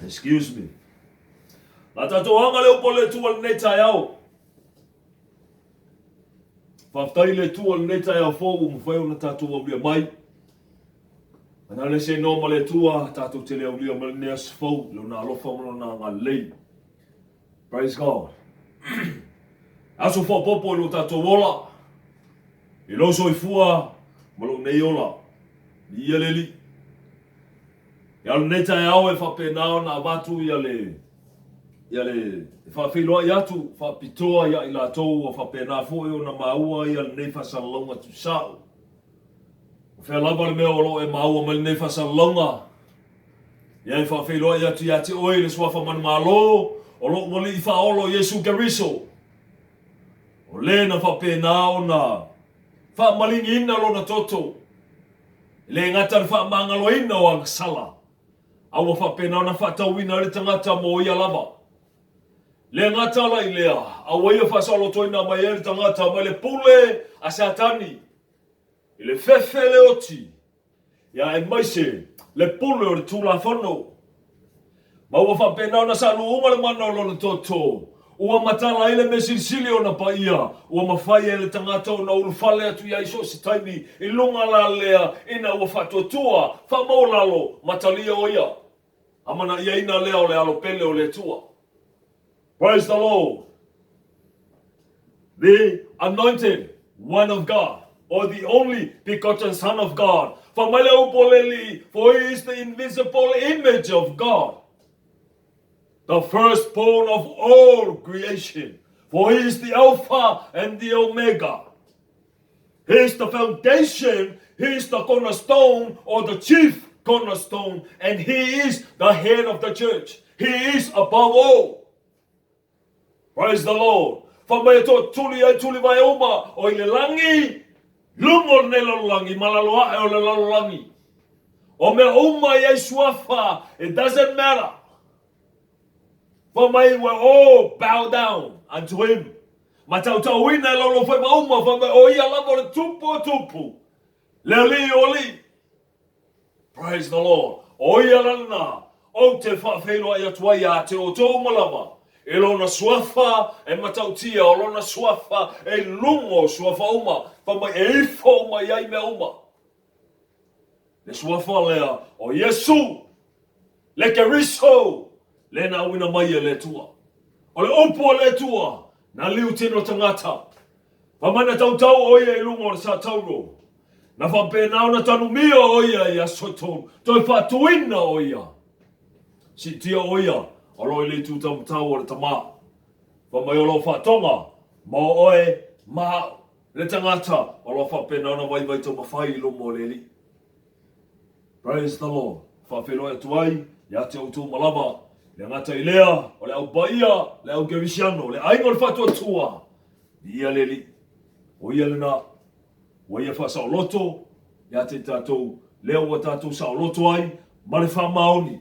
Excuse me. La tatou aga le upu a le Atua i lenei taeao. Faafetai i le Atua i lenei taeao fou ua mafai ona tatou aulia mai. Ana le se noa ma le Atua, tatou te le aulia mai lenei aso fou i lona alofa ma lona agalelei. Praise God. Aso faaopoopo i lo tatou ola, i lou soifua ma lou nei ola. Viia le Alii. Ia lenei taeao e faapena ona avatu ia le ia le e faafeiloai atu faapitoa ia i latou ua faapena foi ona maua ia lenei faasalalauga tusao. O fea lava le mea o lo o e maua mai lenei faasalalauga, ia e faafeiloai atu ia te oe i le suafa manumalo o lou Alii Faaolo Iesu Keriso, o le na faapena ona faamaligiina lona toto, e le gata le faamagaloina o agasala, a ua faapena ona faatauina ai le tagata mo ia lava. Le gata la i lea, a ua ia faasaolotoina mai ai le tagata mai le pule a Satani, i le fefe le oti, ia aemaise le pule o le Tulafono. Ma ua faapena ona saaluuga le mana o lona toto, ua matala ai le mea silisili ona paia, ua mafai e le tagata ona ulufale atu i ai so o se taimi i luga la lea ina ua faatuatua, faamaualalo, ma talia o ia amanaiaina lea o le alo pele o le Atua. Praise the Lord. The anointed one of God, or the only begotten Son of God. Fai mai le upu o le Alii, for he is the invisible image of God, the firstborn of all creation. For he is the Alpha and the Omega. He is the foundation, he is the cornerstone, or the chief cornerstone, and he is the head of the church. He is above all. Praise the Lord. Fai mai e tootuli ai tuli vae uma o i le langi, luga o lenei lalolagi ma lalo ae o le lalolagi. O mea uma i ai suafa, it doesn't matter. Fai mai we all bow down unto him. Ma tautauina e laulofaiva uma, fai mai o ia lava o le tupu o tupu, le alii o alii. Praise the Lord. O ia la lena, ou te faafeiloai atu ai ia te outou uma lava, i lona suafa e matautia, o lona suafa e i luga o suafa uma, fai mai e ifo uma i ai mea uma. Le suafa lea o Iesu, le Keriso, le na auina mai e le Atua. O le upu a le Atua, na liu tino tagata. Fai mai na tautau o ia i luga o le satauro. Na faapena ona tanumia o ia i aso e tolu, toe faatuina o ia. Siitia o ia o lo o i le itu taumatau o le Tama. Fai mai o lou faatoga mo oe ma au, le tagata o lo o faapena ona vaivai taumafai i luma o le Alii. Praise the Lord. Faafeiloai atu ai ia te outou uma lava, le gata i lea, o le au paia, le au kerisiano, le aiga o le faatuatua, viia le Alii. O ia lena, ua ia faasaoloto ia te i tatou, lea ua tatou saoloto ai ma le faamaoni.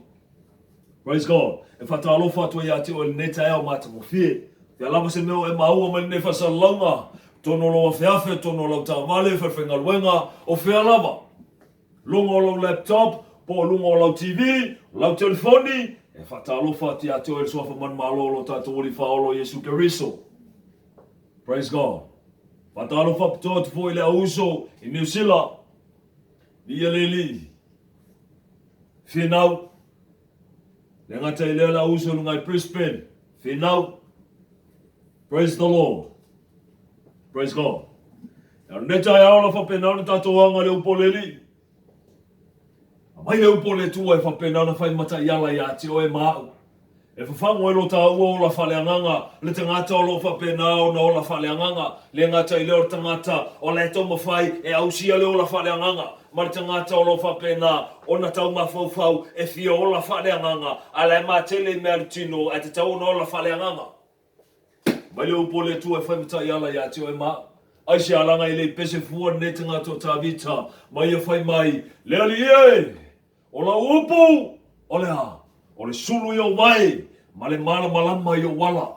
Praise God. E faatalofa atu ai ia te oe i lenei taeao matagofie. Pea lava se mea o e maua mai lenei faasalalauga, totonu o lou afeafe, totonu o lau taavale, falefaigaluega, o fea lava. Luga o lou laptop, po o luga o lau TV, lau telefoni, e faatalofa atu ia te oe le Suafa Manumalo o lo tatou Alii Faaola o Iesu Keriso. Praise God. Faatalofa faapitoa atu foi i le au uso i Niu Sila, Viia le Alii. Whenau. Le gata i lea le au uso i lunga i Brisbane. Whenau. Praise the Lord. Praise God. Ia lenei taeao la faapena ona tatou aga le upu o le Alii. Aumai le upu o le Atua e faapena ona fai mataiala ia te oe ma au. E fafagu ai lo tāua ola faaleagaga, le tagata o lo o faapena ona ola faaleagaga, le gata i lea o le tagata o la e taumafai e ausia le ola faaleagaga, ma le tagata o lo o faapena ona tau mafaufau e fia ola faaleagaga, a la e matele i mea a le tino ae tatau ona ola faaleagaga. Mai le upu o le Atua e fai mataiala ia te oe ma au. Aisea laga e le i pese fua lenei tagata o Tavita, ma ia fai mai, Le Alii e! O lau upu, o le a? O le sulu i ou vae, ma le malamalama i ou ala.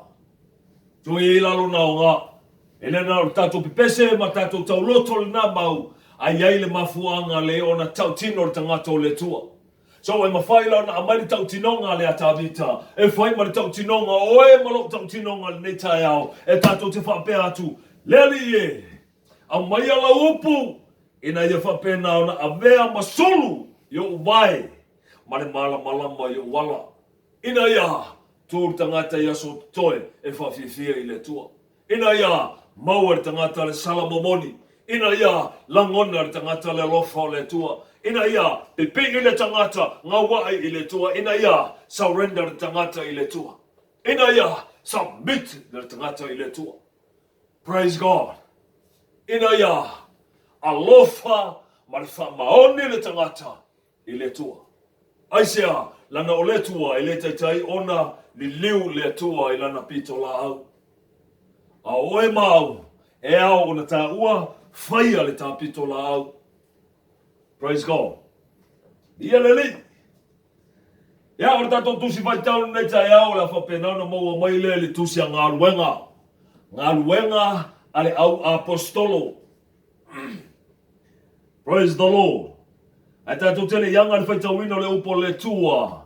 Toe i lalo na o ngā. E le na o le tatou pepese ma tatou tauloto lena mau, a i ai le mafuaaga le ona tautino le tagata o le Atua. So e mafai la ona aumai le tautinoga lea a Tavita, e fai ma le tautinoga o oe ma lou tautinoga i lenei taeao, e tatou te faapea atu, Le Alii e, aumaia lau upu, ina ia faapena ona avea ma sulu i ou vae ma le malamalama i ou ala, ina ia tu le tagata i aso totoe e faafiafia i le Atua. Ina ia maua e le tagata le sala momoli, ina ia lagona e le tagata le alofa o le Atua, ina ia pipii le tagata gaua'i i le Atua, ina ia surrender le tagata i le Atua, ina ia submit le tagata i le Atua. Praise God. Ina ia alofa ma le faamaoni le tagata i le Atua. Aisea? Leaga o le Atua e le taitai ona liliu le Atua i lana pitolaau. A o oe ma au, e ao ona taua faia le ta pitolaau. Praise God. Ia le Alii. Ia, o le tatou tusi faitau lenei taeao, o le a faapena ona maua mai lea i le tusi a Galuega. Galuega a le au Aposetolo. Praise the Lord. Ae tatou te le i aga i le faitauina o le upu a le Atua.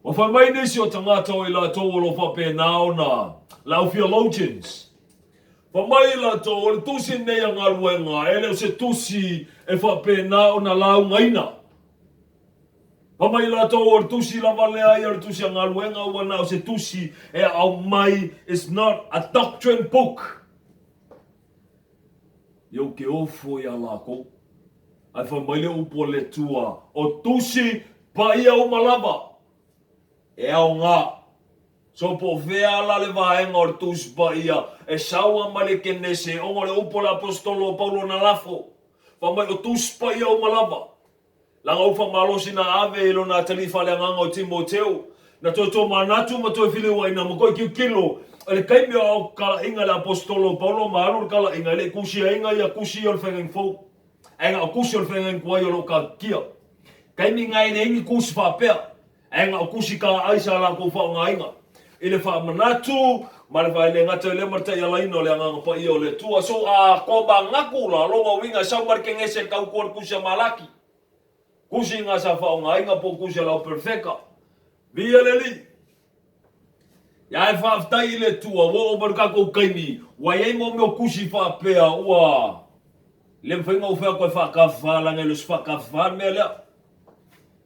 Ua fai mai nisi o tagata o i latou o lo o faapena ona le au theologians. Fai mai i latou o le tusi lenei a galuega e le o se tusi e faapena ona laugaina. Fai mai i latou o le tusi lava lea ia o le tusi a galuega ua na o se tusi e aumai is not a doctrine book. Ia ou te ofo iā lākou. Ae fai mai le upu a le Atua, O tusi paia uma lava, e aoga. So po o fea la le vaega o le tusi paia e sau a mai le Kenese, ona o le upu a le Aposetolo o Paulo na lafo, fai mai o tusi paia uma lava. Leaga ua faamalosi na ave i lona atalii faaleagaga o Timoteo, na toe tomanatu ma toe filiuaina ma toe tilotilo i le taimi o ao talaiga le Aposetolo o Paulo ma alu le talaiga e le i tusiaina ia tusi ia o le Faiga Fou, ae na o tusi o le Faiga Tuai o lo o taatitia. Taimi na e leai ni tusi faapea. Ae na o tusi taai sa latou faaaogaina i le faamanatu ma le faelegata i lea ma le taialaina o le Agaga Paia o le Atua. So a tomanatu la, lona uiga e sau mai le Kenese e tautua le tusi a Malaki, tusi na sa faaaogaina po o tusi a le Auperefeka. Viia le Alii! Ia e faafetai i le Atua ua oo mai le tatou taimi ua i ai mo mea o tusi faapea ua le mafai ona ou fai atu e faatafafa leaga e le o se faatafafa le mea lea.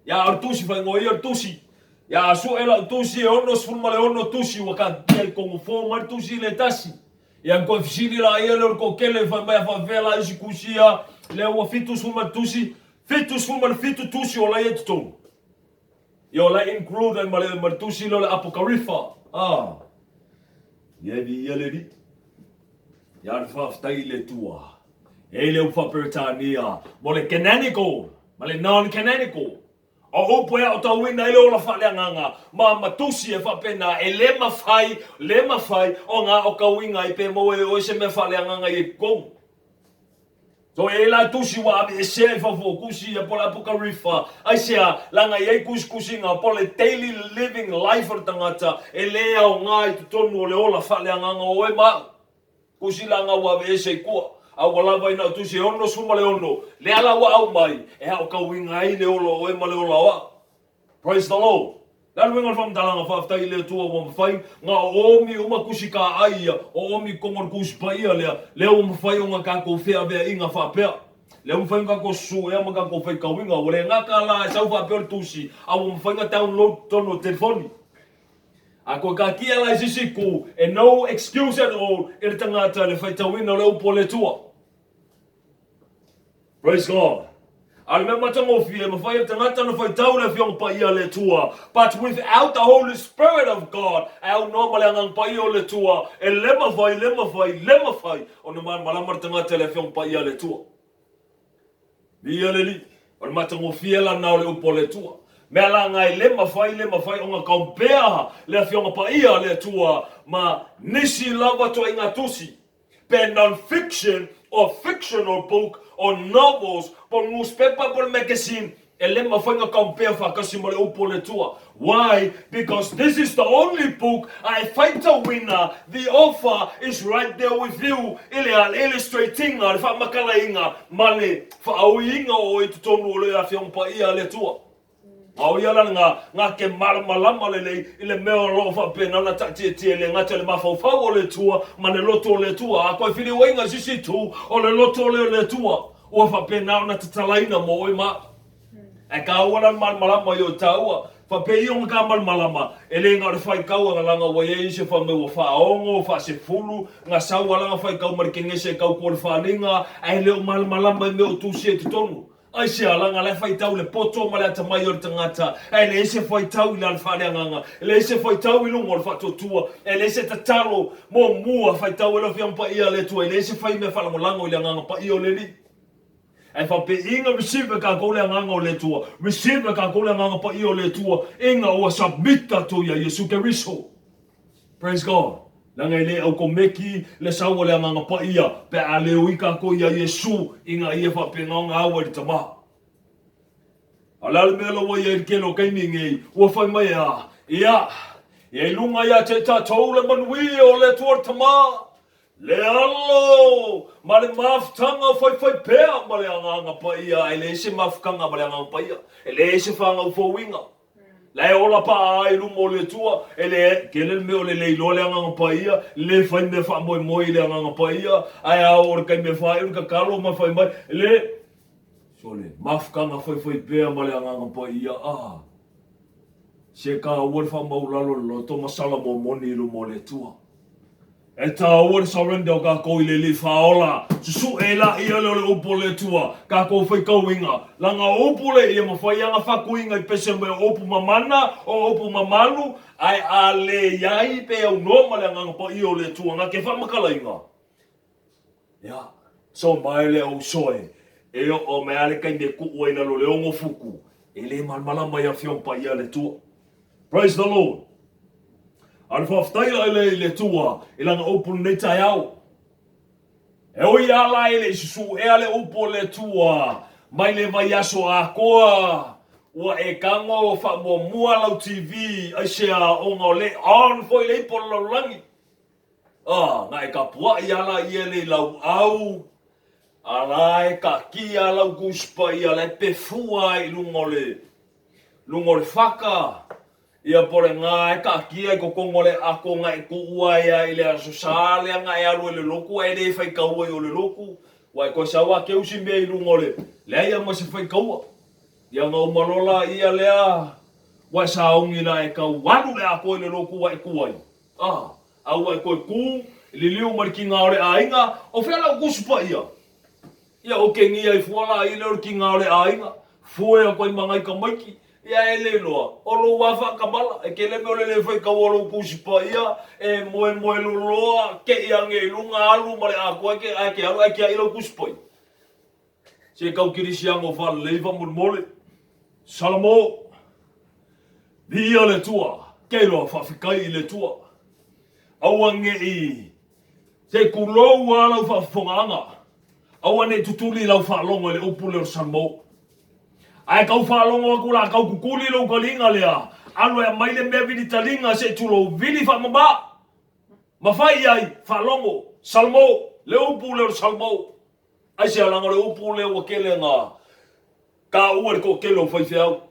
Ia o le tusi faaigoa ia o le tusi. Ia a sue lau tusi e 66 tusi ua taatia i totonu fou mai le tusi lea e tasi. Ia na toe fesili laia lea o le toatele fai mai a faapefea la isi tusi ia lea ua 77 tusi, 77 tusi o la ia i totonu. Ia o la e include ai ma le, ma le tusi lea o le Apokarifa. Ah. Ia e viia le Alii. Ia le faafetai i le Atua. E i le upu faa-Peretania mo le canonical ma le non-canonical. O upu e aotauina ai le ola faaleagaga ma ma tusi e faapena e le mafai, le mafai ona aotauina ai pe maua e oe se mea faaleagaga i totonu. So e i ai la tusi ua aveesea i fafo o tusi ia po o le Apokarifa, aisea, leaga e i ai tusitusiga po o le daily living life o le tagata e le aoga i totonu o le ola faaleagaga o oe ma au. Tusi la nga ua aveese i tua, a ua lava ina o tusi e 66, lea la ua aumai e aotauina ai le ola o oe ma le ola o au. Praise the Lord. Le alu uiga o le faamatalaga, faafetai i le Atua ua mafai na oomi uma tusi taai ia, oomi i totonu o le Tusi Paia lea, lea ua mafai ona tatou feaveaiga faapea. Lea ua mafai ona tatou susuea ma tatou faitauina. Ua le gata la e sau faapea o le tusi, a ua mafai ona download i totonu o le telefoni. A toe taatia la i se isi itu, e no excuse at all i le tagata le faitauina o le upu a le Atua. Praise God. A o le mea matagofie, e mafai e le tagata ona faitau le Afioga Paia a le Atua, but without the Holy Spirit of God, e aunoa ma le Agaga Paia o le Atua, e le mafai, le mafai, le mafai ona malamalama le tagata i le Afioga Paia a le Atua. Viia le Alii. O le matagofie lana o le upu a le Atua. Mea la nga e le mafai, le mafai ona compare le Afioga Paia a le Atua ma nisi lava toaiga tusi, pe non-fiction or fictional book or novels po o le newspaper po o le magazine, e le mafai ona compare faatasi ma le upu a le Atua. Why? Because this is the only book a e faitauina, the author is right there with you i le illustrate-ina, le faamatalaina ma le faaoiina o oe i totonu o le Afioga Paia a le Atua. A o ia la lena, na te malamalama lelei i le mea o lo o faapena ona taatietie e le gata i le mafaufau o le Atua ma le loto o le Atua. A toe filiuaina i se isi itu, o le loto lea o le Atua ua faapena ona tatalaina mo oe ma au. Ae taua la le malamalama i o taua. Faapea ia ona ta malamalama, e le na o le faitau ana lana ua i ai isi e fai mai ua faaono, faasefulu, na sau a lana faitau ma le kenese e tau tua i le faliga, ae le o malamalama i mea o tusia i totonu. Aisea, leaga la e faitau le poto ma le atamai o le tagata, ae leai se faitau i lana faaleagaga, e leai se faitau i luga o le faatuatua, e leai se tatalo muamua faitau ai le Afioga Paia a le Atua, e leai se fai mea faalagolago i le Agaga Paia o le Alii. Ae faapeiga receive e tatou le Agaga o le Atua, receive e tatou le Agaga Paia o le Atua ina ua submit tatou ia Iesu Keriso. Praise God. Leaga e le aukomeki le sau o le Agaga Paia pe a le ui tatou ia Iesu ina ia faapena ona au ai le Tama. A o le a le mea la ua i ai i le tele o taimi nei, ua fai mai e a? Ia, ia i luga ia te i tatou le manuia o le Atua le Tama, le Alo, ma le mafutaga faifaipea ma le Agaga Paia. Ae leai se mafutaga ma le Agaga Paia, e leai se fanau fouina. La e ola paa ai i luma o le Atua, e le tele le mea o le le iloa le Agaga Paia, le fai mea faamoemoe i le Agaga Paia, ae a oo i le taimi e faaiu le tatalo ma fai mai, le sole, mafutaga faifaipea ma le Agaga Paia, a se taua le faamaulalo le loto ma salamo moni i luma o le Atua. E taua le surrender o tatou i le Alii Faaola. Susu'e ai laia lea o le upu o le Atua, tatou faitauina, leaga o upu le ia mafai ana fatuiga i pese mai o upu mamana, o upu mamalu, ae a le iai pe aunoa ma le Agaga Paia o le Atua na te faamatalaina, ia, so mai lea ou soe, e oo mai a le taimi e tuu ai i lalo o le 6 futu, e le malamalama i Afioga Paia a le Atua. Praise the Lord. A o le faafetai la lea i le Atua i lana upu i lenei taeao. E ui lava la e le i susuea le upu o le Atua mai le vaiaso atoa, ua e tago faamuamua lau TV, aisea ona o le on foi le ipu o le lalolagi. Ah, na e tapuai lava laia le i lauau, a la e taatia lau Tusi Paia la e pefua ai i luga o le luga o le faka, ia po o le na e taatia i totonu o le ato na e tuu ai lava i le Aso Sa lea na e alu ai i le lotu ae le faitaua i o le lotu, ua e toe sau lava keu si mea i luga o le leai lava ma se faitaua. Ia ona uma loa laia lea, ua e sauni la e tau alu le atoa i le lotu ua e tu ai. A, a ua e toe tu, liliu ma le tiga o le aiga, o fea lau Tusi Paia? Ia okegia ai fua la i lea o le tiga o le aiga, fue atu ai ma nai tamaiti, ia e le iloa, o lou a faatamala, e tele mea o le le faitaua o lou Tusi Paia, e moemoe loloa, tei ane i luga, alu ma le atoa ae te alu ae tiai lau Tusi Paia. Se tau kerisiano faalelei faamolemole. Salamo, Viia le Atua, keiloa faafetai i le Atua. Aua ne'i se tulou a lau faafofogaaga, aua ne'i tutuli lau faalogo i le upu lea o le Salamo. Ae tau faalogo atu la tau tutuli lou taliga lea, alu e aumai le mea vili taliga se i tulou vili faamama. Ma fai i ai, faalogo, Salamo, le upu lea o le Salamo. Aisea, leaga o le upu lea ua tele na taua e le toatele o faifeau.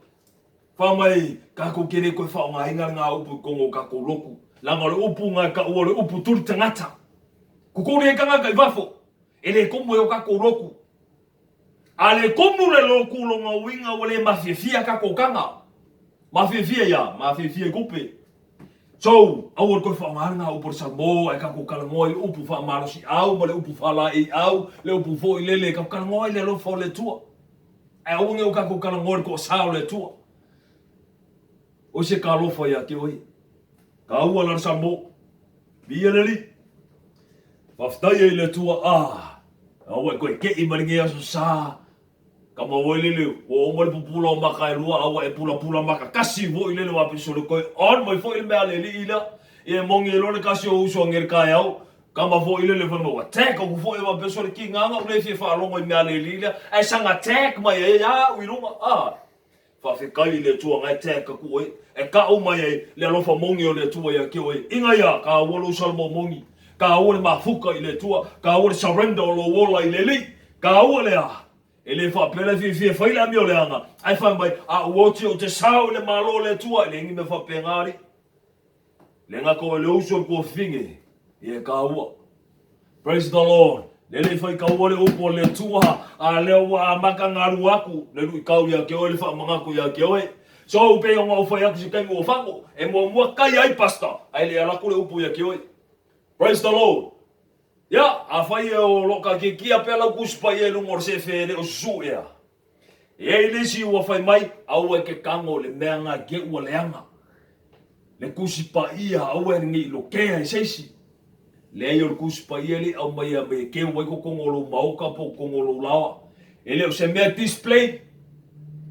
Fai mai, tatou te le toe faaaogaina lena upu i totonu o tatou lotu, leaga o le upu na e taua o le upu tuli tagata. Tutuli ai tagata i fafo, e le komo ai o tatou lotu. A le komo le lotu, lona uiga ua le mafiafia tatou taga. Mafiafia ia? Mafiafia i tupe. So, aua le toe faaaoga lena upu o le Salamo, ae tatou talanoa i le upu faamalosiau ma le upu faalaeiau, le upu foi lele, tatou talanoa i le alofa o le Atua. Ae aua ne i o tatou talanoa i le toasa o le Atua. O se talofa ia te oe. Taua la le Salamo. Viia le Alii. Faafetai ai i le Atua, ah, aua e toe tei mai lenei aso sa. Tama oi lele, ua uma le pupula o maka e lua, a ua e pulapula maka kasi foi lele ua apiso le toe on mai foi le mea a le alii lea. Ia e moni ai loa le kasi o uso ange le taeao. Tama foi lele fai mai ua tag aku foi ua apiso le kiga anga u le fia faalogo i mea a le alii lea. Ae saga tag mai ai a au i luga. Ah, faafetai i le Atua na e tag aku oe. E kau mai ai le alofa moni o le Atua ia te oe. Inga ia, kaua lou salamo moni. Kaua le mafuka i le Atua. Kaua le surrender o lou ola i le Alii. Kaua lea. E le faapea la e fiafia e fai le amio leaga, ae fai mai, a ua oti ou te sao i le Malo o le Atua, e leai ni mea faapena alii. Le gata o le uso o le tuafafine, ia e taua. Praise the Lord. Lele i faitaua le upu a le Atua, a lea ua amata ona alu atu le luitau ia te oe, le faamanatu ia te oe. So, pei ona ou fai atu se taimi ua fano, e muamua tai ai pastor, ae le alu atu le upu ia te oe. Praise the Lord. Ia, afai o lo o taitaitia pea lau Tusi Paia i luga o le sefe e le o susuu ea, e i ai le isi ua fai mai, Aua e te tago i le mea na te ua leaga. Le Tusi Paia, aua e nei lokea e se isi. Leai, o le Tusi Paia e le i aumaia mai e keu ai totonu o lou maota po o totonu o lou laoa. E le o se mea display.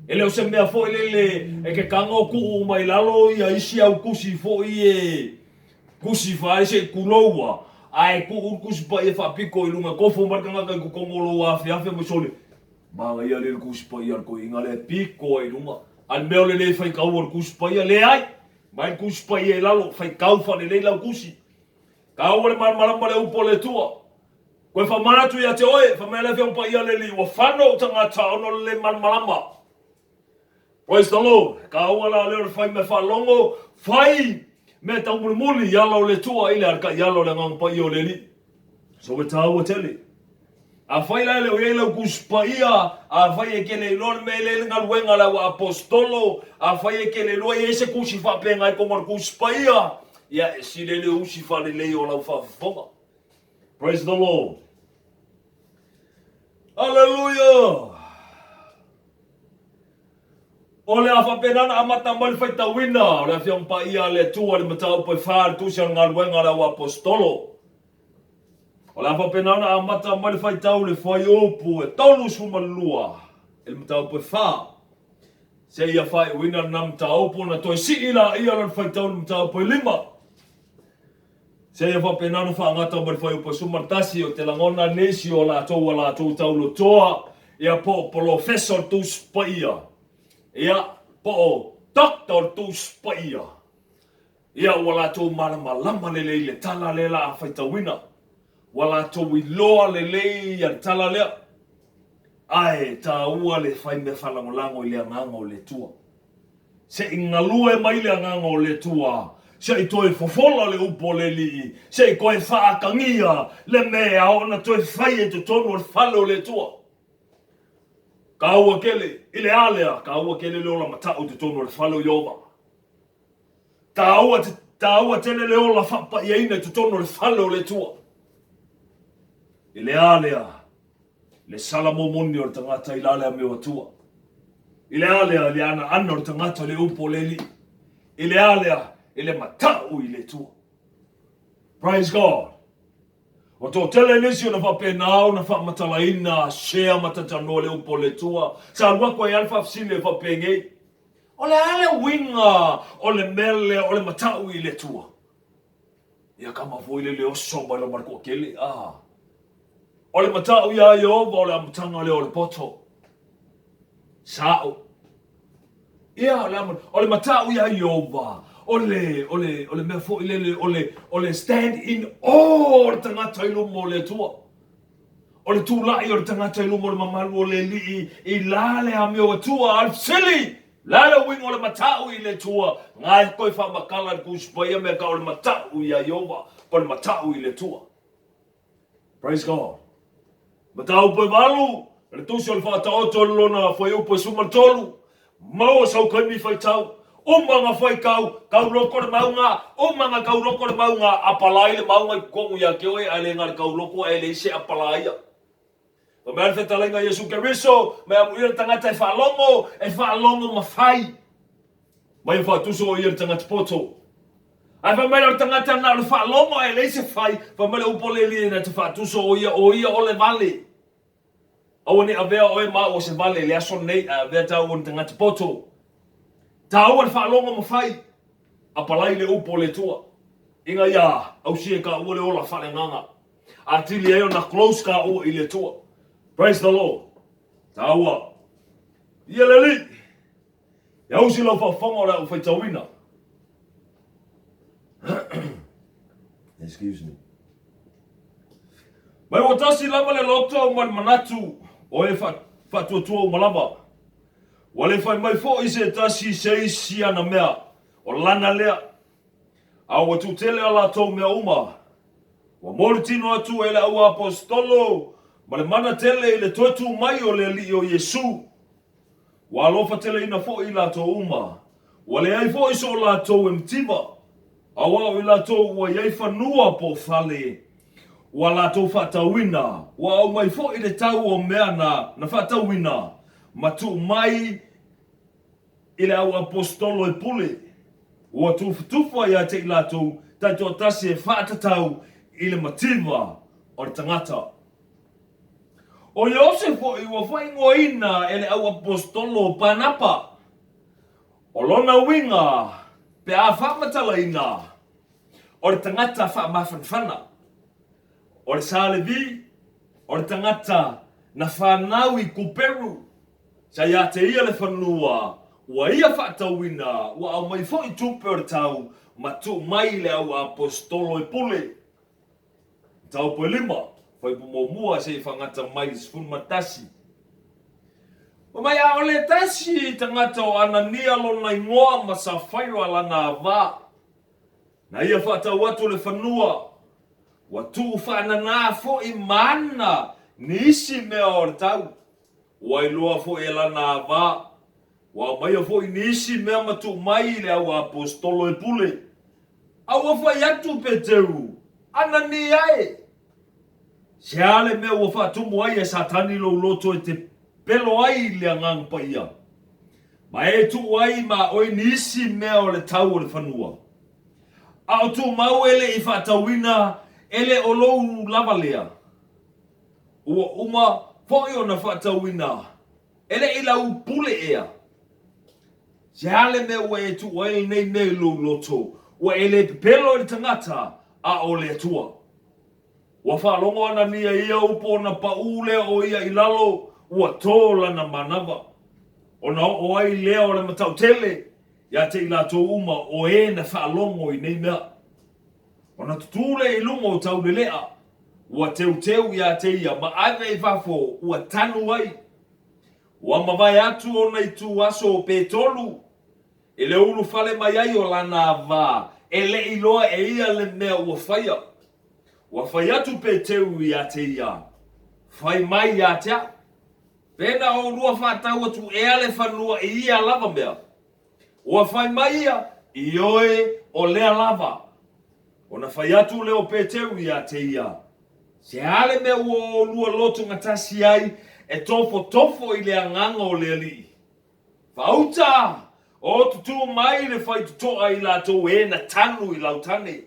E le o se mea foi lele e te tago tuu uma i lalo ia isi au tusi foi e Tusi faae se i tuloua, ae tuu le Tusi Paia faapito i luga e kofo mai le tagata i totonu o lou afeafe ma sole. Manaia lea le Tusi Paia a le toeaina lea e pito ai i luga. A le mea o le le faitau o le Tusi Paia, leai! Mai le Tusi Paia i lalo, faitau faalelei lau Tusi. Taua le malamalama le upu a le Atua. Toe faamanatu ia te oe, fai mai le Afioga Paia a le Alii, ua fano ou tagata ona o le le malamalama. Praise the Lord. Taua la lea o le fai mea faalogo, fai mea taumulimuli i ala o le Atua i le alakaʻi ala o le Agaga Paia o le Alii. So e taua tele. Afai la e le o i ai lau Tusi Paia, afai e te le iloa le mea e le le galuega a le au aposetolo, afai e te le iloa e i ai se tusi faapena i totonu o le Tusi Paia, ia e sili ai le usi faalelei o lau faafofoga. Praise the Lord. Hallelujah! O le a faapena ona amata mai le faitauina o le Afioga Paia a le Atua i le mataupu e fa i le Tusi o le Galuega a le Auaposetolo. O le a faapena ona amata mai le faitau i le fuaiupu e 32 i le mataupu e fa. Seia faaiuina lena mataupu ona toe sii laia o le faitau i le mataupu e lima. Seia faapena ona faagata mai le fuaiupu e 11, ou te lagona nisi o latou ua latou taulotoa, ia po o polofesa o le Tusi Paia, ia po o doctor o le Tusi Paia, ia ua latou malamalama lelei i le tala lea la a faitauina, ua latou iloa lelei ia le tala lea, ae taua le fai mea faalagolago i le agaga o le Atua. Se i galue mai le Agaga o le Atua, se i toe fofola le upu o le Alii, se i toe faatagia le mea e ao ona toe faia i totonu o le fale o le Atua. Taua tele, i le a lea? Taua tele le ola matau i totonu o le fale o Ieova. Taua, taua tele le ola faapaiaina i totonu o le fale o le Atua. I le a lea? Le salamo moni o le tagata i la le amio Atua. I le a lea? I le anaana o le tagata i le upu o le Alii. I le a lea? I le matau i le Atua. Praise God. Ua toatele nisi ona faapena ona faamatalaina, share ma talatalanoa le upu o le Atua. Sa alu atu ai lava le faafesili e faapenei, O le a le uiga o le mea lea o le matau i le Atua? Ia kama foi lele oso mai loma le toatele, a. O le matau iā Ieova o le amataga lea o le poto. Sa'o. Ia, o le, o le matau iā Ieova, o le, o le, o le mea foi lele, o le, o le stand in awe o le tagata i luma o le Atua. O le tulai o le tagata i luma o le mamalu o le Alii i la le amio Atua, a o le fesili, o le a le uiga o le matau i le Atua? Nga e toe faamatala i le Tusi Paia mea tau o le matau iā Ieova po o le matau i le Atua. Praise God. Mataupu e valu, le Tusi o le Faataoto i lona fuaiupu e 13, Maua sau taimi faitau, uma na faitau, tauloko le mauga, uma na tauloko le mauga, apalai le mauga i totonu ia te oe, ae le na le tauloko ae leai se apalaia. Fai mai le fetalaiga a Iesu Keriso, mai amuia le tagata e faalogo, e faalogo ma fai. Mai e faatuso o ia le tagata poto. Ae fai mai la o le tagata na o le faalogo ae leai se fai, fai mai le upu a le Alii na te faatuso o ia, o ia o le vale. Aua ne i avea oe ma au o se vale i le aso lenei, ae avea tāua o ni tagata poto. Tāua le faalogo ma fai, apalai le upu o le Atua, ina ia ausia e tāua le ola faaleagaga, atili ai ona close tāua i le Atua. Praise the Lord. Tāua. Ia le Alii, e ausi lau faafofoga o le au faitauina. Excuse me. Mai ua tasi lava le loto ma le manatu o e fa... faatuatua uma lava. Ua le fai mai foi se tasi i se isi ana mea, o lana lea. A ua tuutele a latou mea uma. Ua molitino atu e le auaposetolo ma le mana tele i le toe tu mai o le Alii o Iesu. Ua alofa teleina foi i latou uma. Ua leai foi so latou e mativa, auā o i latou ua i ai fanua po o fale ua latou faatauina, ua aumai foi le tau o mea na na faatauina ma tuu mai i le auaposetolo e pule. Ua tufatufa ia te i latou taitoatasi e faatatau i le mativa o le tagata. O Iose foi ua faaigoaina e le auaposetolo o Panapa. O lona uiga, pe a faamatalaina, o le tagata faamafanafana. O le sa Levi, o le tagata na fanau i Kuperu, sa ia te ia le fanua, ua ia faatauina, ua aumai foi tupe o le tau ma tuu mai i le auaposetolo e pule. Mataupu e lima, fuaiupu muamua seia faagata mai i le 11. Fai mai, ʻAʻole tasi tagata o Anania lona igoa ma Safaira lana avā. Na ia faatau atu le fanua, ua tuu faananā foi ma ana nisi mea o le tau. Ua iloa foi e lana avā, ua aumaia foi nisi mea ma tuu mai i le auaposetolo e pule. A ua fai atu Peteru, Anania e! Se a le mea ua faatumu ai e Satani lou loto e te pelo ai i le Agaga Paia, ma e tuu ai ma oe nisi mea o le tau o le fanua? A o tumau e le i faatauina, e le o lou lava lea. Ua uma foi ona faatauina, e le i lau pule ea. Se a le mea ua e tuu ai lenei mea i lou loto, ua e le pepelo i le tagata, a o le Atua? Ua faalogo Anania i ia upu ona paʻū lea o ia i lalo, ua tō lana manava. Ona oo ai lea o le matautele ia te i latou uma o e na faalogo i nei mea. Ona tutū lea i luga o taulelea, ua teuteu ia te ia ma ave i fafo ua tanu ai. Ua mavae atu ona itu aso Petolu i le ulufale mai ai o lana avā, e le i iloa e ia le mea ua faia. Ua fai atu Peteru ia te ia, Fai mai ia te au, pena oulua faatau atu ea le fanua i ia lava mea? Ua fai mai ia, Ioe, o lea lava. Ona fai atu lea o Peteru ia te ia, Se a le mea ua oulua lotogatasi ai e tofotofo i le agaga o le Alii? Faauta, o tutū mai le faitotoa i latou e na tanu i lau tane,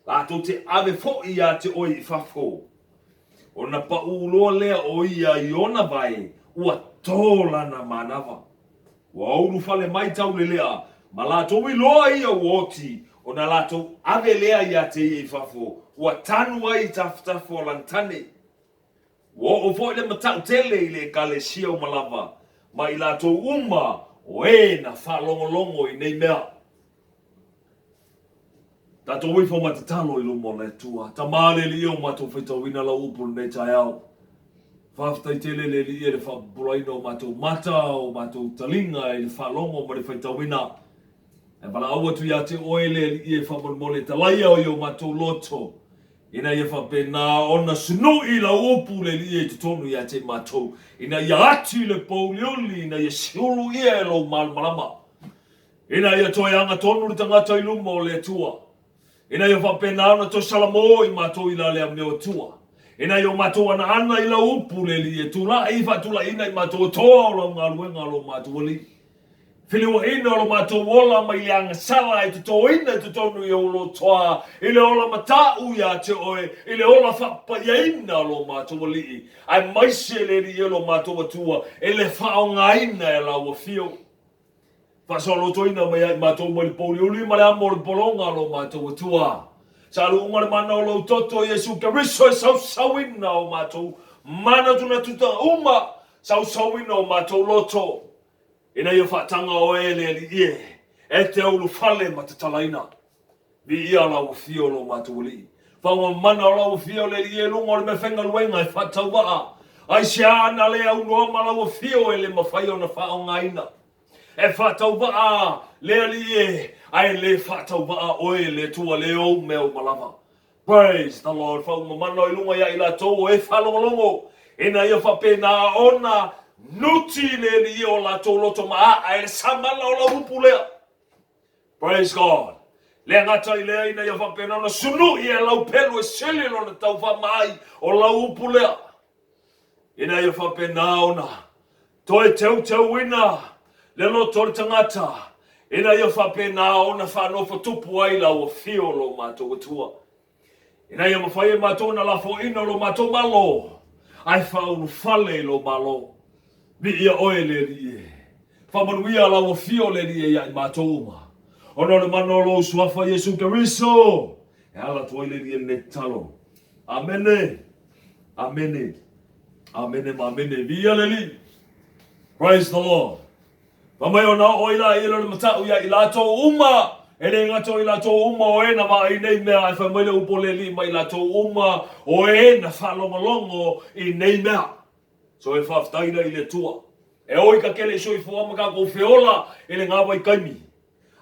latou te ave foi ia te oe i fafo. Ona paʻū loa lea o ia i ona vae, ua tō lana manava. Ua ulufale mai taulelea, ma latou iloa ia ua oti, ona latou ave lea ia te ia i fafo, ua tanu ai i tafatafa o lana tane. Ua oo foi le matautele i le Ekalesia uma lava, ma i latou uma o e na faalogologo i nei mea. Tatou ifo ma tatalo i luma o le Atua. Tama le Alii o matou faitauina lau upu lenei taeao. Faafetai tele le Alii e le faapupulaina o matou mata, o matou taliga i le faalogo ma le faitauina. Ae valaau atu ia te oe le Alii e faamolemole talaia i o matou loto, ina ia faapena ona sunui lau upu le Alii e i totonu ia te matou, ina ia ati le pouliuli, ina ia siulu ia e lou malamalama. Ina ia toe aga tonu le tagata i luma o le Atua, ina ia faapena ona toe salamo i matou i la le amio Atua, ina ia o matou anaana i lau upu le Alii e tulai i faatulaiina i matou e toa o lau galuega o lo matou Alii. Feliuaina o lo matou ola mai le agasala e totoina i totonu i ou lotoa i le ola mataʻu ia te oe i le ola faapaiaina o lo matou Alii, aemaise le Alii e lo matou Atua e le faaaogaina e lau afio. Faasoalotoina mai ai matou mai le pouliuli ma le amo o le pologa o lo matou Atua. Saluuga le mana o lou toto Iesu Keriso e sausauina o matou manatunatuta uma, sausauina o matou loto, ina ia faataga oe le Alii e, e te ulufale ma tatalaina. Viia lau afio lo matou Alii. Faamamana o lau afio le Alii e luga o le meafaigaluega e faatauvaa. Aisea na le aunoa ma lau afio e le mafai ona faaaogaina? E faatauvaa le Alii e, ae le faatauvaa oe le Atua le ou mea uma lava. Praise the Lord, Faaumamana i luga ia i latou o e faalogologo, ina ia faapena ona nuti le Alii o latou loto ma aa e le samala o lau upu lea. Praise God. Le gata i lea ina ia faapena ona sunui e lau pelu e sili lona tau faamaai o lau upu lea. Ina ia faapena ona toe teuteuina le loto o le tagata, ina ia faapena ona faanofo tupu ai lau afio o lo matou Atua. Ina ia mafai e matou ona lafoina lo matou Malo, ae faaulufale i lo Malo. Viia oe le Alii e. Faamanuia lau afio le Alii e ia i matou uma. Ona o le mana o lou Suafa Iesu Keriso, e ala atu ai le Alii e lenei tatalo. Amene. Amene. Amene ma amene. Viia le Alii. Praise the Lord. Fai mai ona oo ai laia o le matau ia i latou uma, e le gata o i latou uma o e na vaai nei mea, ae fai mai le upu o le Alii ma i latou uma o e na faalogologo i nei mea. So e faafetai la i le Atua. E oi ka kele i soifua ma tatou feola i le nga vaitaimi.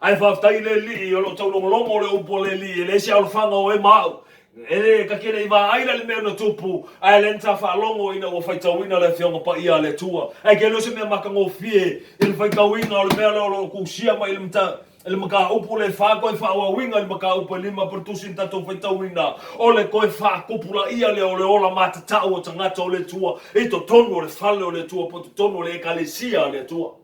Ae faafetai i le Alii o lo o taulogologo le upu a le Alii, e leai se alofaga o e ma au. E le ta te le i vaai la i le mea na tupu, ae lea na ta faalogo ina ua faitauina le Afioga Paia a le Atua. Ae te le o se mea matagofie i le faitauina o le mea lea o lo o tusia mai i le mataupu le fa toe faaauauina i le mataupu e lima po o le tusi na tatou faitauina, o le toe faatupulaia lea o le ola matatau o tagata o le Atua i totonu o le fale o le Atua po o totonu o le Ekalesia a le Atua.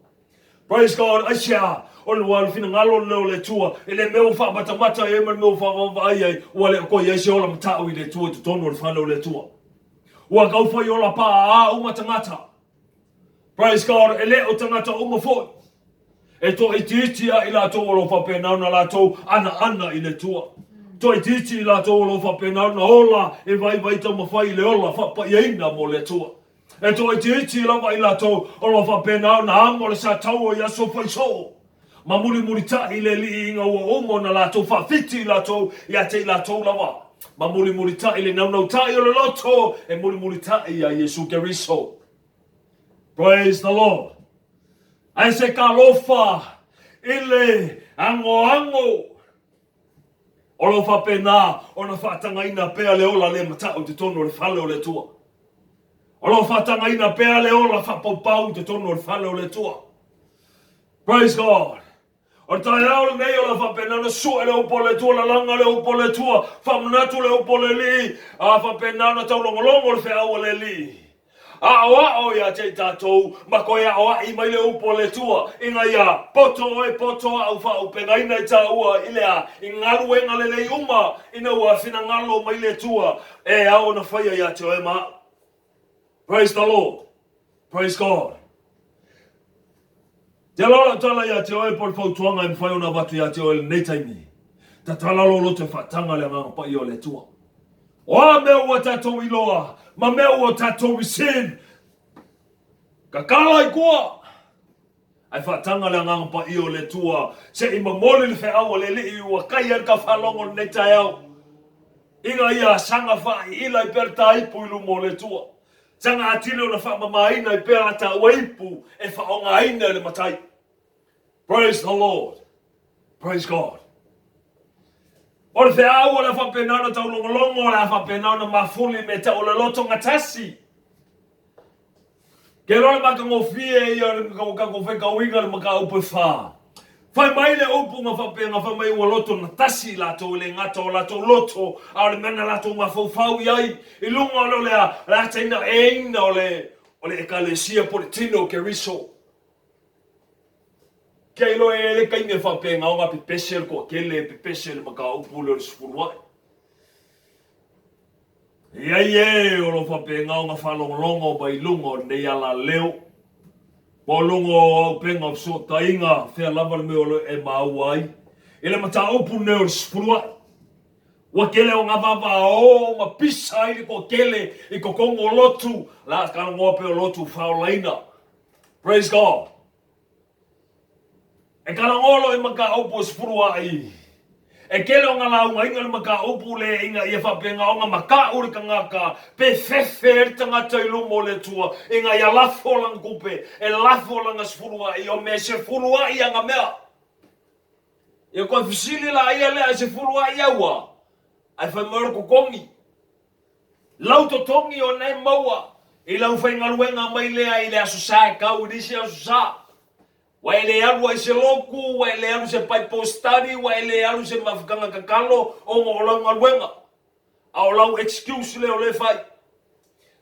Praise God, aisea? O le ua finagalo lea o le Atua, i le mea ua faamatamata ai ma le mea ua faavaavaai ai, ua le o toe i ai se ola matau i le Atua i totonu o le fale o le Atua. Ua tau fai ola paa uma tagata. Praise God, e le o tagata uma foi. E toaitiiti a i latou o lo o faapena ona latou anaana i le Atua. Toaitiiti i latou o lo o faapena ona ola e vaivai taumafai i le ola faapaiaina mo le Atua. E toaitiiti lava i latou o lo o faapena ona amo le sataua i aso faisoo, ma mulimulitaʻi le Alii ina ua uma ona latou faafiti i latou ia te i latou lava, ma mulimulitaʻi le naunautaʻi o le loto e mulimulitaʻi ia Iesu Keriso. Praise the Lord. Ae se talofa i le agoago o lo o faapena ona faatagaina pea le ola le matau i totonu o le fale o le Atua. O lo o faatagaina pea le ola faapaupau i totonu o le fale o le Atua. Praise God. O le taeao lenei o lo o faapena ona sue le upu a le Atua, lalaga le upu a le Atua, faamanatu le upu a le Alii, a faapena ona taulogologo le feau a le Alii. Aoao ia te i tatou ma toe aoai mai le upu a le Atua ina ia poto oe poto au faaaupegaina i tāua i le a i galuega lelei uma ina ua finagalo mai le Atua e ao ona faia ia te oe ma au. Praise the Lord. Praise God. Te aloha lau tala ia te oe po o le fautuaga e mafai ona avatu ia te oe i lenei taimi. Tatala lou loto e faataga le Agaga Paia o le Atua. O a mea ua tatou iloa ma mea ua tatou receive, tatala i tua ae faataga le Agaga Paia o le Atua se i momoli le feau a le Alii ua kai ai le taufaalogo i lenei taeao ina ia saga faaiila ai pea le taipu i luma o le Atua. Saga atili ona faamamaina ai pea la taua ipu e faaaogaina e le Matai. Praise the Lord. Praise God. O le feau o le a faapena ona taulogologo, o le a faapena ona mafuli me tau o le loto gatasi. Ke loa le matagofie ia o le tatou faitauina le mataupu e fa. Fai mai le upu na faapea na fai mai ua loto na tasi i latou e le gata o latou loto a o le mea na latou mafaufau i ai i luga o le o le a le ataina eina o le o le ekalesia po o le tino o Keriso. Kia iloa e le taimi e faapena ona pepese le toatele, pepese le mataupu lea o le sefuluai. E i ai e o lo o faapena ona faalogologo mai luga o lenei alaleo, po o luga o auupega o fesootaiga, fea lava le mea o lo o e maua ai, i le mataupu lenei o le sefuluai. Ua tele o ngā vavao ma pisa ai le toatele i totonu o lotu, la talanoa pea o lotu faaolaina. Praise God. E talanoa loa i mataupu e sefuluai. E kele o nga laugaiga le mataupu le ina ia faapena ona matau le tagata pe fefe ai le tagata i luma o le Atua ina ia lafo lana tupe, e lafo lana sefuluai, o mea sefuluai ana mea. Ia toe fesili la ia lea e sefuluai aua, ae fai mai o le totogi. Lau totogi ona e maua i lau faigaluega mai lea i le Aso Sa e tau i le isi Aso Sa. Ua e le alu ai i se lotu, ua e le alu i se Bible study, ua e le alu i se mafutaga tatalo ona o lau galuega. A o lau excuse lea o lea e fai.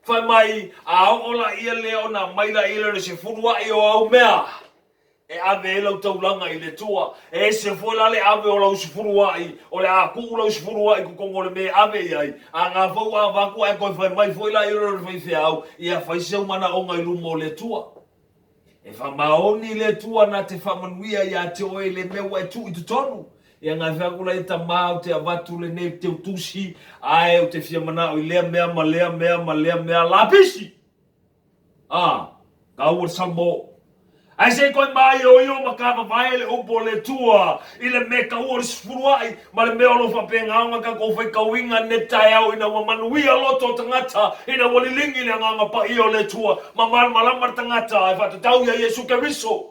Fai mai, a oo laia lea ona aumai laia lea o le sefuluai o au mea e ave ai lau taulaga i le Atua. E ese foi la le ave o lau sefuluai, o le a tuu lau sefuluai i totonu o le mea e ave i ai, a na foi ua avatu ae toe fai mai foi laia lea o le faifeau, ia fai seu manaoga i luma o le Atua. E faamaoni le Atua na te faamanuia ia te oe i le mea ua e tuu i totonu. Ia na fai atu la ia tama ou te avatu lenei teutusi, ae ou te fia manao i lea mea ma lea mea ma lea mea lapisi. A, taua le salmo. Ae se i toe māioio ma tavavae le upu a le Atua i le mea taua o le sefuluai ma le mea o lo o faapena ona tatou faitauina nei taeao ina ua manuia loto o tagata, ina ua liligi le Agaga Paia o le Atua ma malamalama le tagata e faatatau ia Iesu Keriso.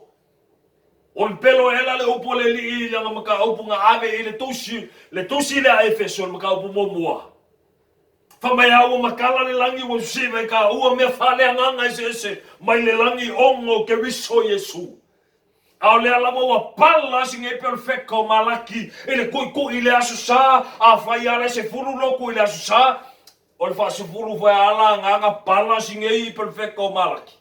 O le pelo ela le upu a le Alii i lana mataupu na ave i le tusi, le tusi lea a Efeso, le mataupu muamua. Fai mai a ua matala le lagi ua siva i ka ua mea faaleagaga eseese mai le lagi ona o Keriso Iesu. A o lea lava ua pala asi nei pei o le feka o Malaki i le tuitui i le Aso Sa, afai a la e sefulu lotu i le Aso Sa, o le faasefulu foi a la agaga pala asi nei pei o le feka o Malaki.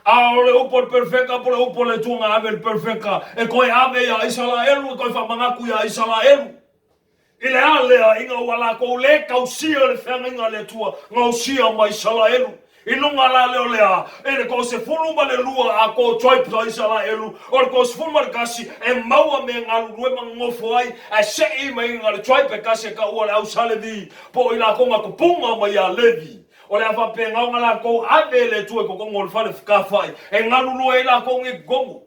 A o le upu a le perofeta po o le upu a le Atua na ave i le perofeta e toe ave iā Isaraelu, e toe faamanatu iā Isaraelu. I le a lea, ina ua latou lē tausia le feagaiga a le Atua, gaosia ma Isaraelu. I luga la lea o le a, i le toasefulu ma le lua a to tribes a Isaraelu, o le toasefulu ma le tasi e maua mea e galulue ma nonofo ai, ae se'i mai na le tribe e tasi e taua le au sa Levi, po o i latou na tupuga mai ia Levi. O le a faapena ona latou ave e le Atua i totonu o le fale fekafai, e galulue ai latou nei i totonu.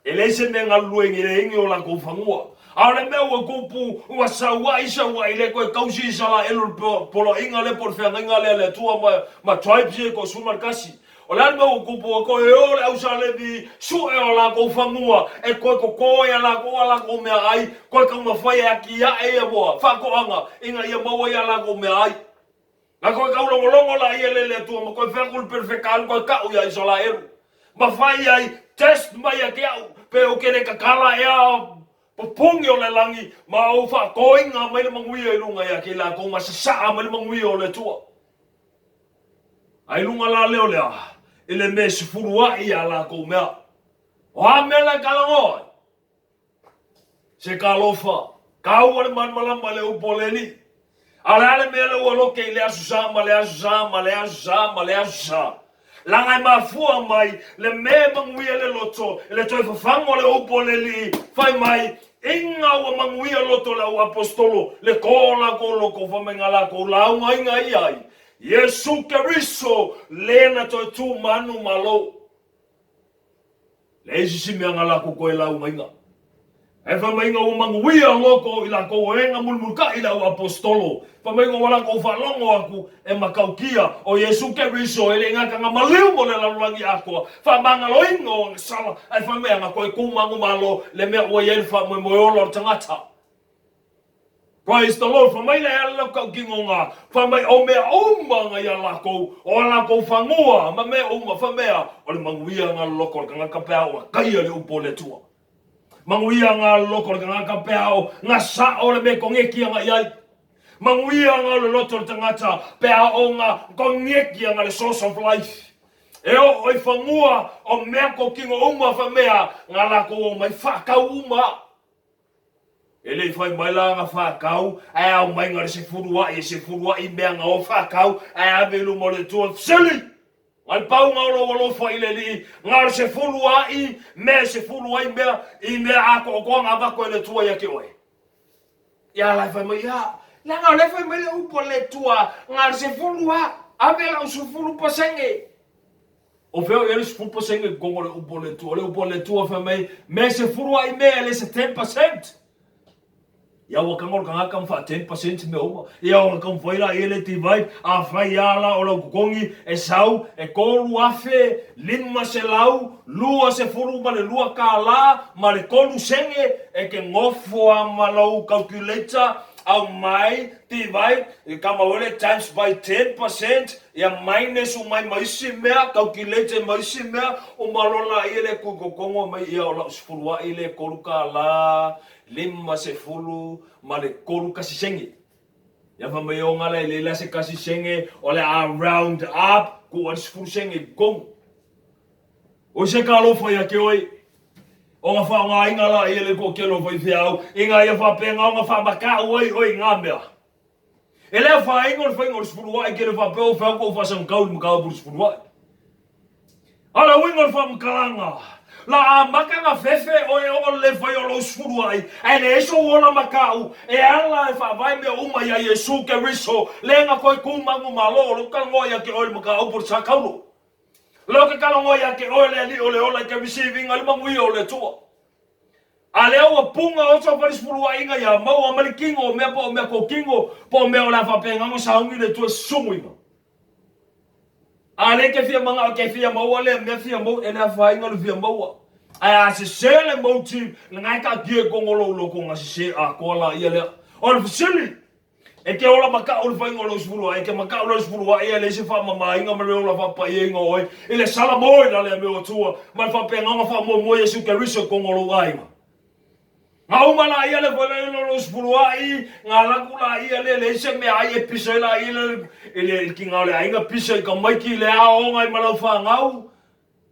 E leai se mea e galulue ai nei i o latou fanua. A o le mea ua tupu, ua saua'i saua'i le toe tausi Isaraelu i le poloaiga lea po o le feagaiga lea a le Atua ma, ma tribes ia e toasefulu ma le tasi. O le a le mea ua tupu, ua toe o le au Sa Levi sue o latou fanua e toe toto ai a latou a latou meaai, toe taumafai e atiae ia moa faatoaga ina ia maua ai a latou meaai. Na toe taulogologo laia le le Atua ma toe fai atu le perofeta alu toe tau ia Isaraelu, ma fai ai, Test mai ia te au, pe ou te le tatala ea pupuni o le lagi, ma ou faatoina mai le manuia i luga ia te i latou ma sasaa mai le manuia o le Atua. A i luga la lea o le a, i le mea e sefuluai ia latou mea. O a mea la e talanoa ai? Se talofa, taua le malamalama i le upu a le Alii. A o le a le mea lea ua lote i le Aso Sa ma le Aso Sa ma le Aso Sa ma le Aso Sa? Leaga e mafua mai le mea e manuia le loto i le toe fafaga o le upu a le Alii, fai mai, Ina ua manuia loto o le au aposetolo, le to o latou loto, fai mai na latou laugaina ia ai, Iesu Keriso, le na toe tu manu malo. Leai se isi mea na latou toe laugaina. Ae fai mai ina ua manuia loko i latou o e na mulimulitaʻi i le au aposetolo, fai mai ina ua latou faalogo atu e matautia o Iesu Keriso e le gata na maliu mo le lalolagi atoa, faamagaloina o ana sala, ae fai mai ana toe tu manumalo le mea ua i ai le faamoemoe ola o le tagata. Praise the Lord, fai mai le ala lau tautinoga, fai mai o mea uma na ia latou, o a latou fanua ma mea uma, fai mea, o le manuia nga loko o le tagata pe a ua taia le upu o le Atua. Manuia nga loko o le tagata pe a o nga sao le mea kongeki anga i ai. Manuia nga o le loto o le tagata pe a o nga kongeki anga le source of life. E oo i fanua o mea kokino uma fai mea nga latou o mai whaakau uma. E le i fai mai la nga whakau, ae ao mai nga le sefuluaʻi e sefuluaʻi mea nga o whakau, ae ave i luma o le Atua, Fesili! Nga le pau nga o lou alofa i le Alii, nga o le sefuluaʻi mea e sefulu ai mea i mea atoatoa nga avatu e le Atua ia te oe. Ia la e fai mai, ia, leaga o lea e fai mai le upu a le Atua, nga le sefulu a, ave lau sefulu pasene. O fea o i ai le 10% i totonu o le upu a le Atua? O le upu a le Atua fai mai, mea e sefulu ai mea e le se 10%. Ia ua kanga o le kangaka ma faa 10% mea uma. Ia ona taumafai laia le divide, afai a la o lau totogi e sau e $3,522 tala ma le 3 sene, e te nofo a ma lou calculator aumai divide, e tama oe le times by 10%, ia minus uma ai ma isi mea, calculate ai ma isi mea, uma loa laia le tuu i totonu aumai ia o lau sefuluai le $3. 53 kasi sene. Ia fai mai o gala e leai la se kasi sene o le a round up tuu ai le 10 sene i totonu. O se talofa ia te oe. O nga faaaogaina laia le toatele o faifeau ina ia faapena ona faamatau ai oe i nga mea. E le afaina o le faiga o le sefuluai ke le faapea o feau tou faasagatau i le mataupu i le sefuluai. A o le uiga o le faamatalaga, la amata na fefe oe ona o le le faia o lou sefuluai, ae leai sou ola matau e ala e faavae mea uma ia Iesu Keriso, lea na toe tu manumalo o lou talanoa ia te oe i le mataupu o le sa taulo. Lea ou te talanoa ia te oe le Alii o le ola i te receive ina le manuia o le Atua. A lea ua puna oso fale sefuluaiga ia maua mai le kino o mea po o mea kokino po o mea o le a faapena ona sauni le Atua e susunuina. A lea ke fia manao ke fia maua lea mea fia maua e le afaina le fia maua. Ae a sese le motive lena e taatia i totonu o lou loto na sese atoa laia lea. O le fesili, E te ola makaʻu le faiga o lou sefuluaʻi, e te makaʻu la le sefuluaʻi ae leai se faamamaina ma le ola faapaiaina o oe i le sala moe la lea mea o Atua ma le faapena ona faamoemoe Iesu Keriso i totonu o lou aiga. Na uma laia le foi la lou sefuluaʻi, na alu atu laia lea leai se mea ai e pisa ai laia i le tiga o le aiga, pisa i tamaiti i le aoga ai ma lau fanau,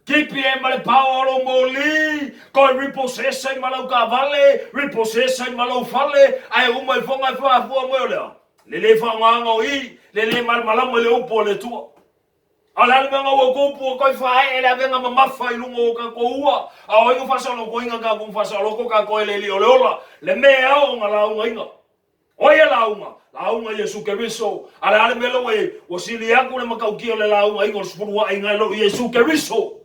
Tipi ai ma le pao o lou moli, toe repossess ai ma lau taavale, repossess ai ma lou fale, ae uma ifo na e faafua mai o le a? Le le faaaogaina o i, le le malamalama i le upu a le Atua. A o le a le mea na ua tupu ua toe faaee le avega mamafa i luga o tatou ua, a o ai na faasaolotoina tatou na faasaoloto tatou e le Alii o le ola, le mea e ao ona laugaina. O ai e lauga? Lauga Iesu Keriso. A le a le mea lea ua i ai? Ua sili atu le matautia o le laugaina o le sefuluaiga i lo Iesu Keriso.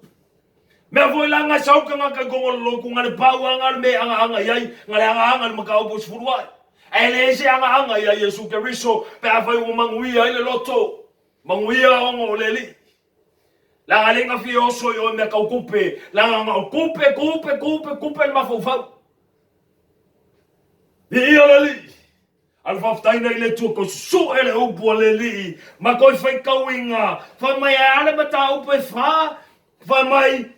Mea foi la nga sau tagata i totonu o le lotu nga le pau a nga le mea e agaaga i ai, nga le agaaga i le mataupu o le sefuluai. Ae leai se agaaga ia Iesu Keriso pe afai ua manuia ai le loto, manuia ona o le Alii. Leaga le na fia oso i oe mea tau tupe, leaga na o tupe, tupe, tupe, tupe le mafaufau. Viia le Alii! A le faafetai nei le Atua toe susue le upu a le Alii ma toe faitauina. Fai mai e a le mataupu e fa? Fai mai,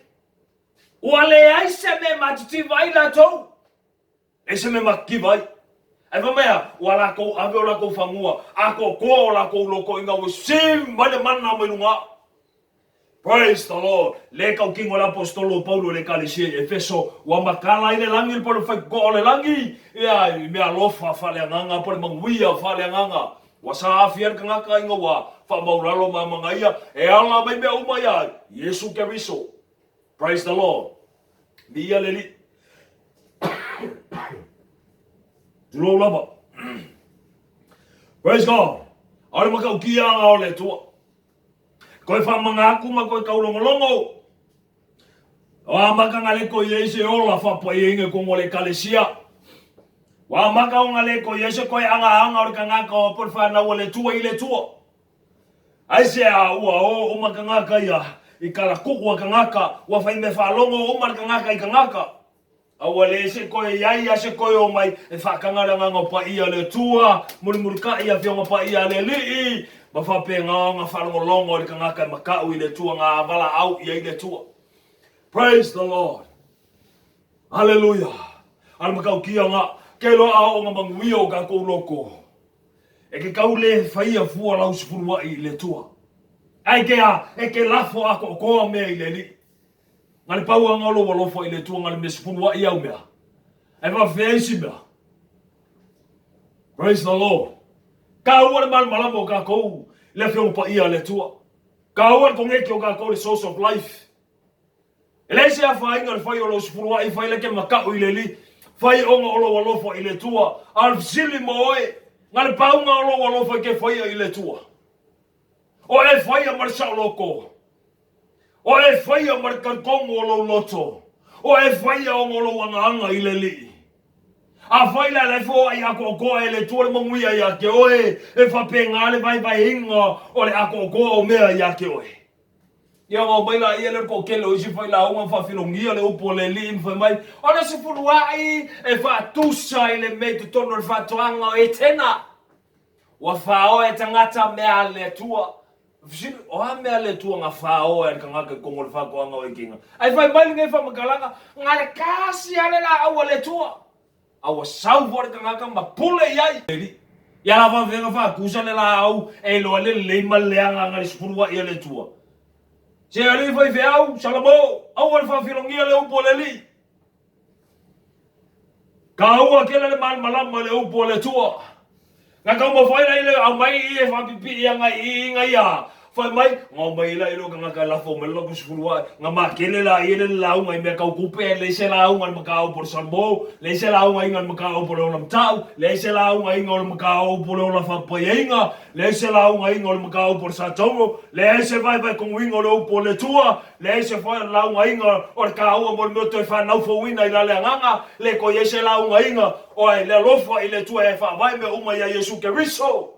ua leai se mea e matitiva ai latou. Leai se mea e matitiva ai. Ae fai mai a, ua latou ave o latou fanua, atoatoa o latou loto ina ua receive mai le mana mai luga. Praise the Lord! Le tautino le Aposetolo o Paulo i le Ekalesia i Efeso, ua matala ai le lagi le po le faitotoa o le lagi, ia, i mea alofa faaleagaga po le manuia faaleagaga. Ua saafia le tagata ina ua faamaulalo ma amanaia e ala mai mea uma ia Iesu Keriso. Praise the Lord! Viia le Alii. Tulou lava. Praise God! A o le matautia aga o le Atua. Koe faamanga aku ma koe taulogologo. O amata nga le koe iai se ola faapaiaina i totonu o le Ekalesia. Ua amata ona le koe iai se koe agaaga o le tagata o po le fanau a le Atua i le Atua. Aisea ua o uma tagata ia i kalakuʻu a tagata, ua fai mea faalogo uma le tagata i tagata. A ua leai se koe iai a se koe o mai e faataga le agaga o paia o le Atua, mulimulitaʻi afioga paia a le Alii, ma faapena ona faalogologo i le tagata e makaʻu i le Atua na valaau i ai le Atua. Praise the Lord. Aleluia. A le matautia na, ke loa a oo na manuia o tatou loko. E ke kau le faia fua lau sefuluaʻi i le Atua. Ae ke a, e ke lafo atoatoa mea i le Alii. Na le pau anga o lou alofa i le Atua na le mea sefuluaʻi au mea. Ae faafefea isi mea. Praise the Lord. Taua le malamalama o tatou i le Afioga Paia a le Atua. Taua le koneti o tatou le source of life. E leai se afaina le fai o lou sefuluaʻi, fai le ke makaʻu i le Alii, fai ona o lou alofa i le Atua. A o le fesili mo oe, na le pauga o lou alofa i ke faia i le Atua. O e faia ma le saoloko. O e faia ma le talitonu o lou loto. O e faia ona o lou agaaga i le Alii. Afai la e foai atoatoa e le Atua le manuia ia te oe, e faapena le vaevaeina o le atoatoa o mea ia te oe. Ia ona omai laia lea o le toatele o isi failauga ma faafilogia le upu a le Alii ma fai mai, O le sefuluai e faatusa i le mea i totonu o le faatoaga o Etena. Ua faoa e tagata mea a le Atua. Fesili, o a mea a le Atua na faoa e le tagata i totonu o le faatoaga o Etena? Ae fai mai lenei faamatalaga, na le tasi lava le laau a le Atua, a ua sau foi le tagata ma pule i ai. Ia la faafefea faatusa le laau e iloa ai le lelei ma le leaga na le sefuluai a le Atua? Se alii faifeau, Salamo, aua le faafilogia le upu a le Alii. Taua tele le malamalama i le upu a le Atua. Na taumafai la i le aumai i e faapipii agai i ina ia fai mai, na omai la i lou tagata e lafo mai le latou sefuluai, na makele la i le lauga i mea tau tupe, leai se lauga i le mataupu o le Salmo, leai se lauga i le mataupu o le ola matau, leai se lauga i le mataupu o le ola faapaiaina, leai se lauga i le mataupu o le Satauro, leai se vaevae tonuina o le upu a le Atua, Leai se laugaina o le taua mo le mea o toe fanau fouina i la le agaga, le toe iai se laugaina o le alofa i le Atua e faavae mea uma ia Iesu Keriso.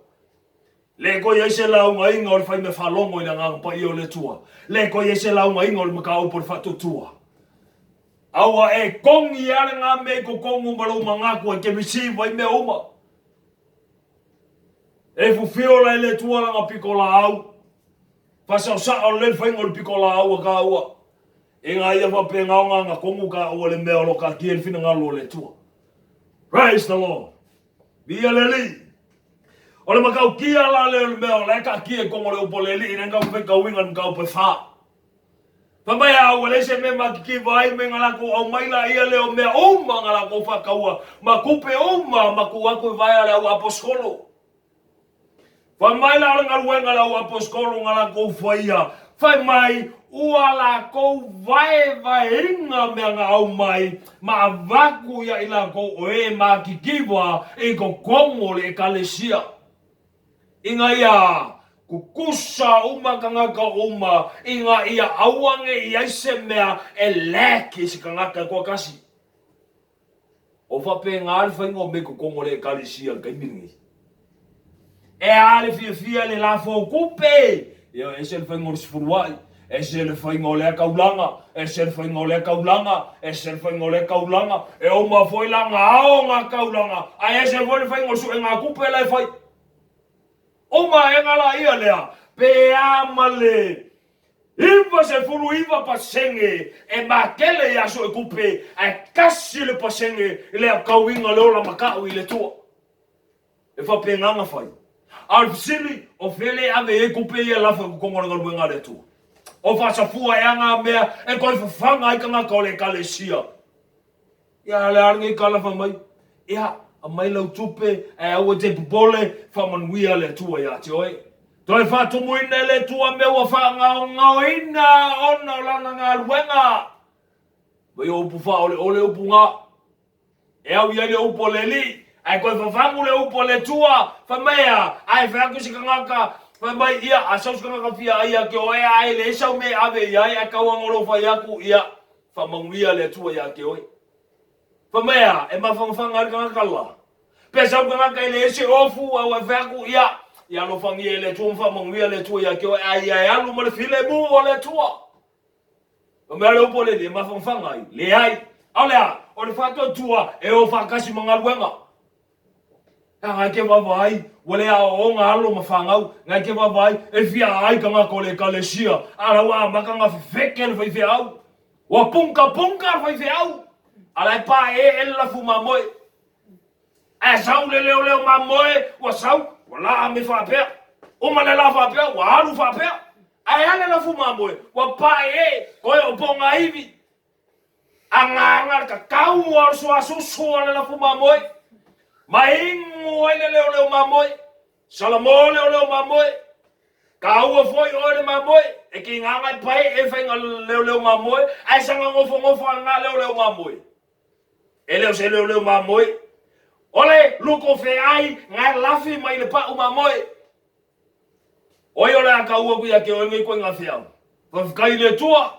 Le toe iai se laugaina o le fai mea faalogo i le Agaga Paia o le Atua. Le toe iai se laugaina o le mataupu o le faatuatua. Aua e togi a le na mea i totonu ma lou manatu e te receive ai mea uma. E fufiola e le Atua lana pito laau. Faasaosao lelei le faiga o le pitolaau a kāua. Ina ia faapena ona agatonu kāua i le mea o lo o taatia i le finagalo o le Atua. Praise the Lord. Viia le Alii. O le matautia la lea o le mea o la e taatia i totonu o le upu a le Alii, lea na taumafai tauiga i le mataupu e fa. Fai mai a ua leai se mea matitiva ai me na latou aumai laia lea o mea uma na latou faataua ma tupe uma ma tuu atu i vae a le au aposetolo. Fai mai la o le galuega a le au aposetolo na latou faia, fai mai, ua latou vaevaeina mea na aumai ma avatu ia i latou o e matitiva i totonu o le ekalesia, ina ia tutusa uma tagata uma, ina ia aua ne i ai se mea e lack i se tagata e toatasi. O faapena le faiga o mea i totonu o le Ekalesia i le taimi lenei. E a le fiafia i le lafo o tupe? Ia, ese le faiga o le sefuluai, ese le faiga o lea taulaga, ese le faiga o lea taulaga, ese le faiga o lea taulaga. E uma foi la ona ao ngā taulaga, ae ese foi le faiga o le suega tupe la e fai. Uma aega la ia lea, pe a ma le 99% e makele ia Soekupe ae tasi le pasene i le autauina le ola matau i le Atua. E faapena ona fai. A o le fesili, o fea le ave i ai tupe ia e lafo i totonu o le galuega a le Atua? O faasafua ea ngā mea e toe fafaga ai tagata o le Ekalesia? Ia, o le a lenei tala fai mai? Ia, aumai lau tupe, ae aua e te popole, faamanuia le Atua ia te oe. Toe faatumuina e le Atua mea ua faagaogaoina ona o lana galuega. Vai o upu faaoleole upu na. E au i ai le upu a le Alii, ae toe fafagu le upu a le Atua, fai mai a, ae fai atu se tagata, fai mai, ia, a sau se tagata fia ai ia te oe, ae leai sau mea e ave i ai, ae tau ana o lou fai atu, ia, Faamanuia le Atua ia te oe. Fai mai a, e mafanafana ai le tagata la. Pe sau le tagata e leai se ofu, a ua e fai atu, ia, ia alofagia e le Atua ma faamanuia le Atua ia te oe, a ia e alu ma le filemu o le Atua. Fai mai a le upu a le Alii, e mafanafana ai? Leai. A o le a? O le faatuatua e o faatasi ma galuega. Ngai ke vaavaai, ua le aoaoga alo ma fanau, ngai ke vaavaai, e fia ai tagata o le ekalesia, a la ua amata ona fefeke le faifeau. Ua punkapunka le faifeau, a la e paeee le lafu mamoe. Ae sau le leoleo mamoe, ua sau, ua laa me faapea. Uma le laa faapea, ua alu faapea. Ae a le lafu mamoe, ua paeee, toe o pogaivi. Agaga le kakau o le suasusu o le lafu mamoe, ma inu ai le leoleo mamoe, Salamo leoleo mamoe, taua foi oe le mamoe, e kigaga e pae e faiga leoleo mamoe, ae saga nofonofo a lena leoleo mamoe. E le o se leoleo mamoe, o le luko feai na e lafi mai le pau mamoe. O ai o le a tau atu ia te oe nei ituaiga feau? Faafetai i le Atua!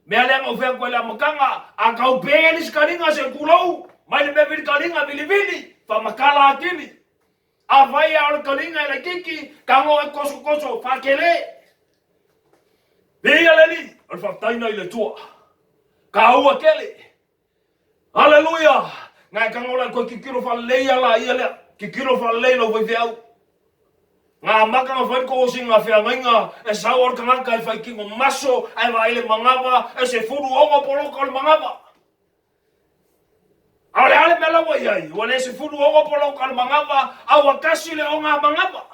Mea lea na ou fai atu ai i le amataga, a tau pe le isi taliga se tulou! Mai le mea vilikaliga, vilivili, faamatala atili. Afai a o le kaliga e laititi, tago e tosotoso, faatele. Viia le Alii, o le faafetai na i le Atua. Taua tele. Aleluia! Na e tago la e toe tilotilo faalelei a la ia lea. Tilotilo faalelei lau faifeau. Na amata na fai le tosiga feagaiga e sau a le tagata e fai tino maso ae vaai le manava e 16 poloka o le manava. A o le a le mea la ua i ai? Ua le 16 poloka o le manava, a ua tasi le oga manava.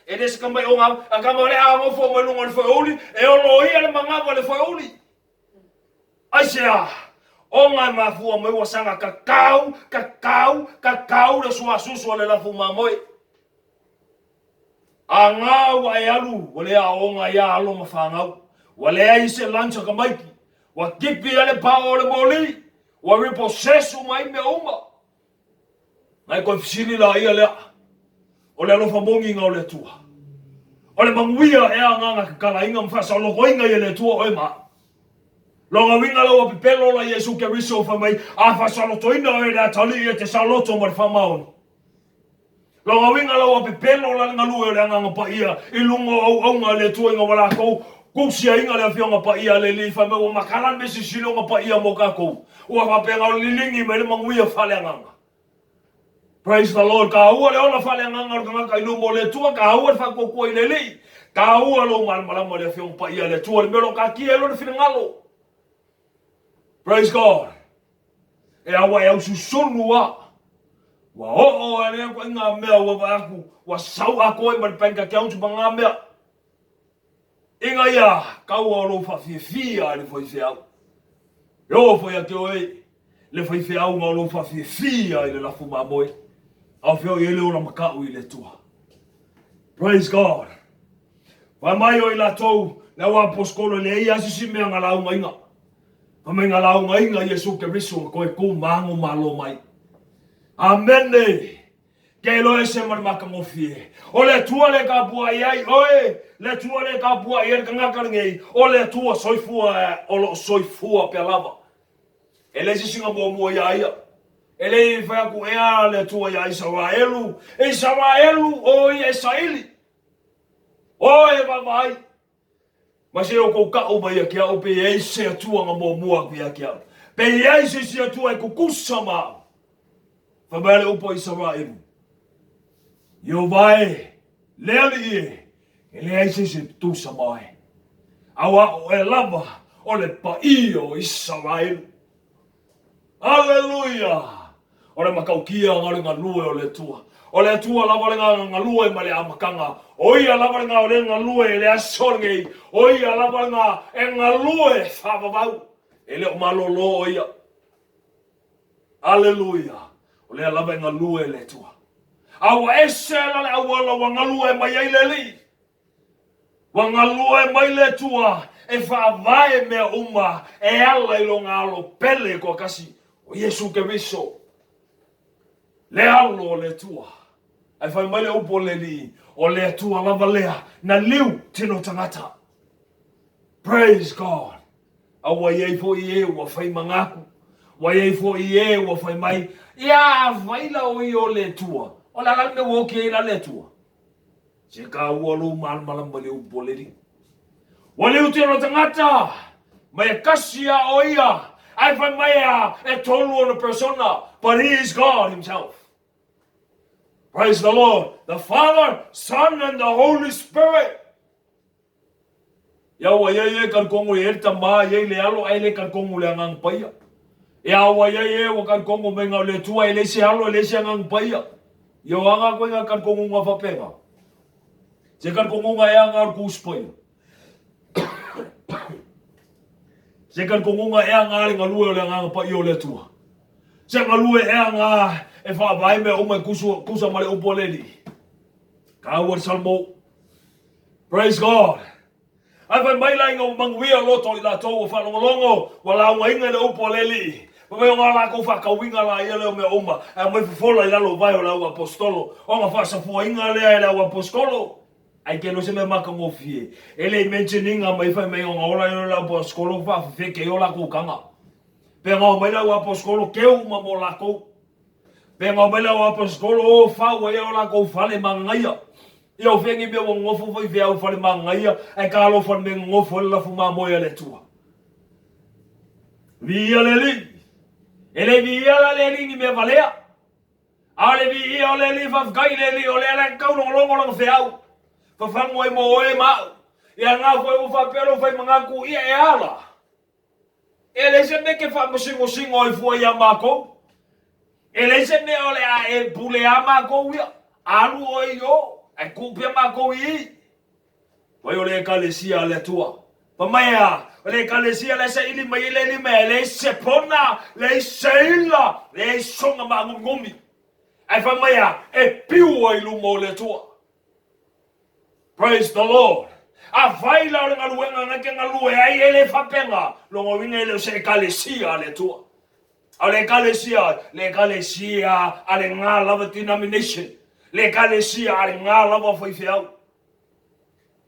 E le se tamai oga, a tama o le a nofo mai luga o le foeuli, e oloia le manava i le foeuli. Aisea? Ona e mafua mai ua saga tatau, tatau, tatau le suasusu a le lafu mamoe. A gā ua e alu, ua le aooga ai alo ma fanau. Ua leai se lunch a tamaiti. Ua tipi a le pao o le moli. Ua repossess uma ai mea uma. Na e toe fesili laia lea, O le alofa moni na o le Atua? O le manuia ea agaga tatalaina ma faasaolotoina i e le Atua oe ma au? Lona uiga la ua pepelo la Iesu Keriso fai mai, A faasaolotoina oe e le Atalii e te saoloto ma le faamaoni. Lona uiga la ua pepelo la le galue o le Agaga Paia i luga o auauna a le Atua ina ua latou tusiaina le Afioga Paia a le Alii fai mai ua matala le mea silisili ona paia mo tatou. Ua faapena ona liligi mai le manuia faaleagaga. Praise the Lord. Taua le ola faaleagaga o le tagata i luma o le Atua, taua le faatuatua i le Alii, taua lou malamalama i le Afioga Paia a le Atua, le mea o lo o taatia ai Lona finagalo. Praise God. E aua e aususulu a. Ua oo a lea ituaiga mea ua vaai atu, ua sau atoa ai ma le bank account ma na mea. Ina ia taua o lou faafiafia i le faifeau. E oo foi ia te oe le faifeau ma o lou faafiafia i le lafu mamoe. A o fea o i ai le ola makau i le Atua. Praise God. Fai mai o i latou le au aposetolo e leai lava se isi mea na laugaina. Fai mai na laugaina Iesu Keriso na toe tu mago malo mai. Amene! Ke iloa ese ma le matagofie. O le Atua le tapuai ai oe, le Atua le tapuai ai le tagata lenei, o le Atua soifua o lo o soifua pea lava. E leai se isi na muamua iā ia. E le i fai atu ea le Atua iā Isaraelu, E Isaraelu, o ia e saili, o e vaavaai, ma se i outou tau mai ia te au pe i ai se Atua na muamua atu ia te au, pe i ai se isi Atua e tutusa ma au. Fai mai a le upu a Isaraelu, Ieova e, le Alii e, e leai se isi e tutusa ma oe, aua o oe lava o le paia o Isaraelu. Aleluia! O le matautia na o le galue o le Atua. O le Atua lava le na galue mai le amataga. O ia lava le na o le galue i le aso lenei. O ia lava le na e galue faavavau. E le o malolo o ia. Aleluia! O lea lava e galue le Atua. A ua ese la le auala ua galue mai ai le Alii. Ua galue mai le Atua e faavae mea uma e ala i lona Alo pele toatasi, o Iesu Keriso, le Alo o le Atua. Ae fai mai le upu a le Alii, o le Atua lava lea na liu tino tagata. Praise God! A ua i ai foi e ua fai manatu, ua i ai foi e ua fai mai, Ia, afai la o ia o le Atua, o le a la le mea ua oti ai la le Atua? Se taua lou malamalama i le upu a le Alii. Ua liuti ona tagata, mai e kasi a o ia, ae fai mai a e tolu ona persona, but he is God himself. Praise the Lord, the Father, Son and the Holy Spirit. Ia ua iai e kalikongo i ai le Tamā, i ai le Alo, ae le kalikongo le Agaga Paia. Ia ua iai e ua kalikongo mai ngau le Atua, e leai se Alo, e leai se Agaga Paia. Ia o aga koe ngā kalikongonga faapena. Se kalikongonga e aga o le Kusi Paia. Se kalikongonga e aga le galue o le Agaga Paia o le Atua. Se galue e aga e whaavae mea uma e kusa ma le upu a le Alii. Kāua le Salmo. Praise God. Ae fai mai la ina ua manuia loto i latou ua faalogologo, ua laugaina i le upu a le Alii. Fai mai o nga latou faatauiga la ia lea o mea uma, ae aumai fofola i lalo o vae o le au aposetolo, ona faasafuaina lea e le au aposetolo. Ai ke iloa se mea matagofie, e le i mention ina mai fai mai ona ola ai lea o le au aposetolo faafefeke ai o latou taga. Pe na omai le au aposetolo keu uma mo latou. Pe ngao mai le au aposetolo o fau ai o lakou fale magagaia. Ia o fea ni mea ua nonofo faifeau fale magagaia ae talofa i le mea e nonofo ai le lafu mamoe a le Atua. Viia le Alii. E le viia la le Alii ni mea valea. A o le viia o le Alii faafetai i le Alii o lea la e taulogologo lana feau. Fafagu ai mo oe ma au. Ia lena foi ua faapea lou fai manatu ia e a la. E leai se mea e te faamasingosino ai fua ia matou. E leai se mea o le a e pule a matou ia. Alu oe i o, ae tuu pea matou i i. Fai o le Ekalesia a le Atua. Fai mai e a? O le Ekalesia la e saili mai ai le Alii mea, e leai se pona, leai se ila, leai sona maagumigomi. Ae fai mai e a? E piu ai i luma o le Atua. Praise the Lord. Afai la o le galuega na te galue ai e le faapena, lona uiga e le o se Ekalesia a le Atua. A o le Ekalesia, le Ekalesia a le na lava denomination, le Ekalesia a le na lava faifeau.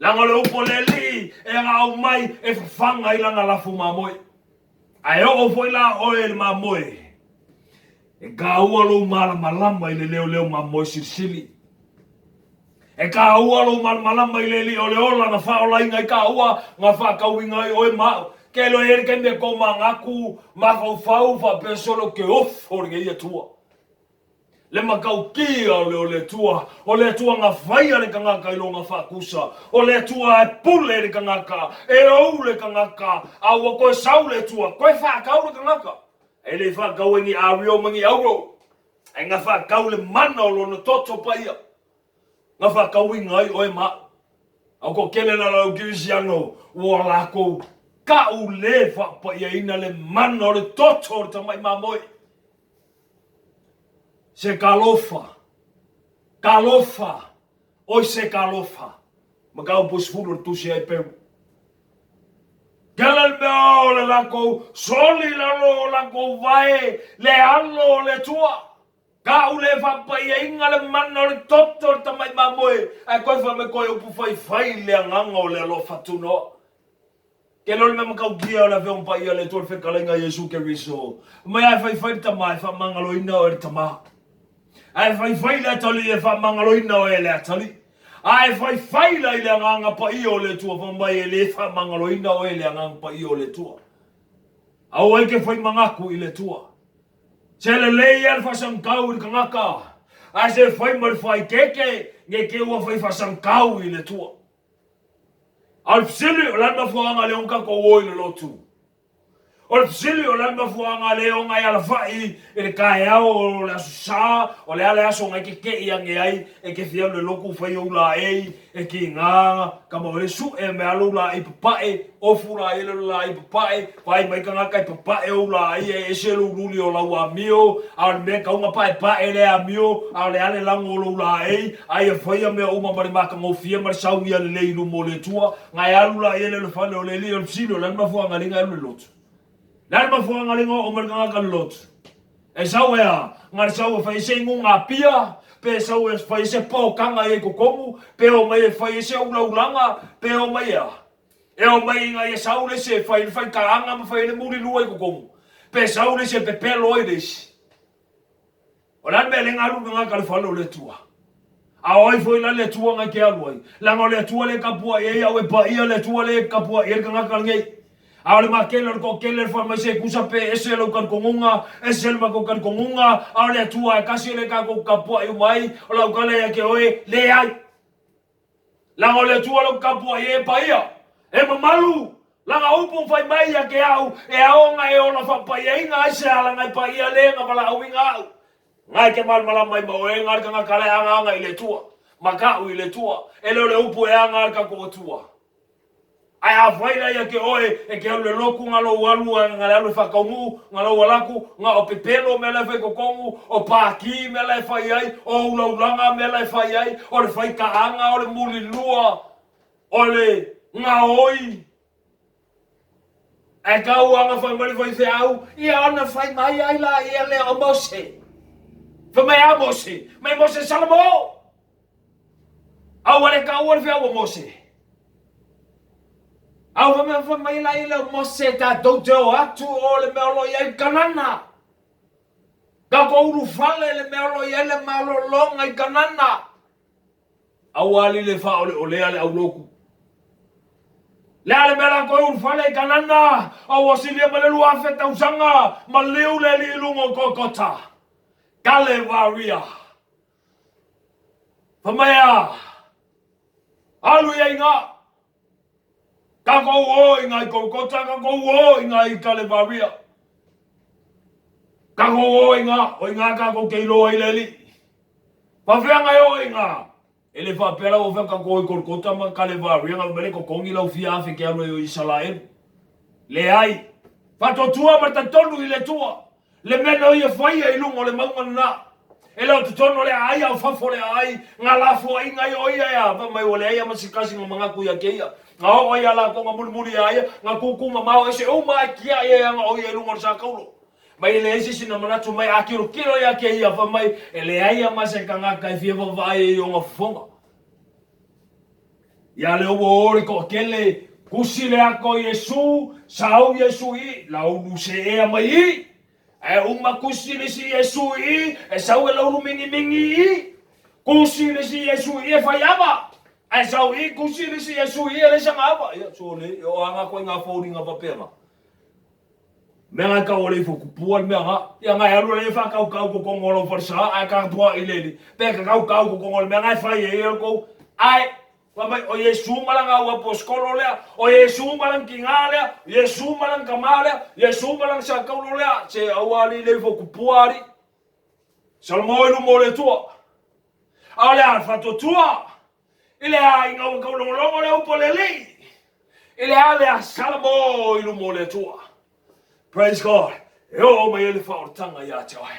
Leaga o le upu a le Alii e aumai e fafaga ai lana lafu mamoe. Ae oo foi la oe i le mamoe, e taua lou malamalama i le leoleo mamoe silisili. E taua lou malamalama i le Alii o le ola na faaolaina ai taua, na faatauina ai oe ma au. Ke loa i ai le taimi e tomanatu, mafaufau faapea solo ou te ofo i lenei Atua. Le matautia o le o le Atua, o le Atua na faia le tagata i lona faatusa, o le Atua e pule i le tagata, e ou le tagata, a ua toe sau le Atua, toe faatau le tagata. E le faatau ai ni ario ma ni auro, ae na faatau le mana o lona toto paia, na faatauina ai oe ma au. A ua toatele la lau Kerisiano ua latou tau le faapaiaina le mana o le toto o le tamai mamoe. Se talofa, talofa, oi se talofa. Mataupu 10 o le Tusi a Eperu. Kela le mea o le latou soli i lalo o latou vae le alo o le Atua. Ka'u le faapaiaina le mana o le toto o le tamai mamoe, ae toe fai mai toe upu faifai le agaga o le alofa tunoa. Kela o le mea matautia o le Afioga Paia a le Atua le Fetalaiga a Iesu Keriso. Mai ae faifai le Tama e faamagaloina oe e le Tama. Ae faifai le Atalii e faamagaloina oe e le Atalii. Ae faifai la i le Agaga Paia o le Atua fai mai e le faamagaloina oe e le Agaga Paia o le Atua. Aua e te fai manatu i le Atua. Se lelei ia le faasagitau i le tagata, ae se fai ma le faaikeeke, ne i te ua fai faasagitau i le Atua. A o le fesili, o le a le mafuaaga lea ona tatou o i le lotu? O le fesili, o le a le mafuaaga lea ona e alafai i le taeao o le Aso Sa, o le a le aso na e tete'i ane ai e te fia alu i le lotu fai ou laei, e tiga tama o e su'e mea lou laei papae, ofu laei le laei papae, vaai mai tagata e papae ou laei e ese lou luli o lau amio, a o le mea e tatau ona paepae le amio, a o le a le lago o lou laei, a ia faia mea uma ma le matagofie ma le saunia lelei i luma o le Atua, na e alu laia lea i le fale o le Alii o le fesili, o le a le mafuaaga lea na e alu i le lotu? Le a le mafuaaga lea na oo mai le tagata i le lotu? E sau e a? Na le sau e fai ai se inuga apia, pe e sau e fai ai se paotaga i totonu, pe o mai e fai ai se ulaulaga, pe o mai e a? E o mai ina ia sau le isi e fai le faitaaga ma fai ai le mulilua i totonu, pe sau le isi e pepelo ai le isi. O le a le mea lea na alu le tagata i le fale o le Atua? A o ai foi la le Atua na te alu ai? Leaga o le Atua lea e tapuai ai au e paia le Atua lea e tapuai ai le tagata lenei. A o le makele o le toatele le fai mai se tusa pe ese lou talitonuga, ese le matou talitonuga, a o le Atua e tasi lea tatou tapuai uma ai, o lau tala ia te oe, leai. Leaga o le Atua lou tapuai ai e paia, e mamalu, Lana upu fai mai ia te au, e ao ona e ola faapaiaina ai se alaga e paia le na valaauina au. Na e te malamalama ai ma oe na le tagata la e agaaga i le Atua, ma ka'u i le Atua, e le o le upu e aga le tatou Atua. Ae afai la ia te oe e te alu le lotu na lou alu na le alu e faataunuu, na lou alaku, na o pepelo mea la e fai totonu, o paki mea la e fai ai, o ulaulaga mea la e fai ai, o le faitaaga, o le mulilua, O le gaoi ae tau ana fai mai le faifeau, ia ona fai mai ai la ia lea o Mose. Fai mai a Mose, mai Mose Salamo. Aua le taua le feau o Mose. Au fai mai, fai mai la ia lea o Mose tatou te o atu o le mea o lo o i ai Kanana. Tatou ulufale le mea o lo o i ai le malologa i Kanana. Aua li le faaoleolea le aulotu. Le a le mea la toe ulufale i Kanana, a ua silia ma le 2000 tausaga, maliu le Alii i luga o Golgota. Kalevaria. Fai mai a, alu i ai i ina. Tatou o i ina i Golgota, tatou o i ina i Kalevaria. Tatou o i ina, o i ina tatou te iloa ai le Alii. Faafeaga e oo i ina, e le faapea la ua fai atu tatou o i Golgota ma Kalevaria na fai mai le totogi lau fia afe e te alu ai o Isaraelu. Leai. Faatuatua ma le talitonu i le Atua. Le mea na ia faia i luga o le mauga lena. E le o totonu o le aai a o fafo o le aai, nga lafoaiga ia o ia ea, fai mai ua leai lava ma se tasi na manatu ia te ia. Na oo ai ia latou na mulimuli ia ia, na tutu mamao ese uma ae tiai ai ana o ia i luga o le sataulo. Mai e leai se isi na manatu mai a tilotilo ia te ia, fai mai e leai lava ma se tagata e fia vaavaai ai i ona fofoga. Ia lea ua o le toatele, tusi le ata o Iesu, sau Iesu i, laulu seea mai i. Ae uma tusi le isi Iesu i, e sau e laulu mingimingi i. Tusi le isi Iesu i e fai ava. Ae sau i, tusi le isi Iesu i e leai sana ava. Ia, sole, e o aga ituaiga foliga faapena. Mea nga e tau o le ifo kupua le mea nga. Ia nga e alu e faatautau totonu o lau falesa ae tapuai i le alii. Pe tatautau totonu o le mea nga e fai ai e kou. Ae, fai mai, o Iesu ma lana au aposetolo lea, o Iesu ma lana tina lea, o Iesu ma lana tama lea, Iesu ma lana sataulo lea, se aua alii le ifo kupua alii. Salamo i luma o le Atua. A o le a le faatuatua? I le a ina ua taulogologo le upu a le Alii, i le a le a Salamo i luma o le Atua. Praise God. E oo mai ai le faaolataga ia te oe.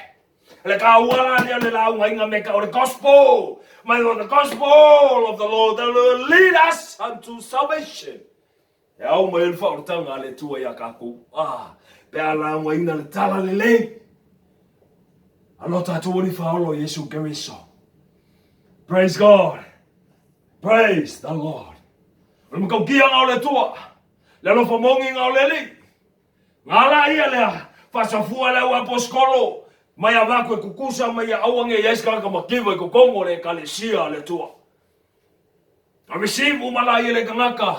Le taua la lea o le laugaina me ka o le gospel. Mai o the gospel of the Lord that will lead us unto salvation. E ao mai ai le faaolataga a le Atua iā tatou. Ah, pe a laugaina le tala lelei a lo tatou Alii Faaola o Iesu Keriso. Praise God. Praise the Lord. O le mataukiaga o le Atua, le alofa mogiga o le Alii. Ngā la ia lea, faasafua le au aposikolo, mai avatu e tutusa mai ia aua ne i ai se tagata mativa i totonu o le Ekalesia a le Atua. Na receive uma la ia le tagata.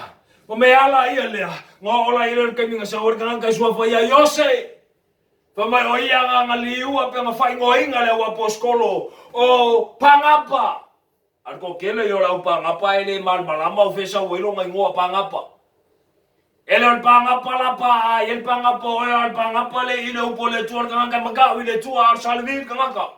Ma mea la ia lea, na oo la ia lea le taimi na sau ai le tagata i suafa ia Iose. Fai mai o ia nga nga liua pe nga faaigoaina le au aposikolo o Pagapa. A le toatele ia o le au Pagapa e le malamalama o fea e sau ai lona igoa Pagapa. E le o le pagapa la pa ai e le pagapa oe a o le pagapa le i le upu a le Atua le tagata e matau i le Atua a o le Salevi le tagata.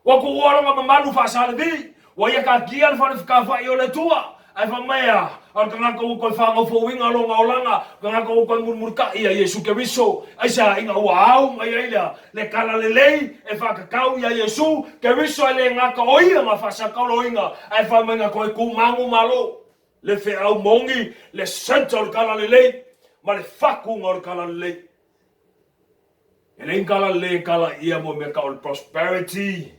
Ua tuua lona mamalu faa-Salevi, ua ia taatia le fale fetafai o le Atua, ae fai mai a, o le tagata ua toe faagaufouina lona olaga, o le tagata ua toe mulimulitai ia Iesu Keriso. Aisea? Ina ua au mai ai lea le tala lelei e faatatau ia Iesu Keriso e le gata o ia na faasakaoloina, ae fai mai na toe tumanumalo. Le feau moni, le centre o le talalelei ma le fatuga o le talalelei. E leai ni talalelei e tala ia mo mea tau o le prosperity,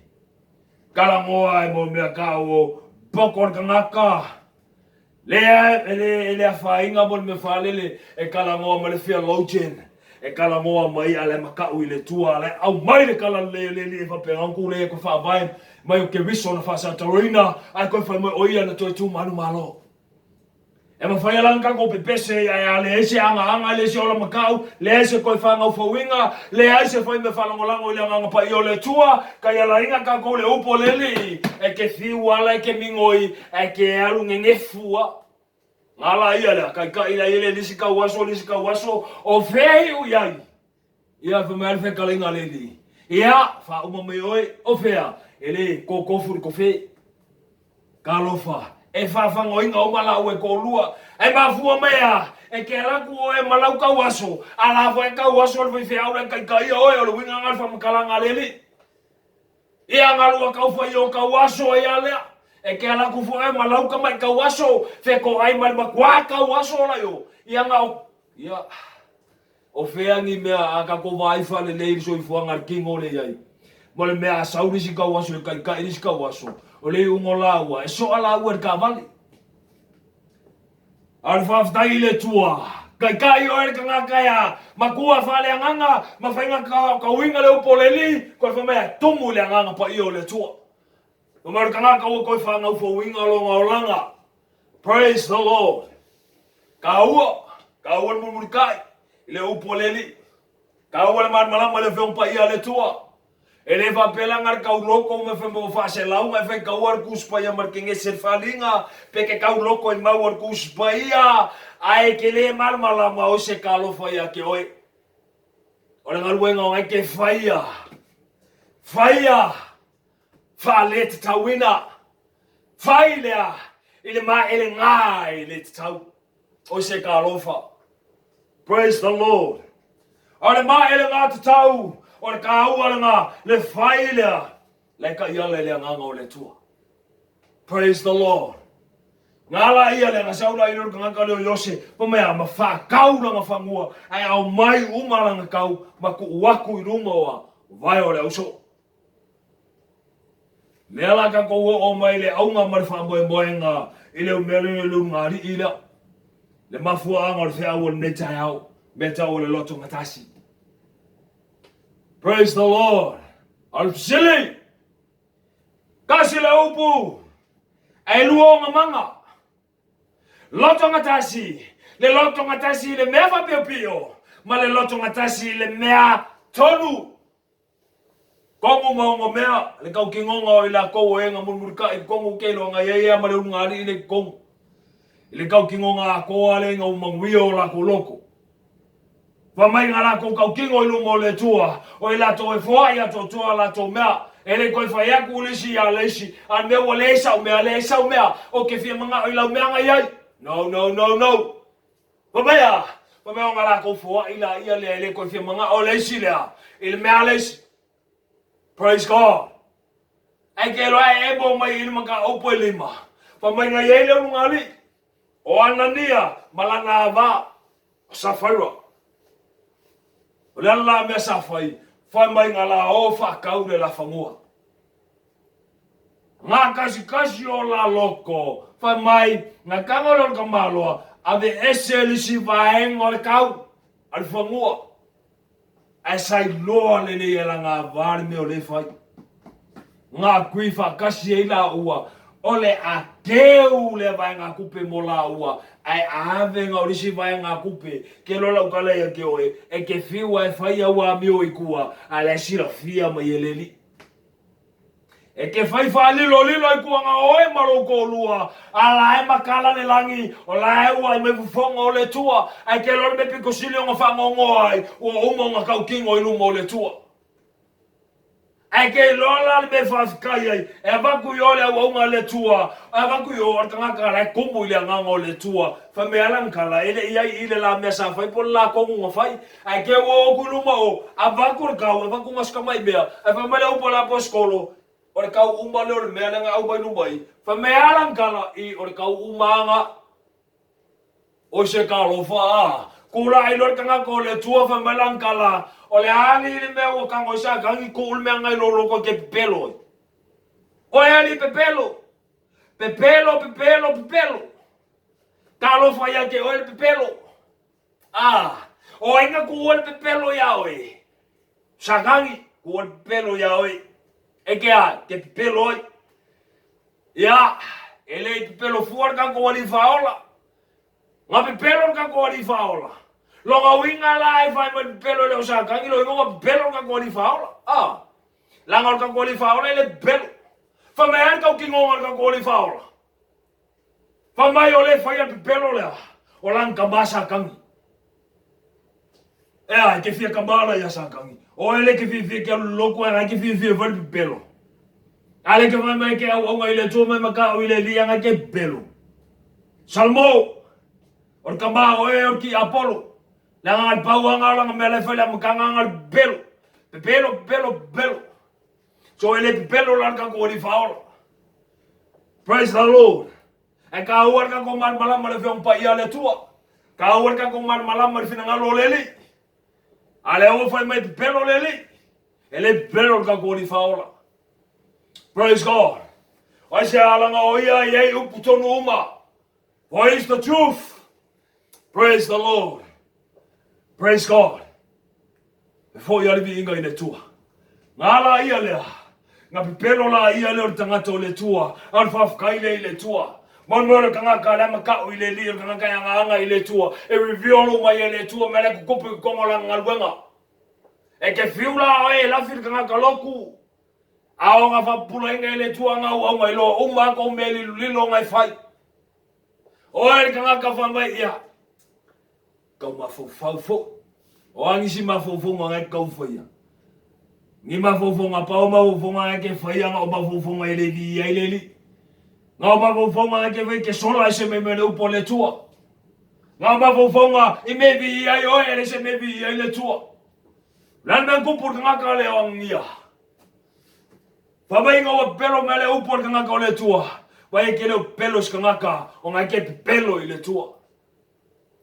talanoa ai mo mea tau o poko o le tagata. Lea e le, e le afaina mo le mea faalele e talanoa ma le theologian, e talanoa mai a la e matau i le Atua, a la e aumai le talalelei a le Alii e faapena ona tulei e toe faavae mai o Keriso na faasataroina, ae toe fai mai o ia na toe tu manumalo. E mafai lava ona tatou pepese ae a leai se agaaga, leai se ola matau, leai se toe faagaufauina, leai se fai mea faalagolago i le Agaga Paia o le Atua, taialaina tatou le upu a le Alii, e te fiu ala, e te migoi, ae te alu nenefu lava. Nga la ia lea, taitai la ia le lisi tau aso, lisi tau aso, o fea e iu i ai? Ia, fai mai le fetalaiga a le alii, Ia, faauma mai oe, o fea? E le totofu le tofe. Talofa, e faafagoina uma laua e toalua. Ae mafua mai a, e te alu atu oe ma lau tau aso, a la foi e tau aso le faifeau la e taitaia oe, o le uiga lena o le faamatalaga a le alii. Ia galua tau fai o tau aso ai a lea. E ke ala atu foi ma lau tamai tau aso, fetoai ma le matua tau aso la io. Ia nga o, ia, o fea ni mea a tatou vaai faalelei i le soifuaga a le kino lea i ai. Ma le mea a sau le isi tau aso e taitai le isi tau aso, o le iuga o laua, e soa laua i le taavale. A o le faafetai i le Atua. Kaikai oe le kangaka ea makua faaleagaga ma faiga kauiga le upu o le Alii, koe fai mai a tumu i le Agaga Paia o le Atua. Fai mai o le kangaka ua koe faagaufouina lona olaga. Praise the Lord. Kaua, kaua le mulimulitai i le upu a le Alii. Kaua le malamalama i le Afioga Paia a le Atua. E le faapea leaga le tauloko ma fai mai ua faaselauga e fai taua le Tusi Paia ma le Kenese le faaaliga pe te tauloko i mau a le Tusi Paia ae e te le malamalama o se talofa ia te oe. O le galuega o na e te faia, faia faaletatauina, fai lea i le maelega e le tatau. O se talofa. Praise the Lord. A o le maelega tatau, o le taua lena, le fai lea, la e taiala i le agaga o le Atua. Praise the Lord. Nga la ia le sau la ia le tagata lea o Iose, pa mai a ma whakau langa whangua, ai au mai uma langa kau, ma ku uaku i luma oa, vai o le auso. Lea la tatou oo mai i le auga ma le faamoemoega i le mea lea o le ulugalii lea, le mafuaaga o le feau o lenei taeao, mea tau o le lotogatasi. Praise the Lord. A o le fesili, tasi le upu, ae lua ona maga. Lotogatasi, le lotogatasi i le mea faapiopio ma le lotogatasi i le mea tonu. Kogu ma ogo mea, le kaukinoga o i lakou o e na mulimulitai kogu ke iloa na ia ia ma le ulugalii le kogu. I le kaukinoga atoa le ina ua manuia o lakou loko. Fa mai na lakou kaukino i luma o le Atua, o i latou e foai atoatoa a latou mea. E le toe fai aku le isi ia le isi, a le mea ua leai sau mea, leai sau mea, o ke fia manao i lau mea na iai. No, no, no, no. Fai mai a, fai mai ona latou foai laia lea e le toe fia manao le isi lea i le mea a le isi. Praise God. Ae ke iloa e emo mai i le mataupu e lima. Fai mai na i ai le ulugalii o Anania ma lana ava o Safaira. O le ala la mea sa fai, fai mai na la o faatau le lafanua. Nga kasikasi o la loko, fai mai, na tago lea o le tamaloa, ave ese le isi vaega o le tau a le fanua, ae sa iloa lelei e lana ava le mea o lea e fai. Nga kui faatasi ai laua, o le a teu lea vaegatupe mo laua, ae ave nga o le isi vaegatupe, ke loa lau tala ia te oe, e te fiu lava e fai au amio i tua, a o la e silafia mai e le Alii. E te fai faalilolilo i kuaga oe ma lou toalua, a la e makala le lagi, o la e ua i mai fofoga o le Atua, ae te iloa le mea pito sili ona faanoanoa ai, ua uma ona tautino i luma o le Atua. Ae te iloa la le mea e faafetai ai, e avatu i o le auauna a le Atua, e avatu i o a le tagata la e tumu i le agaga o le Atua, fai mai lava lana tala, e le i ai i le la mea sa fai po o le la tonu na fai, Ae ke ua o aku i luma o, avatu le kau, avatu ma si tamai mea, ae fai mai le upu a le aposetolo, o le kau uma lea o le mea lea na aumai luma i, fai mai a lana tala, i, o le kau uma aga, oi se talofa a, tulai loa le tagata o le Atua fai mai lana tala, o le a alii le mea ua tago ai Satani tuu le mea na i lou loto e te pepelo ai. Oe alii pepelo, pepelo, pepelo, pepelo, talofa ia te oe le pepelo. A, o ai na kuua le pepelo iā oe? Satani, kuua le pepelo iā oe. E ke a, te pepelo ai. Ia, e le i pepelo fua le tatou Alii Faaola. Na pepelo le tatou Alii Faaola. Lona uiga la e fai mai le pepelo e le o Satani, lona uiga ua pepelo le tatou Alii Faaola. A, leaga o le tatou Alii Faaola e le pepelo. Fai mai a le tautinoga a le tatou Alii Faaola. Fai mai o le faia le pepelo lea, o lana tama Satani. Ea, e te fia tama la ia Satani. O e le te fiafia ke alu i le lotu, ae ke fiafia e fai le pepelo. A le te fai mai ke auauna i le Atua mai maka'u i le Alii anga ke pepelo. Salmo, o le tama o e o le tiapolo. Leaga le pau anga o lana mea la e fai le amataga anga le pepelo. Pepelo, pepelo, pepelo. So e le pepelo la le tatou Alii Faaola. Praise the Lord. Ae taua le tatou malamalama i le Afioga Paia a le Atua. Taua le tatou malamalama i le finagalo o le Alii. A lea ua fai mai pepelo le Alii. E le pepelo le tatou Alii Faaola. Praise God. Ai se alaga o ia i ai upu tonu uma. For he is the truth. Praise the Lord. Praise God. E foi a le viiga i le Atua. Nga la ia lea, nga pepelo la ia lea o le tagata o le Atua, a o le faafetai lea i le Atua. Mo le mea o le tagata lea matau i le Alii, o le tagata e agaaga i le Atua, e reveal uma ai e le Atua mea la e tutupu i totonu o lana galuega. E te fiu la oe e lafi le tagata lotu, a o na faapupulaina e le Atua ana auauna iloa uma a tou mea lilolilo na e fai. Oe le tagata fai mai ia, tau mafaufau foi. O a nisi mafaufauga na e tau faia? Ni mafaufauga pau mafaufauga na e te faia na o mafaufauga e le viia ai le Alii. Na o mafaufauga na e te faia e te sola ese mai ma le upu a le Atua. Na o mafaufauga i mea e viia ai oe e le se mea e viia ai le Atua. O le a le mea na tupu i le tagata lea o Anania? Fai mai ina ua pepelo mai le upu a le tagata o le Atua, vai e te le o pepelo i se tagata ona e te pepelo i le Atua.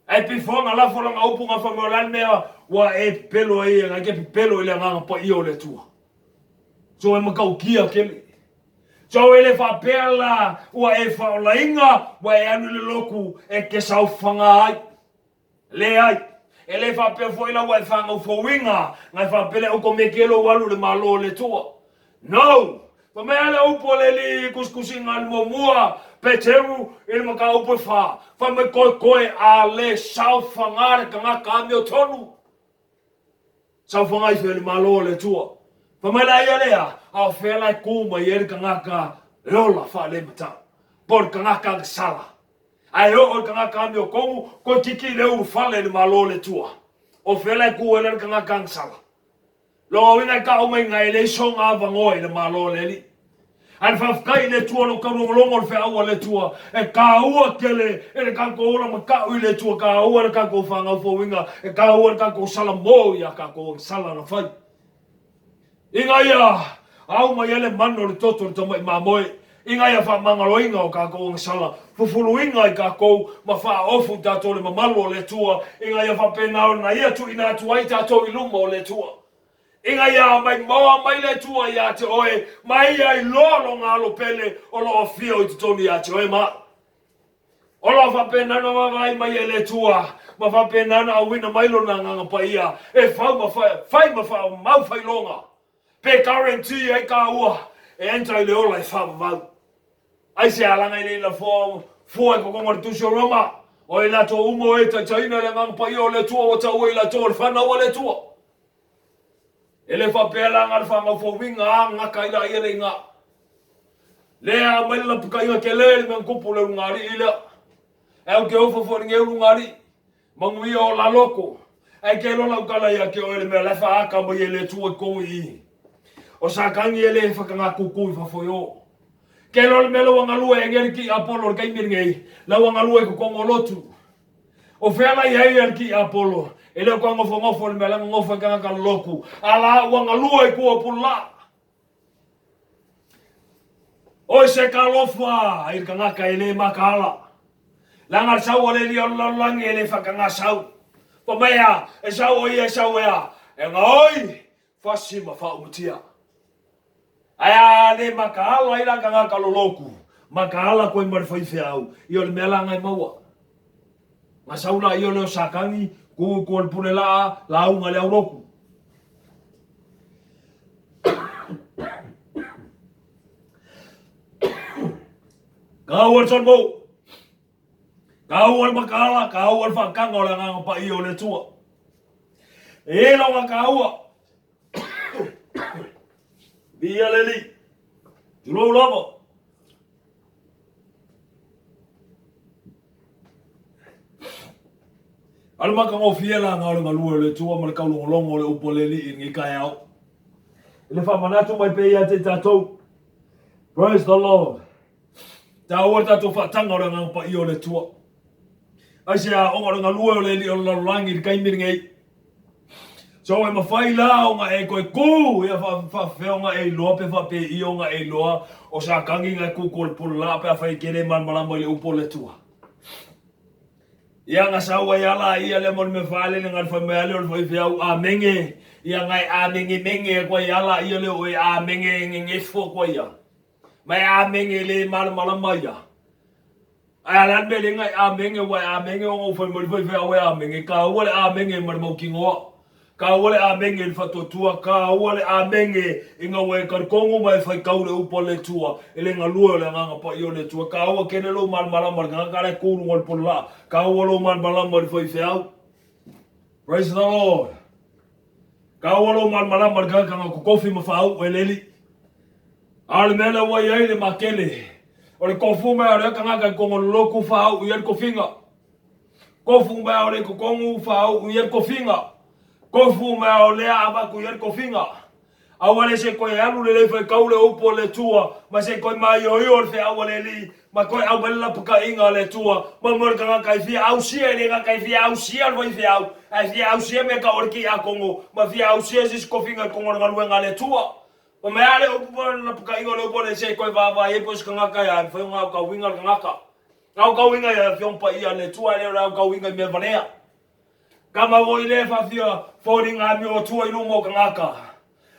Ae pei foi ona lafo lana upu na fai mai o le a le mea ua e pepelo ai e te pepelo i le Agaga Paia o le Atua. So e matautia tele. So e le faapea la ua e faaolaina ua e alu i le lotu e te saofaga ai. Leai. E le faapea foi la ua e fanau fouina na e faapea lea otomeke lou alu i le Malo o le Atua. No! Fai mai a le upu a le Alii i tusitusiga a le muamua, Peteru, i le mataupu e fa, fai mai koekoe a le saofaga le tagata amiotonu. Saofaga i fea i le Malo o le Atua. Fai mai la ia lea, a o fea la e tu mai ai le tagata e ola faalematau, po o le tagata agasala. Ae oo le tagata amiotonu, toeitiiti le ulufale i le Malo o le Atua. O fea la e tu ai la le tagata agasala? Lona uiga e tau mai ina e leai sona avanoa i le Malo o le Alii. Ae le faafetai i le Atua lou taulogologo o le feau a le Atua e taua tele i le tatou ola matau i le Atua, taua le tatou fanau fouina, e taua le tatou salamo i a tatou agasala na fai. Ina ia au mai ai le manu o le toto o le tamai mamoe, ina ia faamagaloina o tatou agasala, fufuluina i tatou ma faaofu i tatou le mamalu o le Atua, ina ia faapena ona Ia tuuina atu ai tatou i luma o le Atua. Ina ia maimoa mai le Atua ia te oe, ma Ia iloa Lona alo pele o lo o afio i totonu ia te oe ma au. O lo o faapena ona vaavaai mai e le Atua, ma faapena ona auina mai Lona Agaga Paia e fau ma fai ma faamau failoga, pe guarantee ai kāua e enter i le ola e faavavau. Aisea laga e le i lafoa fua i kokoga o le Tusi o Roma, o i latou uma o e taitaiina le Agaga Paia o le Atua ua taua i latou o le fanau a le Atua. E le faapea la na o le faamaufauina a gata ai la ia le iga. Lea aumai le lapataiga tele le mea na tupu le ulugalii lea. Ae ou te ofo foi i lenei ulugalii. Manuia o la loto. Ae te iloa lau tala ia te oe le mea la e faaata mai e le Atua i totonu i i. O Satani e le whakangā kūkū i fafo i o. Te iloa le mea la ua galue e nei le tiapolo i le taimi lenei, la ua galue i totonu o lotu. O fea la i ai le tiapolo? E le o toe nofonofo i le mea la nonofo ai tagata lolotu, a la ua galue i tua o pululaa. Oi se talofa i le tagata e le mataala. Leaga le sau a le Alii o le lalolagi e le faataga sau. Fai mai a, e sau o ia e sau e a? E gaoi, fasi ma faaumatia. Ae a le mataala ai la tagata lolotu, mataala koe ma le faifeau, ia o le mea la na e maua. Na sau la ia lea o Satani, tu i tua o le pule laa, lauga i le aulotu. Kaua le solomou, kaua le makaala, kaua le faataga o le Agaga Paia o le Atua. E i ai lona kaua. Viia le Alii. Tulou lava. A le matagofie la na o le galue o le Atua ma le taulogologo o le upu a le Alii i lenei taeao. I le faamanatu mai pea ia te i tatou. Praise the Lord. Taua le tatou faataga o le Agaga Paia o le Atua. Aisea ona o le galue o le Alii o le lalolagi i le taimi lenei. So e mafai la ona e toe tu ia faafefea ona e iloa pe faapei ona e iloa o Satani na e tutu o le pule la pe afai e te le malamalama i le upu o le Atua. Ia na sau ai ala ia lea mo le mea faalele na le fai mai ale o le faifeau amenge ia na e amenge menge atu ai ala ia lea o e amenge ngengefo atu ai ia. Ma e amenge le malamalama ia. Ae a le a le mea le iga e amenge ua e amenge ona ua fai mai le faifeau e amenge, kaua le amenge ma le mautinoa. Kaua le amenge i le faatuatua, kaua le amenge ina ua e talitonu ma e faitau le upu a le Atua i le galue o le Agaga Paia o le Atua. Kaua tele lou malamalama i le tagata la e tu i luga o le pololaa, kaua lou malamalama i le faifeau. Praise the Lord. Kaua lou malamalama i le tagata na totofi ma faauu e le Alii. A o le mea lea ua i ai le makele, o le tofu mai o lea tagata i totonu o le lotu faauu i ai le tofiga. Tofu mai o le i totonu faauu i ai le tofiga. Tofu mai o lea avatu i ai le tofiga. Aua le se toe alu lelei faitau le upu a le Atua, ma se toe maioio le feau a le Alii, ma toe aumai le lapataiga a le Atua, ma mo le tagata e fia ausia, e le gata e fia ausia le faifeau, ae fia ausia mea tau o le tiakono, ma fia ausia se isi tofiga i totonu o le galuega a le Atua. Fai mai a le upu ma le lapataiga o le upu a le se toe vaavaai ai po o se tagata e a, e mafai ona aotauina le tagata. Aotauina i Afioga Paia a le Atua, ae le o le aotauina i mea valea. Tama foi lea faafia foliga amio atua i luma o tagata.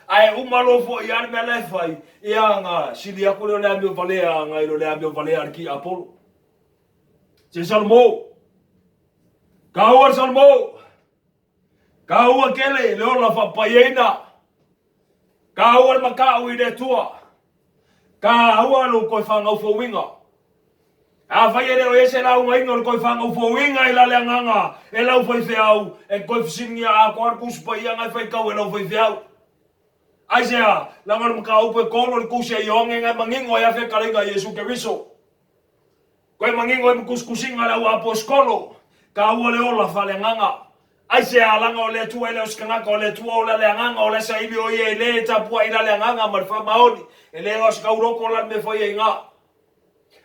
Ae uma loa foi a le mea la e fai, ia na sili atu lea o le amio valea nai lo le amio valea a le tiapolo. Se Salomõ! Taua le Salomõ! Taua tele le ola faapaiaina. Taua le matau i le Atua. Taua lou toe faanaufouina. Afai e le o i ai se laugaina o le toe faanaufouina i la le agaga e lau faifeau, e toe fesiligia atoa le Tusi Paia na e faitau e lau faifeau. Aisea? Leaga o le mataupu e tolu o le Tusi a Ioane na e manino ai a fetalaiga a Iesu Keriso. Toe manino ai ma tusitusiga a le au aposetolo, taua le ola faaleagaga. Aisea? Leaga o le Atua e le o se tagata, o le Atua ola le agaga, o la e saili o ia e le tapuai la le agaga ma le faamaoni, e le o se tauloto la le mea e fai ai ina.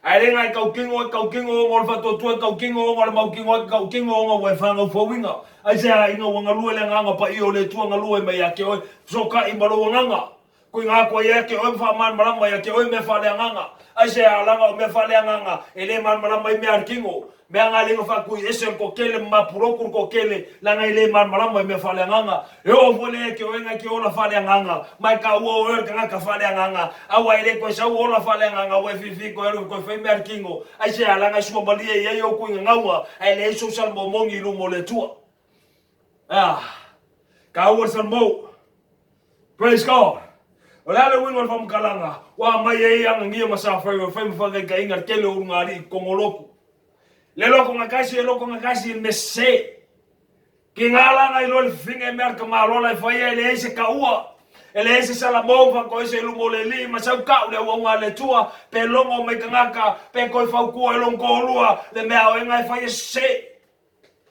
Ae le na e tautino e tautino ona o le faatuatua e tautino ona o le mautinoa e te tautino ona ua e fanau fouina. Aisea? Ina ua galue le agaga paia o le Atua galue mai ia te oe, fesootai ma lou agaga. Kuiga atu ai ia te oe ma faamalamalama ia te oe mea faaleagaga. Aisea? Leaga o mea faaleagaga e le malamalama ai mea a le tino. Mea nga le faatui ese o le toatele ma mapuloku le toatele, leaga e le malamalama i mea faaleagaga. E oo foi lea ia te oe nga e te ola faaleagaga, ma e taua o oe o le tagata faaleagaga, aua e le toe sau ola faaleagaga, ua e fiafia toe alu e toe fai mea a le tino. Aisea? Leaga e suamalie i ai ou kuiga gaua, ae leai sou salamo moni i luma o le Atua. Ah, taua le salamo. Praise God. O le a le uiga o le faamatalaga ua aumai ai Anania ma Safaira e fai ma faataitaiga le tele o ulugalii i totonu o lotu? Le loko gatasi e loko gatasi i le mea sese. Tiga la na iloa le fifine e mea le tamaloa la e fai ai, e leai se taua, e leai se salamo ma faatoese i luma o le Alii ma sau tau le auauna a le Atua, pe logo mai tagata, pe toe fautua i lona toalua, le mea a oe na e fai e sese.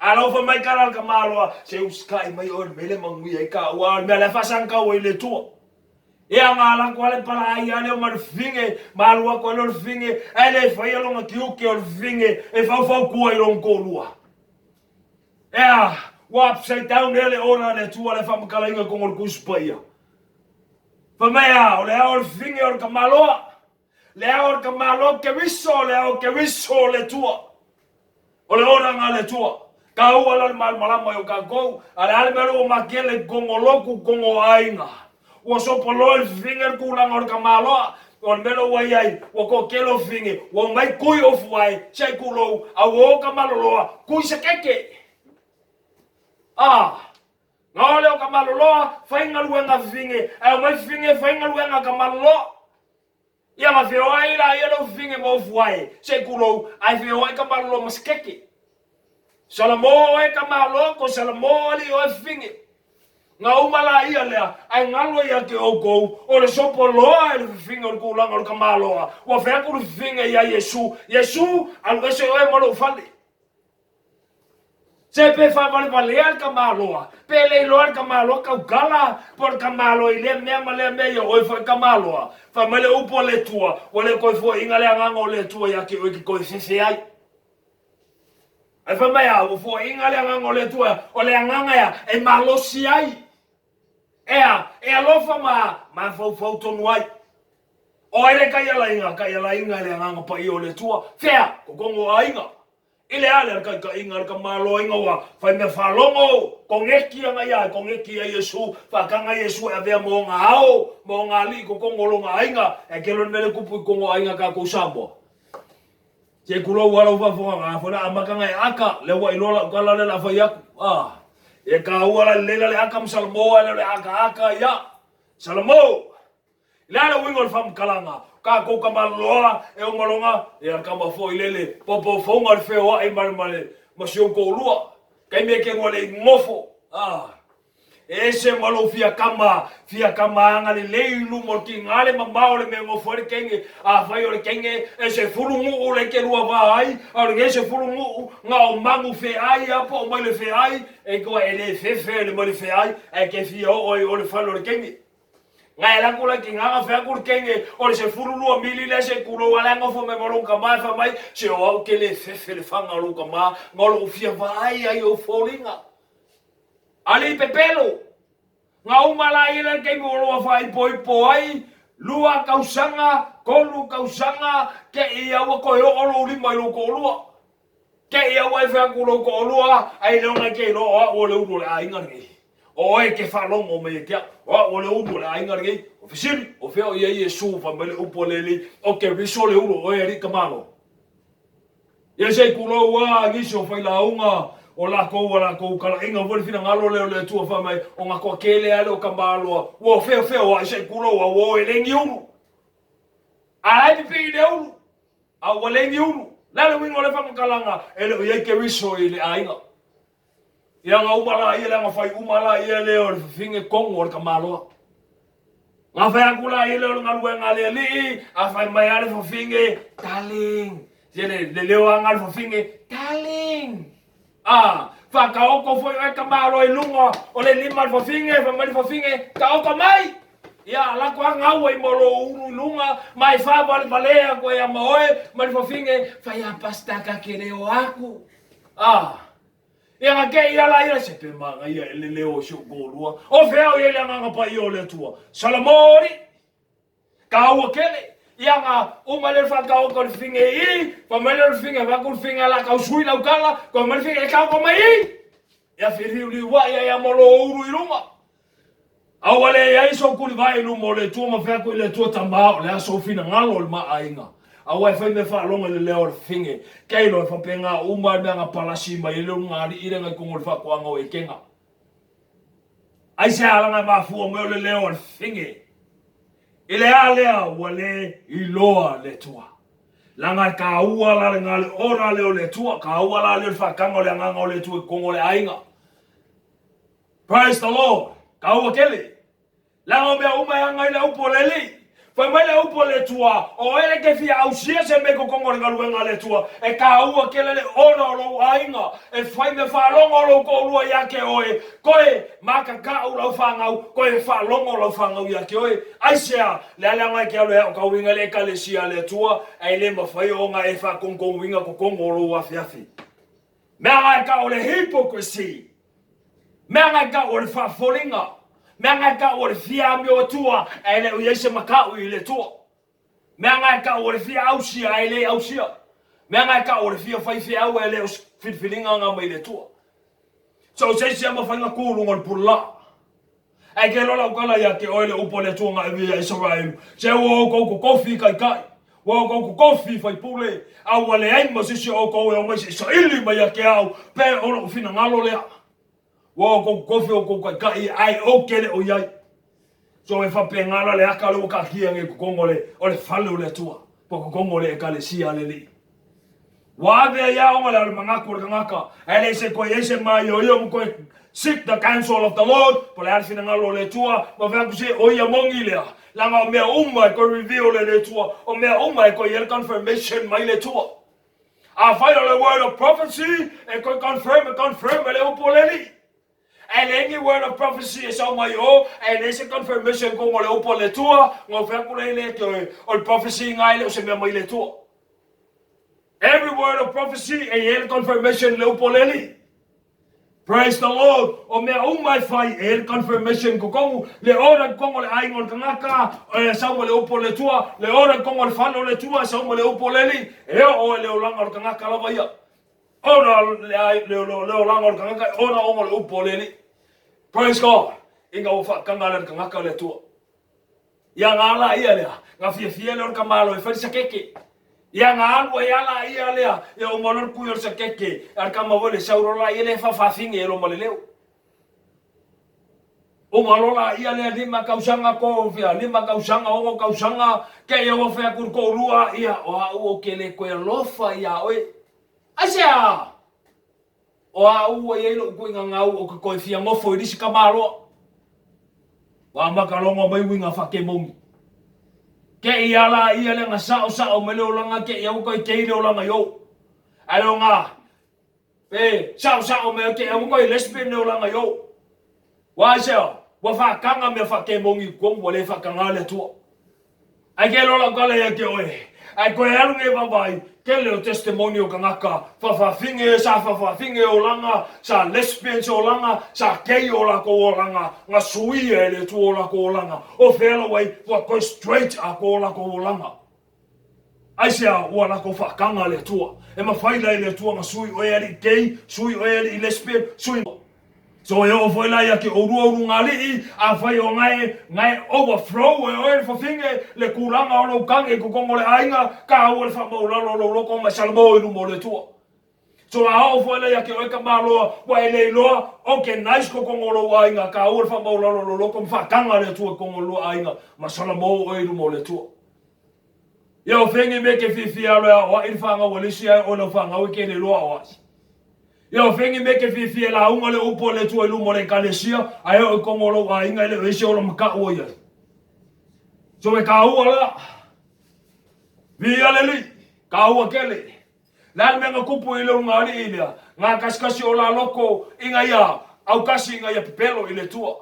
A lau fai mai kala le tamaloa, se usikai mai oe i le mea lea e manuia ai taua, a o le mea la e faasagitau ai i le Atua. Ia na alu atu lava le palaai a lea ma le fafine, ma alu atu ai lea o le fafine, ae le faia lona tiute o le fafine e faufautua i lona toalua. Ea, ua upside down ea le ora a le Atua le faamatalaina i totonu o le Tusi Paia. Fai mai a, o le ao o le fafine o le tamaloa, le ao o le tamaloa Keriso, le ao o Keriso o le Atua. O le olaga a le Atua. Taua la le malamalama i o tatou, a le a le mea lea ua makele i totonu o lotu, totonu o aiga. Ua sopo loa i le fifine le tulaga o le tamaloa. O le mea lea ua i ai, ua toatele o fifine, ua omai tui ofu ai, se i tulou, a ua o tamaloloa, tui sekeke. Ah! Na o lea o tamaloloa, fai galuega a fifine, ae omai fifine fai galuega a tamaloloa. Ia ma feoai laia lou fifine ma ofuae, se i tulou, ae feoai ka malolo ma se keke. Salamo oe ka malo, ko salamo alii oe fifine. Na uma laia lea, ae galo ia te outou, o le sopo loa e le fifine o le tulaga o le tamaloa, ua fai atu le fifine ia Iesu, Iesu, alu ese oe ma lou fale. Se pe faavalevalea le tamaloa, pe le iloa le tamaloa taugala, po o le tamaloa i lea mea ma lea mea ia oe foi tamaloa. Fai mai le upu a le Atua, ua le toe foaiina le agaga o le Atua ia te oe e te toe fefe ai. Ae fai mai a, ua foaiina le agaga o le Atua, o le agaga ea e malosi ai, ea e alofa ma mafaufau tonu ai. O ai le taialaiga? Taialaiga e le agaga paia o le Atua. Fea? Totonu o aiga. I le ale a le taitaiga a le tamaloaiga ua fai mea faalogo, koneki ana ia, koneki ia Iesu, faataga Iesu e avea ma ona ao, ma ona alii i totonu o lona aiga. E kelo le mea lea e tupu i totonu o aiga a tatou i Samoa. Se kulou a lau faafogaga, a foi la amataga e aka, lea ua iloa lau tala lea la fai atu. Ah, e taua la lelei la le aka ma Salamo ae le o le aka aka ia. Salamo! Le a le uiga o le faamatalaga, tatou tamaloloa e uma loga, ia le tama foi lele, poupoufoga le feoai ma le, ma le, ma si ou toalua. Taimi e te lua le i nofo. Ah. E ese ma lou fia kama, fia kama agalelei i luma o le tiga le mamao o le mea e nofo ai le teine. Afai o le teine e 10 nuu le te lua va ai, a o lenei 10 nuu na o manu feai a po o maile feai, e toa e le fefe le maile feai, ae te fia oo ai i o le fale o le teine. Na e laku la i tiga na fai atu le teine o le 12 mili lea se tulou a la e nofo mai ma lou tama e fai mai, se o au te le fefe le faga o lou tama, na o lou fia vaai ai i ou foliga. Alii pepelo, na uma la ia le taimi ua loa faaipoipo ai, lua tausaga, tolu tausaga, te i a ua toe oo lou lima i lou toalua. Te i a ua e fai atu i lou toalua, ai lea ona e te iloa o au o le ulu o le aiga lenei. O oe e te faalogo mai ia te au, o au o le ulu o le aiga lenei. O fesili, o fea o i ai Iesu fai mai le upu a le Alii, o Keriso le ulu o oe alii tamaloa. Ia se i tulou a nisi o failauga o lakou a lakou talaiga foi le finagalo lea o le Atua fai mai o na toatele a lea o tamaloa ua feofeoai se i tulou a ua o e le ni ulu a la e pipii i le ulu a ua le ni ulu. Le a le uiga o lea faamatalaga e le o i ai Keriso i le aiga. Ia na uma laia le aga fai uma laia lea o le fafine kogo o le tamaloa. Na fai atu laia lea o le galuega a le alii, a fai mai a le fafine, darling. Ia le, le leo aga a le fafine, darling. A, faataoto foi oe tamaloa i luga o le lima a le fafine, fai mai le fafine, taoto mai. Ia, lako a gau ai ma lou ulu i luga, ma e faavalevalea atu ai ama oe, ma le fafine, fai a pasta ka ke leo aku. A, Ia na kei ala ia se pe manaia e le leo o si ou toalua. O fea o i ai le Agaga Paia o le Atua? Salamoli! Taua tele! Ia na uma lea o le faataoto o le fafine i, fai mai lea o le fafine, avatu le fafine a la tau sui lau tala, toe mai le fafine, e taoto mai i! Ia feliuliuai ai ama lou ulu i luga. A ua leai sou tulivae i luma o le Atua ma fai atu i le Atua, Tama, o le a sou finagalo o le ma aiga? Aua e fai mea faalogo i le leo o le fafine. Keilo e faapena uma le mea na palasi mai ai le ulugalii lea na i tonu o le faatoaga o Etena. Aisea laga e mafua mai o le leo o le fafine? I le a lea ua le iloa le Atua? Laga e taua la le le ora lea o le Atua, taua la lea o le faataga o le agaga o le Atua i totonu o le aiga. Praise the Lord! Taua tele. Leaga o mea uma e aga i le upu a le Alii. Fai mai le upu a le Atua, o oe le te fia ausia se mea i totonu o le galuega a le Atua, e taua tele le ona o lou aiga, e fai mea faalogo lou toalua ia te oe, koe makakau lau fanau, koe faalogo lau fanau ia te oe. Aisea? Le a le aga e te alu e aotauina le Ekalesia a le Atua, ae le mafai ona e faatonutonuina totonu o lou afiafi. Mea aga e tau o le hypocrisy. Mea aga e tau o le faafoliga. Mea aga e tau o le fia amio atua ae le o i ai se mataʻu i le Atua. Mea aga e tau o le fia ausia ae le ausia. Mea aga e tau o le fia fai feau ae le o se filifiliga aga mai le Atua. So o se isi a mafai na tu luga o le pululaa. Ae ke loa lau tala ia te oe le upu a le Atua na ave ia Isaraelu, se ua outou totofi i taitai, ua outou totofi i faipule, a ua leai ma se isi o outou e omai se i saili mai ia te au, pe o lou finagalo lea. Ua outou totofi outou taitai, ae ou te le o i ai. So e faapena la le aka lea ua taatia nei i totonu o le, o le fale o le Atua, po o totonu o le Ekalesia a le Alii. Ua ave ai aoga le ale manatu o le tagata, ae le se toe i ai se maioio ma toe seek the counsel of the Lord, po o le a le finagalo o le Atua, ma fai atu se o ia moni lea, leaga o mea uma e toe reveal e le Atua, o mea uma e toe i ai le confirmation mai le Atua. Afai o le word of prophecy, e toe confirm, e confirm e le upu o le Alii. Ae leai ni word of prophecy e sau mai o, ae leai se confirmation kounga o le upu a le Atua, na fai atu lea le toe, o le prophecy na e le o se mea mai le Atua. Every word of prophecy e i ai le confirmation i le upu a le Alii. Praise the Lord. O mea uma e fai e i ai le confirmation i totonu, le ora i totonu o le aiga o le tagata, e sau ma le upu a le Atua, le ora i totonu o le fale o le Atua, e sau ma le upu a le Alii, e oo i le olaga o le tagata lava ia. Ona le olaga o le tagata e ona ona o le upu a le Alii. Praise God. Ina ua faataga le tagata o le Atua. Ia ngā la ia lea, ngā fiafia lea o le tamāloa e fai le sakeke. Ia nga alu ai ala ia lea, ia uma loa le kui o le sakeke, a le kama foi le sau loa laia lea e faafaafine e loma le leo. Uma loa laia lea lima tausaga ko fia lima tausaga ono tausaga ke ia ua fai atu i le toalua ia o au ou te le toe alofa ia oe. Aisea? O au ua i ai lou tuiga gau ou te toe fia nofo i le isi tamaloa. Ua amata logo mai uiga faakemogi. Ke i ala ia lea na sao sao mai le olaga ke i au toe kei le olaga i ou. Ae le o nga pe sao sao mai ke i au toe lesbian le olaga i ou. Ua aisea? Ua faataga mea faakemogi i totonu ua le faataga le Atua. Ae ke loa lau tala ia te oe, ae toe alu nei vaavaai, tele o testimony o tagata faafafine sa faafafine olaga, sa lesbians olaga, sa gay o latou olaga, na suia e le Atua o latou olaga. O fea lau ai, ua toe straight atoa o latou olaga. Aisea ua latou faataga le Atua? E mafai la e le Atua na sui oe alii gay, sui oe alii lesbian, sui. So e oo foi la ia te oulua ulugalii, afai o gae, gae overflow e oe le fafine, le tulaga o lou tagi i totonu o le aiga, taua le faamaulalo o lou loto ma e salamo i luma o le Atua. So a oo foi la ia te oe tamaloa, ua e le iloa organize totonu o lou aiga, taua le faamaulalo o lou loto ma faataga le Atua i totonu o le lua aiga, ma salamo oe i luma o le Atua. Ia o fea ni mea e te fiafia alo e aoai le fanau a le isi ae oe lau fanau e te le iloa aoai. Ia o fea ni mea e te fiafia e lauga le upu a le Atua i luma o le ekalesia ae oo i totonu o lou aiga e le o i ai se ola mataʻu o i ai. So e kāua la. Viia le Alii, kāua tele. Le a le mea na tupu i le ulugalii lea? Nga kasikasi o la loko ina ia aukasi ina ia pepelo i le Atua.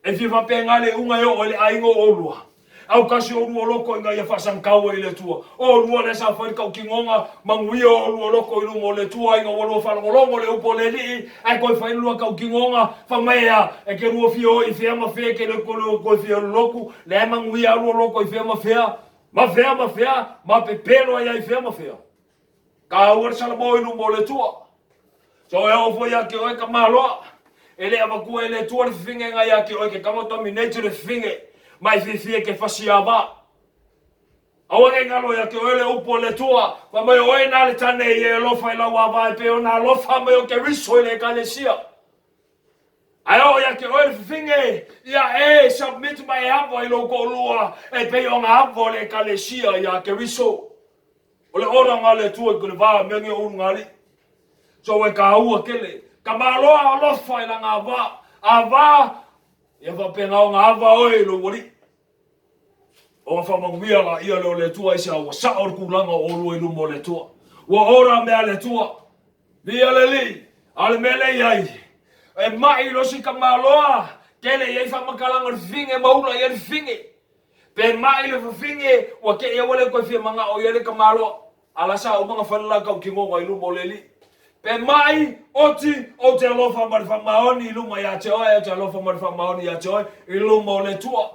E fia faapena le iuga e oo ai le aiga o oulua. Aukasi oulua loko ina ia faasagataua i le Atua. O oulua lea sa fai le tautinoga, manuia oulua loko i luma o le Atua ina ua lua faalogologo le upu a le Alii, ae toe fai le lua tautinoga, fai mai ea, e te lua fia o i fea ma fea, e te le toe fia lolotu, lea e manuia lua loko i fea ma fea, ma fea ma fea, ma pepelo ai ai fea ma fea. Taua le salamo i luma o le Atua. So e oo foi ia te oe tamaloa, e le avatua e le Atua le fifigega ia te oe ke tago dominate le fifige, ma e fiafia ke fasi ava. Aua nei galo ia te oe le upu a le Atua, fai mai o oe na le tane ia e alofa i lau ava e pei ona alofa mai o Keriso i le Ekalesia. Ae oo ia te oe le fifige, ia e submit ma e ava i lou toalua e pei ona ava o le Ekalesia ia Keriso. O le olaga a le Atua i le va mea nei o ulugalii. So e kāua tele. Tamaloa alofa i lana ava. Ava, ia faapena ona ava oe i lou alii. Ona faamanuia laia lea o le Atua aisea ua sao le tulaga o oulua i luma o le Atua. Ua ora mea a le Atua. Viia le Alii. A o le mea lea e i ai, e mai loa si tamaloa, tele i ai faamatalaga o le fifine ma ula i ai le fifine. Pe mai le fafine, ua te i aua le toe fia manao i ai le tamaloa, a la sa uma na fai le la tautinoga i luma o le Alii. Pe mai, oti, ou te alofa ma le faamaoni i luma ia te oe, ou te alofa ma le faamaoni ia te oe i luma o le Atua.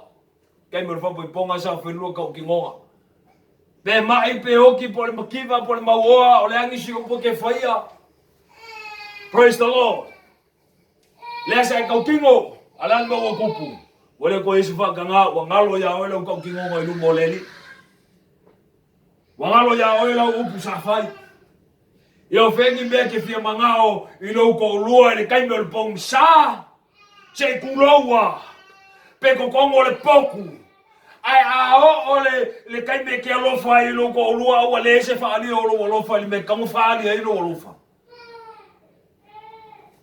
Taimi o le faapoipoga sa fai lua tautinoga. Pe mai, pe oti, po o le mativa, po o le mauoa, o le a nisi upu e te faia. Praise the Lord. Lea sa e tautino, a le a le mea ua tupu? Ua le toe i ai se faataga, ua galo iā oe lau tautinoga i luma o le Alii. Ua galo iā oe lau upu sa fai. Ia o fea ni mea e te fia manao i lou toalua i le taimi o le pogisa, se i tulou a, pe totogo o le potu, ae a oo le, le taimi e te alofa ai i lou toalua, ua leai se faaalia o lou alofa i le mea e tatau ona faaali ai lou alofa.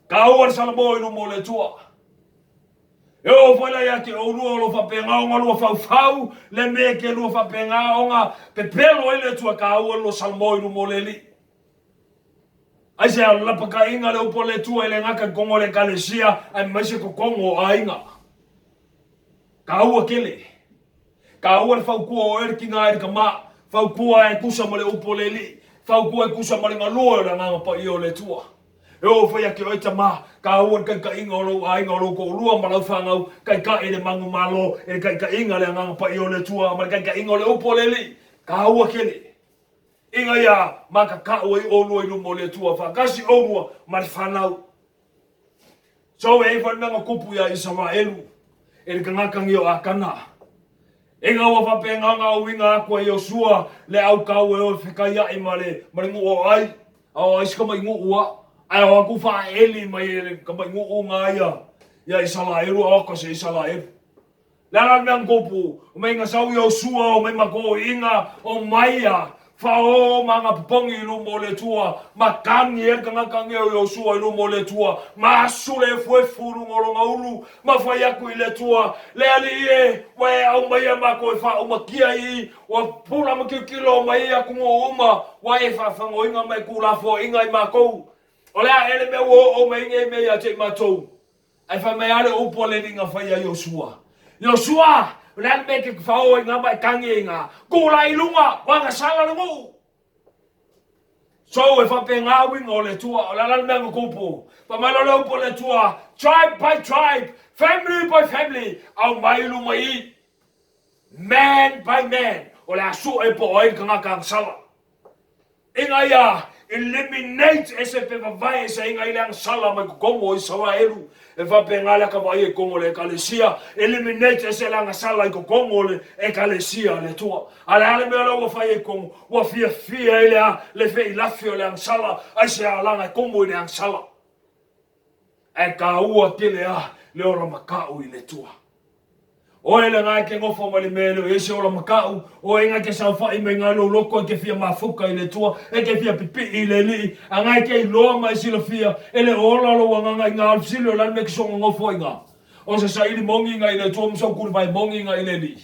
Taua le salamo i luma o le Atua. E oo foi la ia te oulua o lo faapena ona lua faufau le mea ke lua faapena ona pepelo ai le Atua taua le lua salamo i luma o le Alii. Aisea lapakaiga le upu a le Atua e le gata i totonu o le Ekalesia aemaise totonu o aiga. Taua tele. Taua le fautua o oe le tina e le tama, fautua e tusa ma le upu a le Alii, fautua e tusa ma le galue o le Agaga Paia o le Atua. E oo foi ia te oe tama, taua le taitaiga o lou aiga, o lou toalua ma lau fanau, taitai i le manumalo i le taitaiga a le Agaga Paia o le Atua ma le taitaiga o le upu a le Alii. Taua tele. Ina ia matatau ai oulua i luma o le Atua faatasi oulua ma le fanau. So e i ai foi le mea na tupu ia Isaraelu e le tagata nei o Akana. Inga ua faapena ona auina aku e Iosua le aukau e o e fekaiaʻi ma le ma le nuu o Ai, a o Ai si kamai nuu a, ae o atu faaeli mai e le kamai nuu na ia ia Isalaelu a o atu se Isalaelu. Le a la le mea na tupu? Omai na sau Iosua, omai ma toeaiina, omai a faaoo ma ana popogi i luma o le Atua, ma tagi ai le tagata nei o Iosua i luma o le Atua, ma asu le efuefu i luga o lona ulu, ma fai atu i le Atua, Le Alii e, ua e aumaia matou e faaumatia i i, ua pula ma tilotilo mai i atunuu uma, ua e faafagoina ma e tuulafoaiina i matou. O le a ea le mea ua oo mai ai nei mea ia te i matou? Ae fai mai lava le upu a le Alii na fai ia Iosua, Iosua, o le a le mea e te fao ai na ma e tagi ai na? Tulai i luga, ua agasala le nuu. So e faapena uiga o le Atua, o le a la le mea na tupu? Fai mai loa le upu a le Atua, tribe by tribe, family by family, aumai i luma i i, man by man, o le a sue po o ai le tagata agasala. Ina ia eliminate ese pe vavae ese inga i le agasala mai totonu o Isaraelu. E faapena le akavaia i totonu o le Ekalesia, eliminate ese le agasala i totonu o le Ekalesia a le Atua. A le a le mea lea ua fai ai totonu? Ua fiafia ai le le feilafi o le agasala, aisea laga e komo i le agasala. Ae taua tele a le ola makaʻu i le Atua. Oe le e ke nofo mai le mea e le o i ai se ola makaʻu, oe nga e ke saofai mai nga lou loto e ke fia mafuka i le Atua, e ke fia pipii i le Alii, a nga e ke iloa ma e silafia, e le o ola lou agaga i nga, o le fesili o le a le mea e ke soona nofo ai nga? O se saili moni nga i le Atua ma sou kulivae moni nga i le Alii.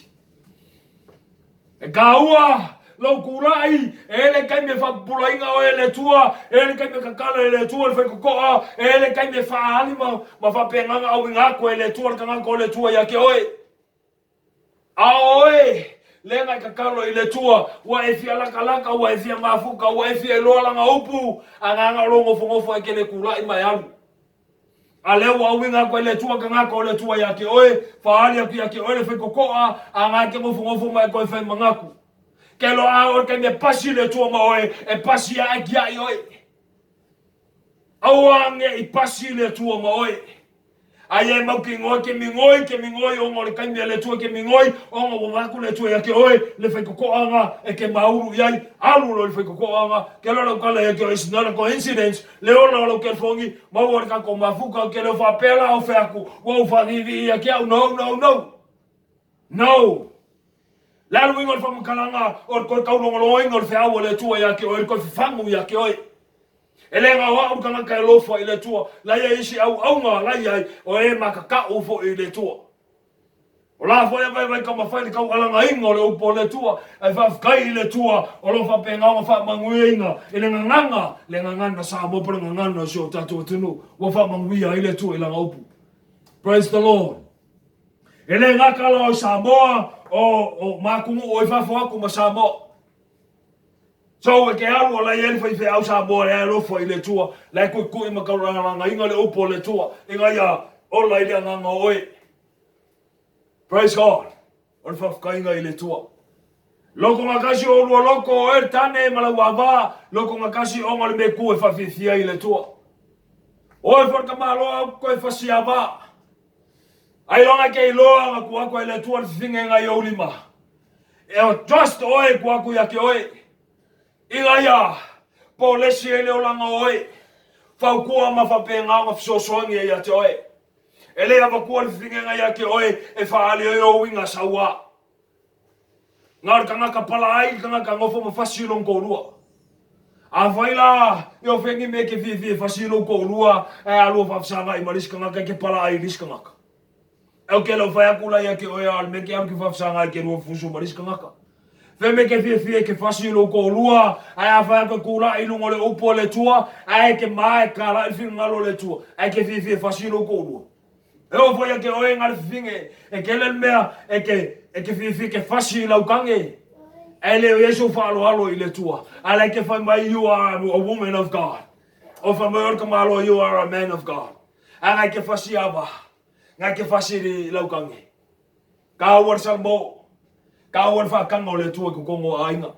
E kāua lou kulaʻi, e le taimi e faapupulaina oe e le Atua, e le taimi e kakala e le Atua le faikokoa, e le taimi e faaali ma, ma faapegaga auina atu e le Atua le tagata o le Atua ia te oe. A o oe, lea e kakalo i le Atua, ua e fia lakalaka, ua e fia mafuka, ua e fia iloa lana upu, agaga o lou nofonofo e ke le kulaʻi ma e alu. A lea ua auina atu ai le Atua tagata o le Atua ia te oe, faaali atu ia te oe le faikokoa, a na e te nofonofo ma e toe fai manatu. Ke loaʻa oe taimi e pasi le Atua ma oe, e pasi ae tiaʻi oe. Aua ne i pasi le Atua ma oe. Aia e mau ke igoa ke migoi, ke migoi ona o le taimi a le Atua ke migoi, ona ua vae atu le Atua ia te oe, le faikokoa na e ke maulu i ai, alu loa i le faikokoa na, ke loa lau tala ia te oe, it's not a coincidence, Le ola o lau telefoni, maua le tatou mafuta ou te le o faapea la o fea atu, ua ou faaviivii ia te au, no, no, no. No! Le a le uiga o le faamatalaga o le toe taulogologoina o le feau a le Atua ia te oe, le toe fafagu ia te oe. E le na o au le tagata e alofa i le Atua, la i ai isi auauna la i ai, o e makaka'u foi i le Atua. O la foi a vaivai taumafai le taualagaina o le upu o le Atua, ae faafetai i le Atua o lo o faapena ona faamanuiaina i le gagana, le gagana Samoa po o le gagana o si o tatou atunuu, ua faamanuia ai le Atua i lana upu. Praise the Lord. E le gata la o Samoa, o, o ma atunuu o i fafo atu ma Samoa. So e ke alu o la i ai le faifeau Samoa e alofa i le Atua, la e tuitui ma taulalagaina le upu o le Atua, ina ia ola i le agaga o oe. Praise God. O le faafetaiga i le Atua. Loko gatasi o olua loko o oe le tane ma lau ava, loko gatasi ona o le mea ku e faafiafia ai i le Atua. Oe foi le tamaloa au koe fasi ava. Ailoga ke iloa na ku atu ai le Atua le fifingega i ou lima. E o trust oe ku atu ia ke oe. Ina ia polesi ai le olaga o oe. Fautua ma faapena ona fesoasoani ai ia te oe. E le avatua le fifingega ia te oe e faaali ai ou uiga sauā. Na o le tagata palaai le tagata nofo ma fasi i lona toalua. Afai la e o fea ni mea e te fiafia e fasi i lou toalua ae alua faafesagai ma le isi tagata e te palaai i le isi tagata. Ou te le o fai atu la ia te oe a o le mea e te alu ke faafesagai ke lua fusu ma le isi tagata. Fea mea e te fiafia e te fasi i lou toalua ae afai atu e kulaʻi i luga o le upu a le Atua ae e te ma e kalaʻi le finagalo o le Atua ae e te fiafia e fasi i lou toalua. E oo foi ia te oe nga le fifine e tele le mea e te e te fiafia ke fasi i lau kage ae le o i ai sou faaaloalo i le Atua. Ae la e te fai mai you are a woman of God. O fai mai o le tamaloa you are a man of God. Ae nga e te fasi ava, nga e te fasi i lau kage. Kāua le salmo, kāua le whaakanga o le Atua i totonu o aiga.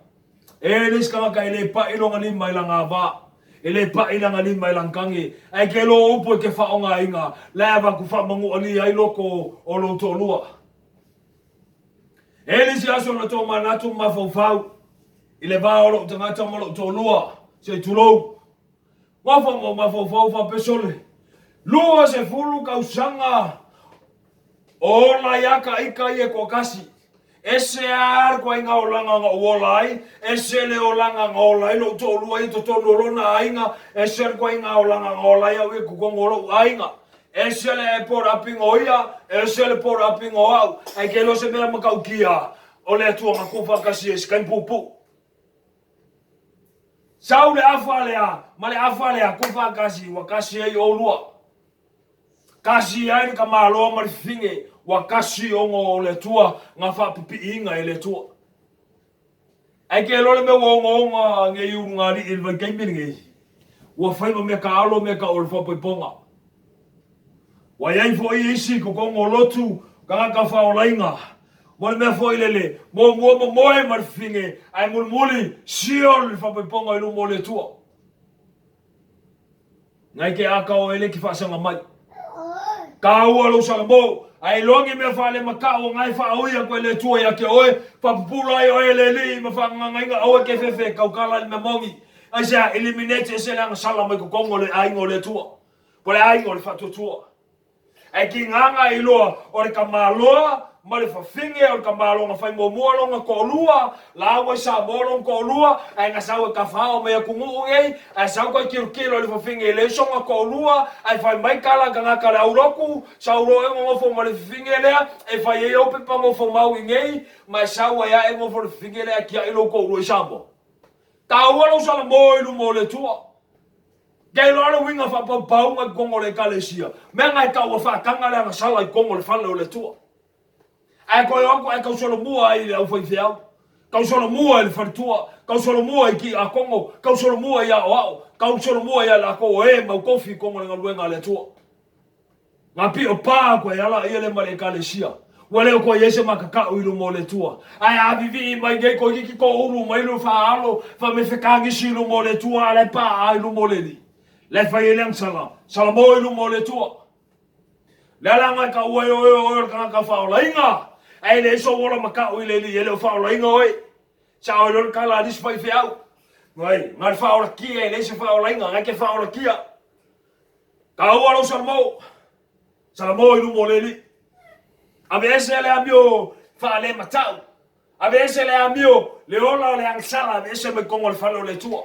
E le isi tagata e le paʻi lona lima i lana ava, e le paʻi lana lima i lana kage, ae ke loa upu e ke whaongaina, la e avatu whaamanuʻalia ai loko o lou toalua. E le isi aso na tomanatu ma mafaufau i le va o lou tagata ma lou toalua, se i tulou. Nofo ma mafaufau faapea sole, 20 tausaga o ola ia ka ika ia e toatasi. Ese lava le ituaiga olaga na ou ola ai, ese le olaga na ola ai lou toalua ia i totonu o lona aiga, ese le ituaiga olaga na ola ai au ia i totonu o lou aiga. Ese le brought-up-iga o ia, ese le brought-up-iga o au. Ae ke iloa se mea matautia o le Atua na tuufaatasi ai i se taimi puupuu. Sau le afa lea ma le afa lea tuufaatasi ua tasi ai oulua. Tasi ai le tamaloa ma le fifine ua tasi ona o le Atua na faapipiiina e le Atua. Ae ke iloa le mea ua ogaoga nei ulugalii i le vaitaimi lenei, ua fai ma mea taalo mea tau o le faapoipoga. Ua i ai foi isi i totonu o lotu tagata faaolaina, mo le mea foi lele, muamua momoe ma le fifine, ae mulimuli seal le faapoipoga i luma o le Atua. Ngai ke aka oe le ki faasaga mai. Taua lou salamo, ae iloa ni mea faalemata'u o na e faaui atu e le Atua ia te oe, faapupula ai oe e le Alii ma faagagagaina aua e te fefe e tautala i le mea moni. Aisea? Eliminate ese le agasala mai totonu o le aiga o le Atua, po o le aiga o le faatuatua. Ae tigaga e iloa o le tamaloa ma le fafine o le tamaloa na fai muamua lona toalua, laua i Samoa lona toalua, ae na sau e tafao mai atunuu nei, ae sau toe tilotilo i le fafine e leai sona toalua, ae fai mai tala a tagata le aulotu, sau loa e nonofo ma le fafine lea, e fai ai au pepa nofo mau i nei, ma e sau ai lava e nofo le fafine lea ae tiai lou toalua i Samoa. Taua lou salamo i luma o le Atua. Kei loa le uiga faapaupauga i totonu o le Ekalesia, mea na e taua faataga le agasala i totonu o le fale o le Atua. Ae toe o atu ae tausolomua ai i le aufaifeau, tausolomua i le faletua, tausolomua i tiakono, tausolomua i aoao, tausolomua ia i latou o e mau tofi i totonu o le galuega a le Atua. Nga pio pa atu ai ala ia lea ma le Ekalesia. Ua le o toe i ai se makaka'u i luma o le Atua. Ae a vivii mai nei toeitiiti toulu mai le faaalo fa me fekagisi i luma o le Atua a la e paa i luma o le Alii. La e fai ai le agasala, salamo i luma o le Atua. Le ala nga e taua ai oe o oe o le tagata faaolaina, ae leai sou ola maka'u i le Alii e le o faaolaina oe. Sa oe loa le tala a le isi faifeau. Ai, nga le faaolakia e leai se faaolaina, nga e te faaolakia. Taua lou salamo, salamo i luma o le Alii. Aveese le amio faalemata'u, aveese le amio le ola o le agasala, aveese mai totonu o le fale o le Atua.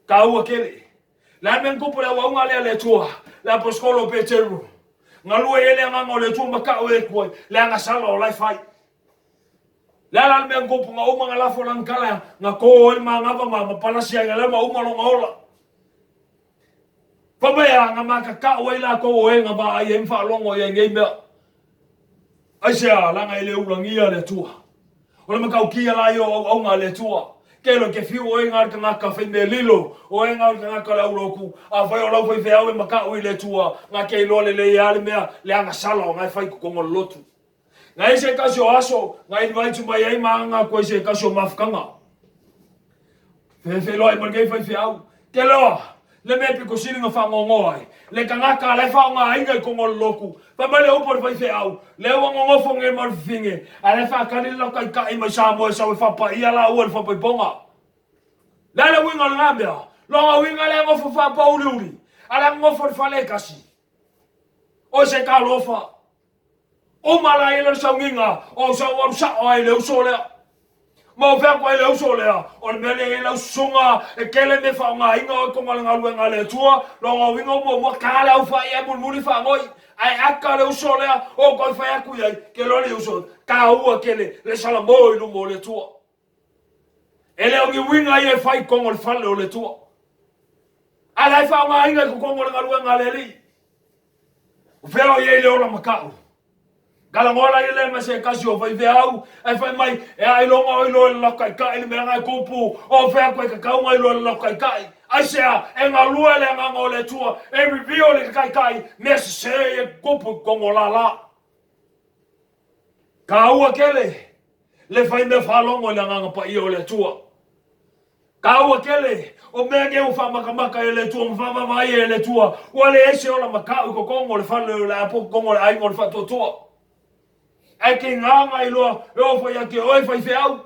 Taua tele. Le a le mea na tupu i le auauga lea a le Atua, le aposetolo o Peteru, galue i ai le agaga o le Atua ma ta'u e atu ai le agasala o la e fai. Le a la le mea na tupu, na uma na lafo lana tala, na to ai le manava ma palasi ai lea ma uma lona ola. Fai mai a, na makaka'u ai latou o e na vaai ai ma faalogo i ai nei mea. Aisea, leaga e le ulagia le Atua. O le matautia la ia o auauna a le Atua. Kelo ke fiu o e nga le tagata fai mea lilo, o e nga le tagata le aulotu, afai o lau faifeau e maka'u i le Atua, na te iloa lelei a le mea, le agasala o nga e fai i totonu o le lotu. Na i se tasi o aso, na invite mai ai ma aga atu ai se tasi o mafutaga. Fefeiloai ma lenei faifeau. Ke loa, le mea pito sili na faanoanoa ai, le tagata la e faaaogaina i totonu o le lotu, fai mai le upu a le faifeau, lea ua nonofo nei ma le fafine, ae la e faatali le lau taitai mai Samoa e sau e faapaia laua i le faapaipoga. Le a le uiga o lena mea? Lona uiga lea nofo faapauliuli, a la nonofo i le fale e tasi. Oi se talofa! Uma la ia le sauniga o sau alu sa'o ai i le uso lea. Ma ou fai atu ai i le uso lea, o le mea lea e i ai lau susuga, e tele mea faaaogaina oe totonu o le galuega a le Atua, lona uiga o muamua ta le aufai ae mulimuli faanoi. Ae aka le uso lea, o toe fai atu i ai, ke loa le uso, taua tele le salamo i luma o le Atua. E le o ni uiga ia e fai i totonu o le fale o le Atua. Ae la e faaaogaina i totonu o le galuega a le Alii. O fea o i ai le ola maka'u? Talanoa la ia lea ma se tasi o faifeau, ae fai mai, e ailoga o iloa e le lautaitai le mea na e tupu, o fea atu e tatau na iloa e le lautaitai. Aisea? E galue le agaga o le Atua e reveal i le taitai mea sese ia e tutupu i totonu o lala. Taua tele le fai mea faalogo i le agaga paia o le Atua. Taua tele o mea nei ua faamatamaka e le Atua ma faavaavaai e le Atua, ua leai se ola maka'u i totonu o le fale o le apo, totonu o le aiga o le faatuatua. Ae ke gaga iloa e oo foi ia te oe faifeau.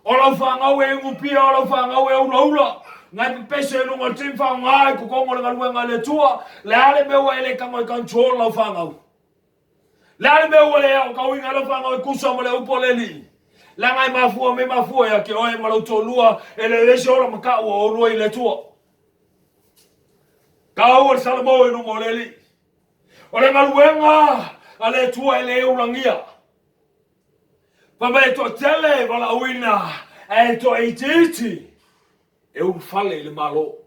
O lau fanau e ugupia, o lau fanau e ulaula. Ngai pepese i luga o le team faaaoga i totonu o le galuega a le Atua. Le a le mea ua e le tago e control lau fanau? Le a le mea ua le aotauina ai lau fanau e tusa ma le upu a le Alii? Leaga e mafua me mafua ia te oe ma lou toalua e le o i ai se ola matau o oulua i le Atua. Taua le Salamo i luma o le Alii. O le galuega a le Atua e le ulagia. Fai mai e toatele e valaauina ae toaitiiti e ulufale i le Malo.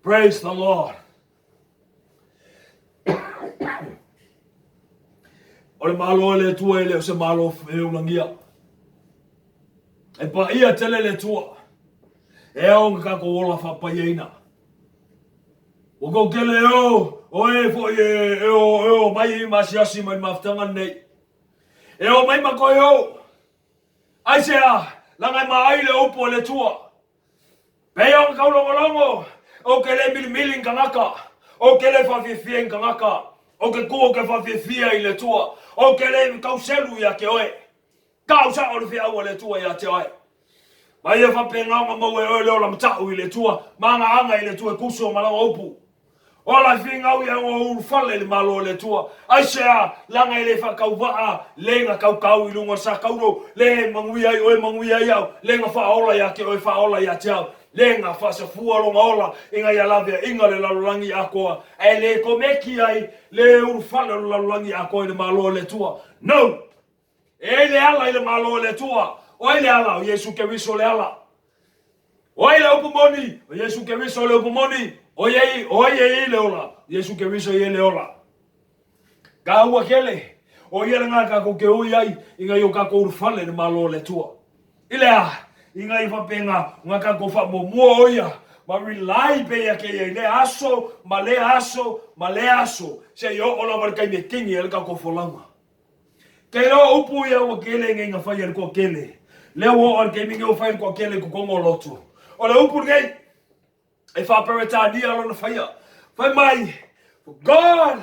Praise the Lord. O le Malo e le Atua e le o se Malo e ulagia. E paia tele le Atua. E ao ona tatou ola faapaiaina. Ua tou tele e o, o e foi e, e o, e o mai i maasiasi mai le mafutaga lenei. E o mai ma toe o. Aisea, leaga e maai le upu a le Atua. Pei ona taulogologo, ou te le milimili i ni tagata, ou te le faafiafia i ni tagata, ou te tu ou te faafiafia i le Atua, ou te le tauselu ia te oe. Tau sao le feau a le Atua ia te oe. Ma ia faapena ona maua e oe le ola matau i le Atua, ma agaaga i le Atua e tuso ma lana upu. Ola e finau ia ona ulufale i le Malo o le Atua. Aisea? Leaga e le faatauvaa, le na tautau i luga o le sa tauro, le manuia ai oe manuia ai au, le na faaola ia te oe faaola ia te au, le na faasafua lona ola ina ia laveaiga le lalolagi atoa, ae le komeki ai le ulufale o le lalolagi atoa i le Malo o le Atua. No! E ai le ala i le Malo o le Atua. O ai le ala? O Iesu Keriso le ala. O ai le upu moni? O Iesu Keriso le upu moni. O ai, o ai e i ai le ola? O Iesu Keriso e i ai le ola. Taua tele, o ia lena tatou te ui ai ina ia o tatou ulufale i le Malo o le Atua. I le a? Ina ia faapena ona tatou faamuamua o ia ma rely pea ia te ia i lea aso ma lea aso ma lea aso seia oo lava i le taimi e kini ai le tatou folauga. Kei loa upu ia ua kele nei na fai e le toatele. Lea ua oo i le taimi nei ua fai e le toatele i totonu o lotu. O le upu lenei, e faa-Peretania lona faia. Fai mai, For God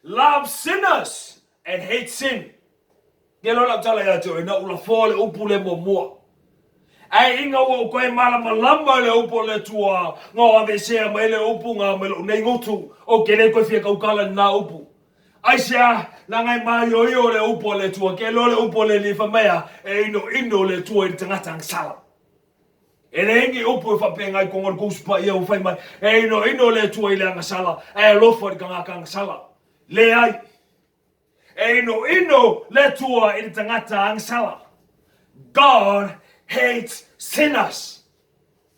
loves sinners and hates sin. Kei loa lau tala ia te oe, na ou lafoa le upu lea muamua. Ae ina ua ou toe malamalama i le upu a le Atua, na ou aveesea mai le upu na mai lou nei gutu, ou te le toe fia tautala i lena upu. Aisea? Leaga e māioio le upu a le Atua, ke iloa le upu a le Alii fai mai a, e inoino le Atua i le tagata agasala. E leai ni upu e faapena i totonu o le Tusi Paia ua fai mai, e inoino le Atua i le agasala, ae alofa i le tagata agasala. Leai. E inoino le Atua i le tagata agasala. God hates sinners.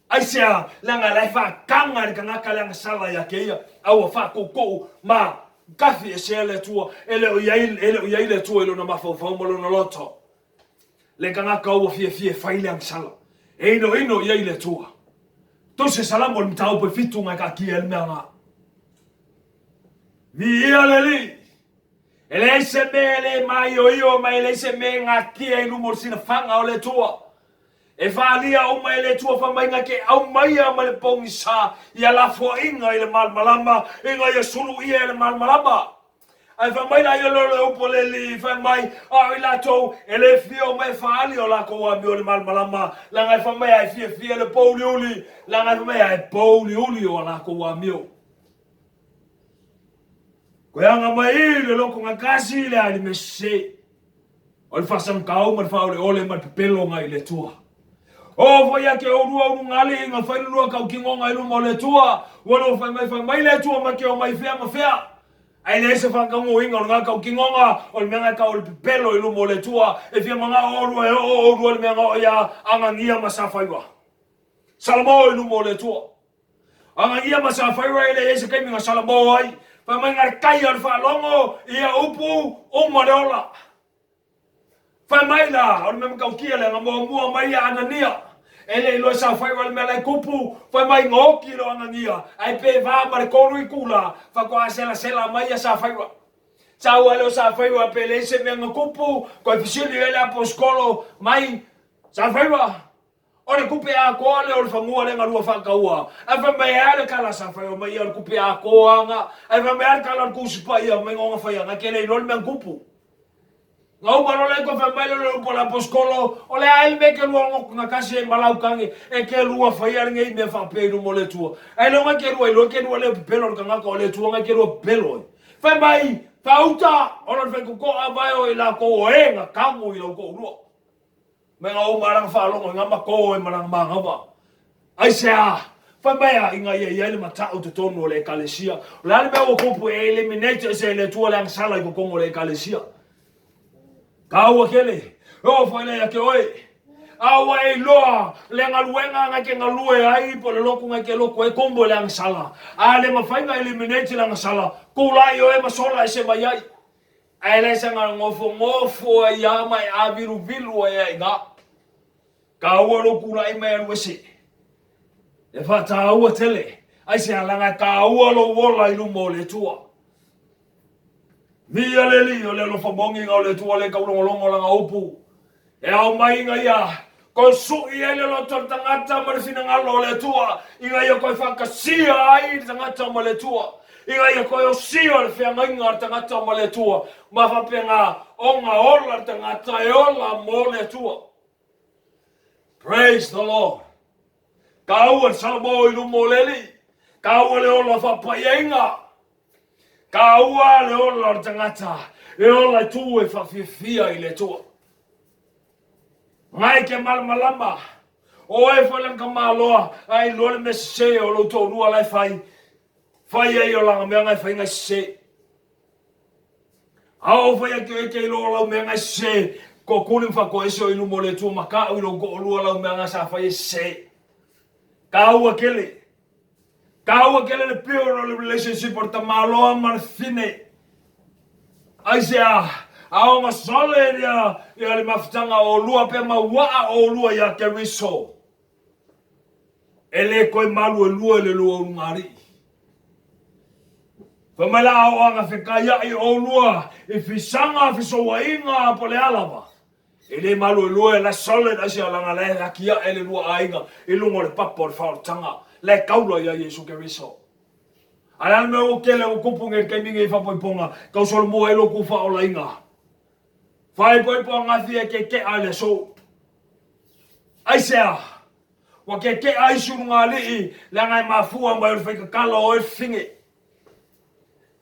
Aisea? Leaga la e faataga le tagata le agasala ia te ia, a ua faatoutou ma tafi esea le Atua, e le o i ai, e le o i ai le Atua i lona mafaufau ma lona loto. Le tagata ua fiafia e fai le agasala, e inoino i ai le Atua. Tusi Salamo i le mataupu e fitu na e taatia ai le mea na. Viia le Alii! E leai se mea e le maioio ma e leai se mea e gatia i luma o le silafaga o le Atua. E faaalia uma e le Atua fai mai na te aumaia mai le pogisa ia lafoaiga i le malamalama ina ia suluia e le malamalama. Ae fai mai la ia lea o le upu a le Alii, fai mai, a o i latou e le fia o mai e faaali o lakou amio i le malamalama, leaga e fai mai a e fiafia le pouliuli, leaga e fai mai a e pouliuli o a lakou amio. Koe aga mai i le loko gatasi le a i le mea sese. O le faasagitau ma le faaoleole ma le pepelo ngai i le Atua. O foi ia te oulua ulugalii nga fai lulua tautinoga i luma o le Atua, ua lua fai mai fai mai le Atua ma te omai fea ma fea. Ae leai se faataunuuina o lena tautinoga, o le mea na e tau o le pepelo i luma o le Atua, e fia manao oulua e oo oulua i le mea na oo ia Anania ma Safaira. Salamo i luma o le Atua. Anania ma Safaira e leai se taimi na salamo ai. Fai mai na le tai o le faalogo ia upu uma le ola. Fai mai la, o le mea matautia lea na muamua mai ia Anania. E le iloa e Safaira le mea la e tupu. Fai mai na oti loa Anania, ae pe va ma le tolu itula, faatoa selasela mai ia Safaira. Sau ai lea o Safaira pe leai se mea na tupu, toe fesili ai le aposikolo mai, Safaira, O le tupe atoa lea o le fanua lea na lua faataua. Ae fai mai a le tala sa fai mai ia o le tupe atoa nga. Ae fai mai a le tala o le Tusi Paia mai nga ona fai anga ke le iloa le mea na tupu. Nga uma loa le koe fai mai le le upu a le aposetolo, o le a ai le mea e ke lua ngo kasi ai ma lau kange, e ke lua faia lenei mea faapea i luma o le Atua. Ai le nga ke lua iloa ke lua leo pepelo le kangaka o le Atua nga ke lua pepelo ai. Fai mai, fauta, ona le fai kokoa vae o i lakou o e nga kamu i lau koulua. Mai nga uma langa faalogo i nga mako e ma langa manava. Aisea? Fai mai a ina ia i ai le mata'u i totonu o le Ekalesia. O le a le mea ua tupu e eliminate ese e le Atua le agasala i totonu o le Ekalesia? Taua tele. E oo foi lea ia te oe. A ua e iloa le galuega na e te galue ai po o le lotu na e te lotu ai kombo i le agasala. A le mafai na eliminate le agasala, tulai oe ma sola ese mai ai. Ae le saga nofonofo ai lava ma e aviluvilu ai lava i ina. Taua lou tulai mai alu ese. E faataua tele. Aisea? Leaga e taua lou ola i luma o le Atua. Viia le Alii, o le alofa moni na o le Atua le taulogologo lana upu. E ao mai ina ia toe sui ai le loto o le tagata ma le finagalo o le Atua, ina ia toe faatasia ai le tagata ma le Atua, ina ia toe osia le feagaiga a le tagata ma le Atua, ma faapena ona ola le tagata e ola mo le Atua. Praise the Lord. Taua le Salamo i luma o le Alii. Taua le ola faapaiaiga. Taua le ola o le tagata e ola i tu e faafiafia i le Atua. Ngai ke malamalama, o oe foi lana tamaloa, a iloa le mea sese o lou toalua la e fai, fai ai o lana mea ngai fai ngai sese. A o fai ake oe ke iloa o lau mea ngai sese, toatuli ma faatoese o i luma o le Atua ma kau i lou toalua lau mea ngai sa fai e sese. Taua tele. Taua tele le pure o le relationship o le tamaloa ma le fine. Aisea? A o sole ia, ia le mafutaga o olua pe mauaa o olua ia Keriso. E le koe malu e lua i le lua ulugalii. Fai mai la a o aga fekaiai o olua i fisaga, fesouaiga po le a lava. E le maluelue, la e solid aisea leaga la e atiae le lua aiga i luga o le papa o le faaolataga, la e taula ia Iesu Keriso. A le a le mea ua tele ua tupu nei i le taimi nei i faapoipoga, tau solomua ai lotu faaolaina. Faaipoipo angafi e keke'a i le aso. Aisea? Ua keke'a isi ulugalii leaga e mafua mai o le faitatala o oe fine.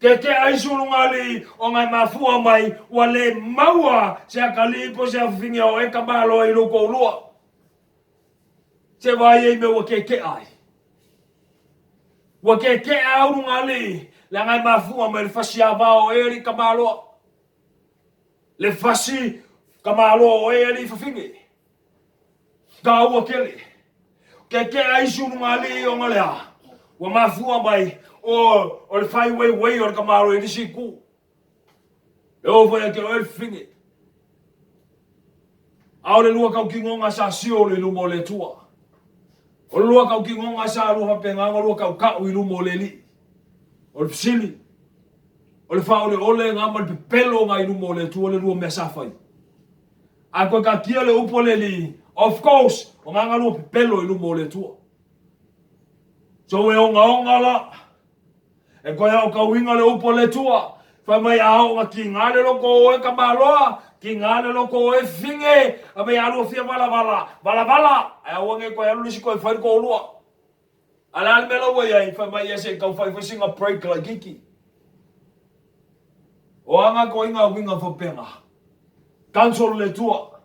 Keke'a isi ulugalii ona e mafua mai ua le maua se atalii po o se afafine o oe tamaloa i lou toalua. Se vaai ai i mea ua keke'a ai. Ua keke'a ulugalii leaga e mafua mai le fasi ava o oe alii tamaloa. Le fasi tamaloa o oe alii fafine. Taua tele. Keke'a isi ulugalii ona le a? Ua mafua mai o, o le faiueiuei o le tamaloa i le isi itu. E oo foi ia te oe le fafine. A o le lua tautinoga sa sio i luma o le Atua. O le lua tautinoga sa lua faapena ona lua tautau i luma o le Alii. O le fesili, o le faaoleole na ma le pepelo na i luma o le Atua le lua mea sa fai? A toe taatia le upu a le Alii, of course, o na lua pepelo i luma o le Atua. So e ogaoga la, e toe aotauina le upu a le Atua, fai mai a oo na kiga le loto o oe tamaloa, kiga le loto o oe fine, a mai a lua fia valavala, valavala, ae aua ne i toe alu le isi toe fai le toalua. A o le a le mea la ua i ai, fai mai ia se i tau fai foi sina break laitiiti. O a nga toaiga uiga faapena? Cancel le Atua.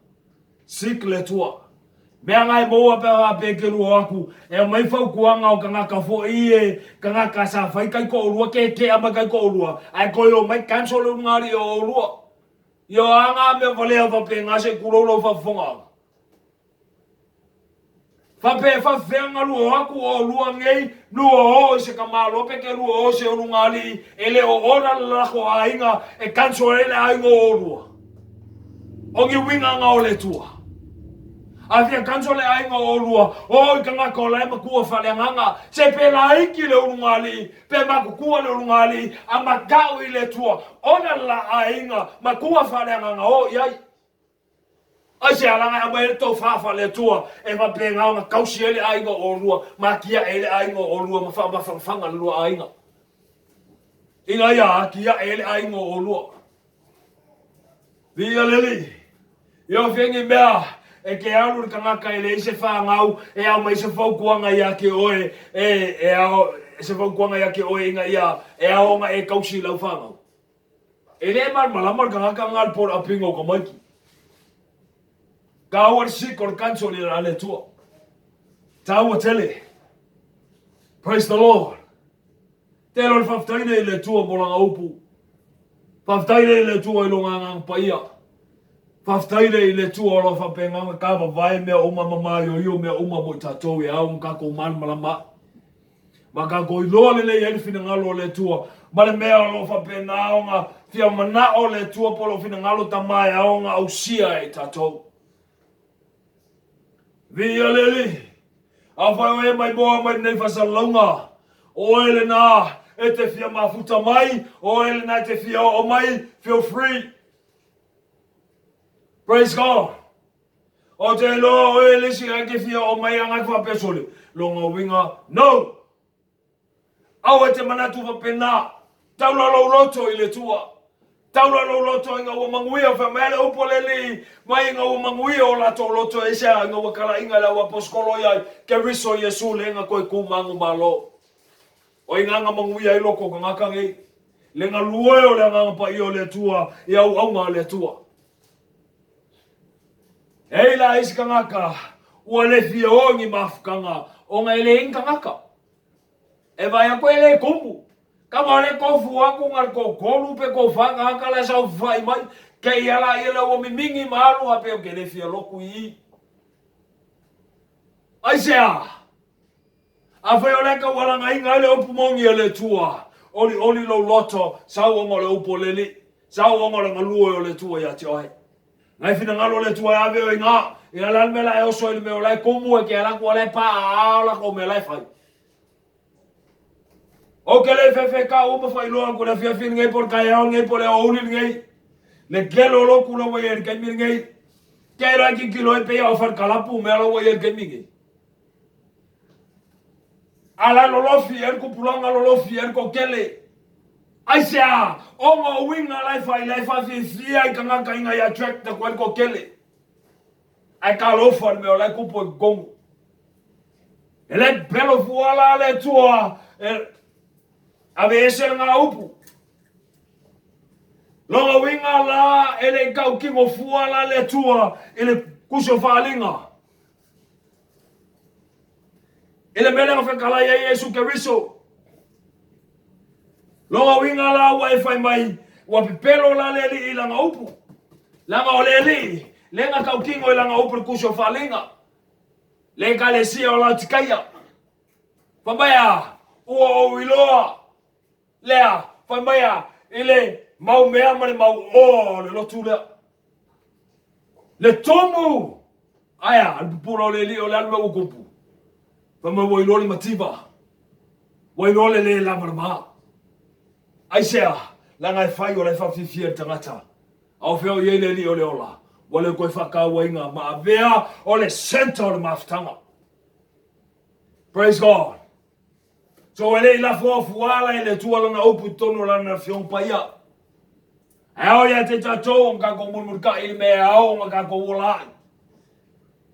Seek le Atua. Mea nga e maua pe a faapea e te lua o aku, e aumai fautuaga o tagata foi e tagata sa fai taitoalua keekea mai taitoalua, ae toe omai cancel le ulugalii o oulua. Ia o a nga mea valea faapena se i tulou lau faafofoga? Faapea e faafefea ona lua o aku oulua nei, lua o i se tamaloa pe ke lua o i se ulugalii, e le o ola le lako aiga e cancel ai le aiga o oulua. O ni uiga na o le Atua. A fia cancel le aiga o oulua, o i tagata o la e matua faaleagaga, se pe laiti le ulugalii, pe matutua le ulugalii, a matau i le Atua, ona le la aiga matua faaleagaga o i ai. Aisea leaga e aumai ai le tofa faale-Atua e faapena ona tausi ai le aiga o oulua ma atiae ai le aiga o oulua ma faamafanafana le lua aiga ina ia atiae ai le aiga o oulua. Viia le Alii. Ia o fea ni mea e ke alu le tagata e leai se fanau e ao mai se fautuaga ia te oe e, e ao, se fautuaga ia te oe ina ia e ao ona e tausi i lau fanau. E le malamalama le tagata lena i le brought-up-ina o tamaiti. Taua le seek o le counsel a le Atua. Taua tele. Praise the Lord. Tele o le faafetai lea i le Atua mo lana upu. Faafetai lea i le Atua i lona agaga paia. Faafetai lea i le Atua o lo o faapena ona tavavae mea uma ma maioio mea uma mo i tatou e ao ona tatou malamalama ai. Ma tatou iloa lelei ai le finagalo o le Atua ma le mea o lo o faapena ona fia manao le Atua po o lou finagalo Tama e ao ona ausia e i tatou. Viia le Alii. Afai o e mai moa mai lenei faasalalauga, o oe lena e te fia mafuta mai, o oe lena e te fia oo mai, feel free. Praise God. Ou te iloa o oe le isi e te fia oo mai agai faapea sole. Lona uiga, no! Aua e te manatu faapena. Taula lou loto i le Atua. Taula lou loto ina ua manuia, fai mai le upu a le Alii, mai ina ua manuia o latou loto e aisea ina ua talaiga i le au aposetolo iai, Keriso Iesu le na toe tu manumalo. O ina na manuia ai loto o tagata nei. Le galue o le Agaga Paia o le Atua i auauna a le Atua. E ai la isi tagata ua le fia o i ni mafutaga ona e leai ni tagata. E vaai atu e le tumu. Kama o le tofu atu na le toatolu pe toafa tagata la e saofafai mai. Kei ala ia la ua mimini ma alu a pe ou te le fia lotu i i. Aisea? Afai o lea e taualagaina ai le upu moni a le Atua, olioli lou loto, sau ona o le upu o le Alii, sau ona o le galue o le Atua ia te oe. Nai finagalo o le Atua e ave oe i ina, ia le a le mea la e oso ai i le mea o la e tumu e te alu atu o la e paaao latou mea la e fai. Ou te le fefe kau ma faailoa atu i le afiafi lenei po o le taeao lenei po o le aoauli lenei. Le tele o lotu la ua i ai i le taimi lenei. Te iloa e tilotilo ai pei a o falekalapu mea la ua i ai i le taimi lenei. A la lolofi ai le tupulaga lolofi ai le toatele. Aisea? Ona o uiga la e fai, la e faafiafia i tagata ina ia attract atu ai le toatele. Ae talofa i le mea o la e tupu ai i totonu. E le pepelo fua la le Atua e aveese lena upu. Lona uiga la e le i tautino fua la le Atua i le tusi o Faaaliga. I le mea lea na fetalai ai Iesu Keriso. Lona uiga la ua e fai mai, ua pepelo la le Alii i lana upu. Leaga o le Alii, lea na tautino i lana upu i le tusi o Faaaliga. Le Ekalesia o Laotikaia. Fai mai a, ua ou iloa lea, fai mai a, i le mau mea ma le mau oa o le lotu lea. Le tumu! Ae a, le pupula o le Alii o le a le mea ua tupu? Fai mai ua iloa le mativa. Ua iloa le le lamalama. Aisea? Leaga e fai o la e faafiafia le tagata. A o fea o i ai le Alii o le ola? Ua le toe faatauaina ma avea o le centre o le mafutaga. Praise God. So e le i lafo fuala e le Atua lana upu i totonu o lana Afioga Paia. Ae ao ia te tatou ona tatou mulimulitai i le mea e ao ona tatou ola ai.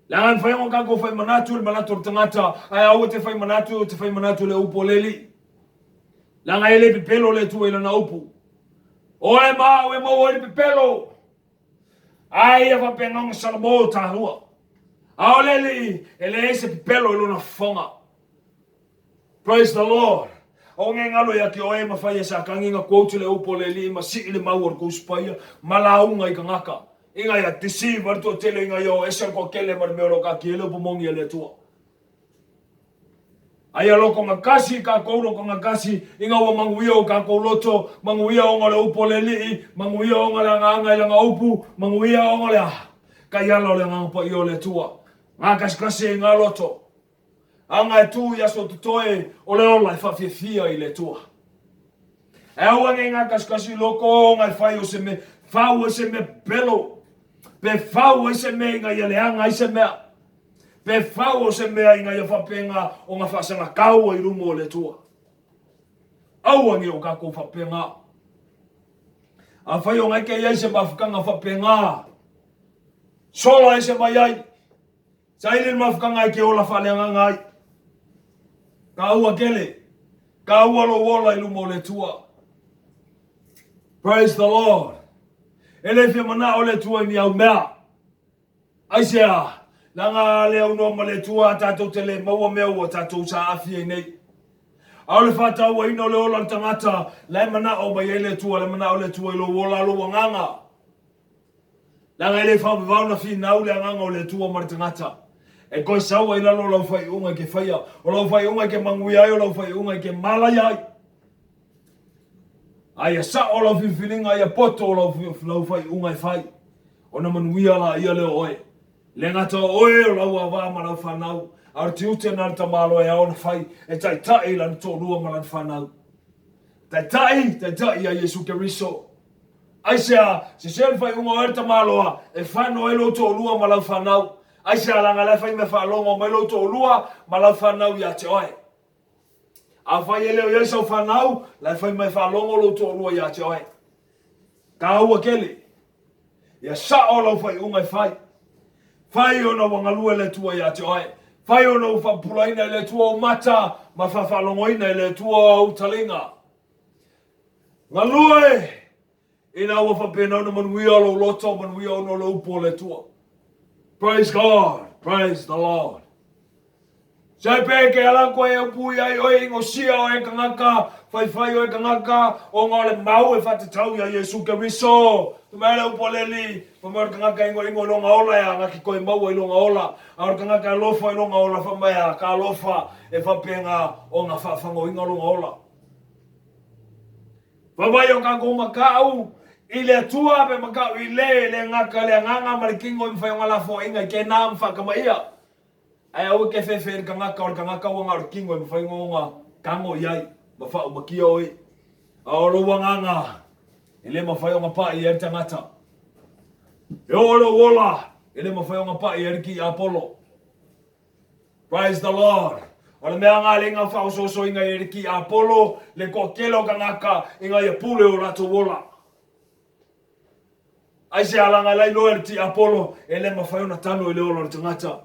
Leaga e mafai ona tatou fai manatu i le manatu o le tagata, ae aua te fai manatu, te fai manatu i le upu a le Alii. Leaga e le pepelo le Atua i lana upu. Oe ma au e maua ai le pepelo. Ae ia faapena ona salamo o talua. A o le Alii, e leai se pepelo i lona fofoga. Praise the Lord. Aua ne i galo ia te oe ma fai e Satani ina quote le upu a le Alii ma sii le mau o le Tuspaia ma lauga i tagata ina ia deceive ai le toatele ina ia o ese le toatele ma le mea o lo o taatia ai le upu moni a le Atua. Aia loko gatasi takou loko gatasi ina ua manuia o takou loto, manuia ona o le upu a le Alii, manuia ona le agaga i lana upu, manuia ona le taiala o le Agaga Paia o le Atua. Gatasikasi ai nga loto. Aga e tu i aso totoe o le ola e faafiafia i le Atua. E aua nei gatasikasi i loko ona e fai o se mea, fau ai se mea pepelo, pe fau ai se mea ina ia leaga ai se mea, pe fau o se mea ina ia faapena ona faasagatau ai i luma o le Atua. Aua nei o tatou faapena. Afai o ngai ke i ai se mafukanga faapena, sola ese mai ai, saili le mafukanga e ke ola faaleagaga ai. Taua tele, taua lou ola i luma o le Atua. Praise the Lord. E le fia manao le Atua i ni au mea. Aisea? Leaga a le aunoa ma le Atua tatou te le maua mea ua tatou saafi ai nei. A o le faatauaina o le ola o le tagata, la e manao mai ai le Atua, la e manao le Atua i lou ola, lou agaga. Leaga e le faavavao ona finau le agaga o le Atua ma le tagata. E toe sau ai lalo o lau faaiuga e ke faia, o lau faaiuga e ke manuia ai, o lau faaiuga e ke malaia ai. A ia sao lau filifiliga, ia poto lau, lau faaiuga e fai, ona manuia laia lea o oe. Le gata o oe o lau auvaa ma lau fanau, a o le tiute na le tamaloa e ao ona fai, e taitai i lana toalua ma lana fanau. Taitai, taitai ia Iesu Keriso. Aisea, sese le faaiuga o oe le tamaloa, e fano ai lou toalua ma lau fanau. Aisea, leaga la e fai mea faalogo mai lou toalua ma lau fanau ia te oe. Afai e le o i ai sau fanau, la e fai mai faalogo lou toalua ia te oe. Taua tele. Ia sao lau faaiuga e fai. Fai ona ua galue le Atua ia te oe. Fai ona ua faapupulaina e le Atua ou mata ma faafaalogoina e le Atua ou taliga. Galue ina ua faapena ona manuia lou loto, manuia ona o le upu o le Atua. Praise God, praise the Lord. Se pe ke ala koe e upu i ai oe ingosia oe kangaka, faifai oe kangaka, ona o le mau e whatatau ia Iesu Keriso. Te mea le upu a le Alii, fa mai o le kangaka ingoingo i longa ola e a ngaki koe maua i longa ola, a o le kangaka alofa i longa ola fa mai a ka alofa e faapena ona faafagoina longa ola. Fa mai o kakou makau i le Atua pe makau i le le gaka le agaga ma le kino i mafai ona lafoaiga i kena ma faakamaia. Ae aua ke fefe i le kangaka, o le kangaka ua na o le kino e mafai ona tago i ai ma faaumakia oe. A o lou agaga, e le mafai ona paʻi ai le tagata. E oo lou ola, e le mafai ona paʻi ai le tiapolo. Praise the Lord. O le mea nga le nga whaososoinga i le tiapolo, le toatele o kangaka i nga ia pule o latou ola. Aisea leaga la iloa e le tiapolo e le mafai ona tano i le ola o le tagata.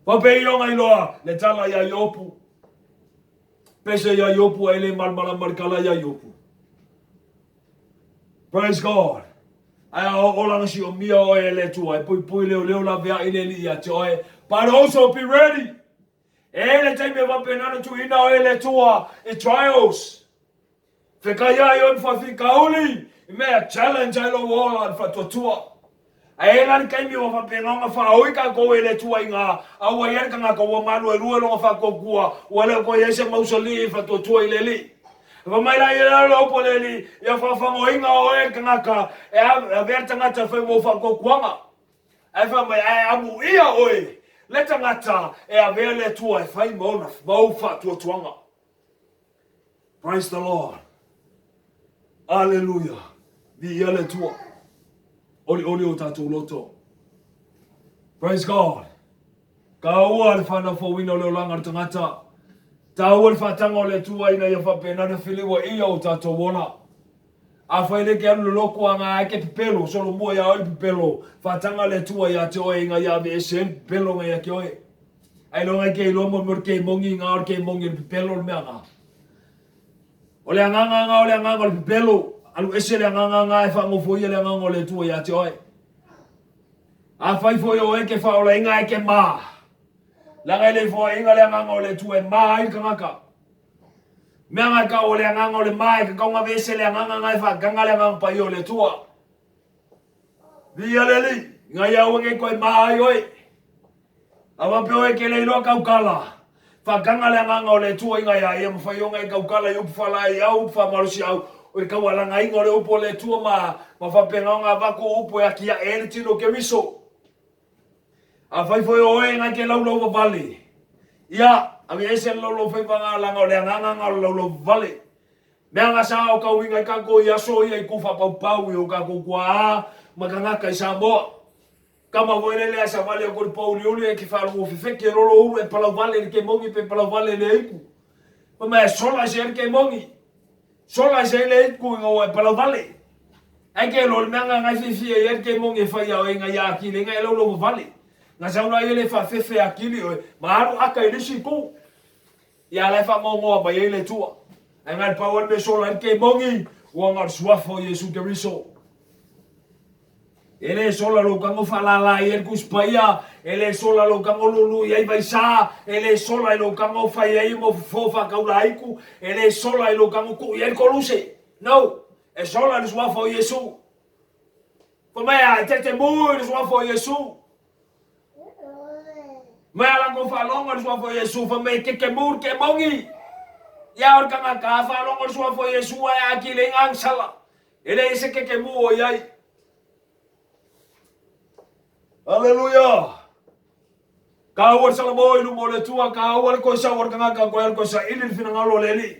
Faapei ona iloa le tala ia Iopu. Pese ia Iopu e le malamalama le tala ia Iopu. Praise God. Ae a oo lana siomia oe e le Atua, e puipui leoleo laveai le Alii ia te oe. But also be ready. E le taimi e faapena ona tuuina oe e le Atua i trials. Fekaiai oe ma faafitauli i mea e challenge ai lou ola i le faatuatua. Ae i ai la le taimi ua faapena ona faaoi tatou e le Atua i ina, a ua i ai le tagata ua maluelue lona faatuatua, ua le o toe i ai se mausalii i le faatuatua i le Alii. Fai mai la ia le upu a le Alii, Ia faafagoina oe e le tagata, e avea le tagata e fai ma ou faatuatuaga. Ae fai mai, ae amuia oe le tagata e avea le Atua e fai ma ona ma ou faatuatuaga. Praise the Lord. Aleluia. Viia le Atua. Olioli o tatou loto. Praise God. Taua le whanau fouina o le olaga o le tagata. Taua le whaatanga o le Atua ina ia faapena na filiua ia o tatou ola. Afai le ke alu le loko a ngā ke pepelo, solo mua ia oi pepelo, whaatanga le Atua ia te oe inga ia ave ese pepelo nga ia ke oe. Ai loa ngai ke iloa mo mo ke mongi nga o ke mongi le pepelo le mea nga. O le agaga nga o le agaga o le pepelo, alu ese le agaga nga e whaangofo ia le agaga o le Atua ia te oe. Afai foi o oe ke whaolainga e ke mā. Leaga e le foaiga le agaga o le Atua e mā ai le tagata. Mea nga e kau o le agaga o le mā e kakau ngave ese le agaga nga e whaakanga le agaga paia o le Atua. Viia le Alii, ngai aua nei koe mā ai oe. A faapea oe ke le iloa kaukala, whaakanga le agaga o le Atua i ngai a ia mawhai o ngai kaukala i upu whalae au, upu whamalosiau, o le kaualagaina o le upu o le Atua ma, ma whapenga o ngā vako upu e aki aʻe ai le tino o Keriso. Afai foi o oe ngai ke laulau wawale, ia, ave ese le laulau whaiva ngā langa o le agaga ngā o le laulau wawale. Mea nga sa o kauinga i kakou i aso ia i ku whapaupau i o kakou kua a ma kangaka i Samoa. Kama foi le lea sa vale o kori pōuliuli e ke whaalongo fefeke e roro uru e palau vale le ke mongi pe palau vale le iku. Pa mea e sola se le ke mongi. Sola se le iku i ngā e palau vale. Ae ke lo le mea nga ngai fiafia i ai le kemoni e fai ia oe nga ia akili nga e laulau vavale. Nga sau la ia le faafefe akili oe ma alu aka i le isi itu. Ia la e faamaogoa mai ai le Atua. Ae nga le pau a le mea sola ai le kemoni, ua nga o le suafa o Iesu Keriso. E le sola lou tago faalala i ai le Tusi Paia, e le sola lou tago lulu i ai vaisa, e le sola i lou tago fai ai mo fofo faataulaitu, e le sola i lou tago tuu i ai le koluse. No! E sola i le suafa o Iesu. Fai mai a, e tetemu i le suafa o Iesu. Mai a latou faalogo i le suafa o Iesu, fai mai e tetemu le kemoni. Ia o le tagata a faalogo i le suafa o Iesu ae atili ai gagasala. E leai se tetemu o i ai. Aleluia! Taua le Salamo i luma o le Atua, taua le koisau o le tagata, koe le koisaili le finagalo o le Alii.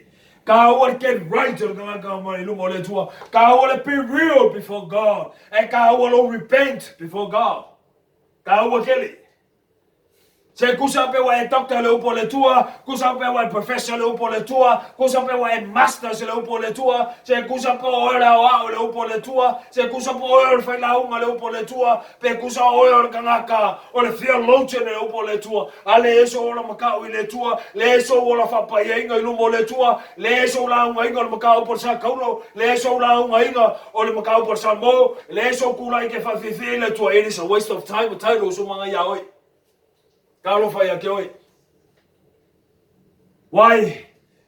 Taua le get right o le tagata mai i luma o le Atua. Taua le be real before God. E taua lou repent before God. Taua tele. Se kusa pe ua e doctor le upu o le Atua, kusa pe ua e professor le upu o le Atua, kusa pe ua e masters le upu o le Atua, se kusa po o oe le aoao le upu o le Atua, se kusa po o oe o le failauga le upu o le Atua, pe kusa o oe o le tagata o le theologian le upu o le Atua, a leai sou ola matau i le Atua, leai sou ola faapaiaina i luma o le Atua, leai sou laugaina o le mataupu o le Sa Taulo, leai sou laugaina o le mataupu o le Salmo, leai sou tulai ke faafiafia i le Atua, it is a waste of time, title sumaga iā oe. Talofa ia te oe. Why?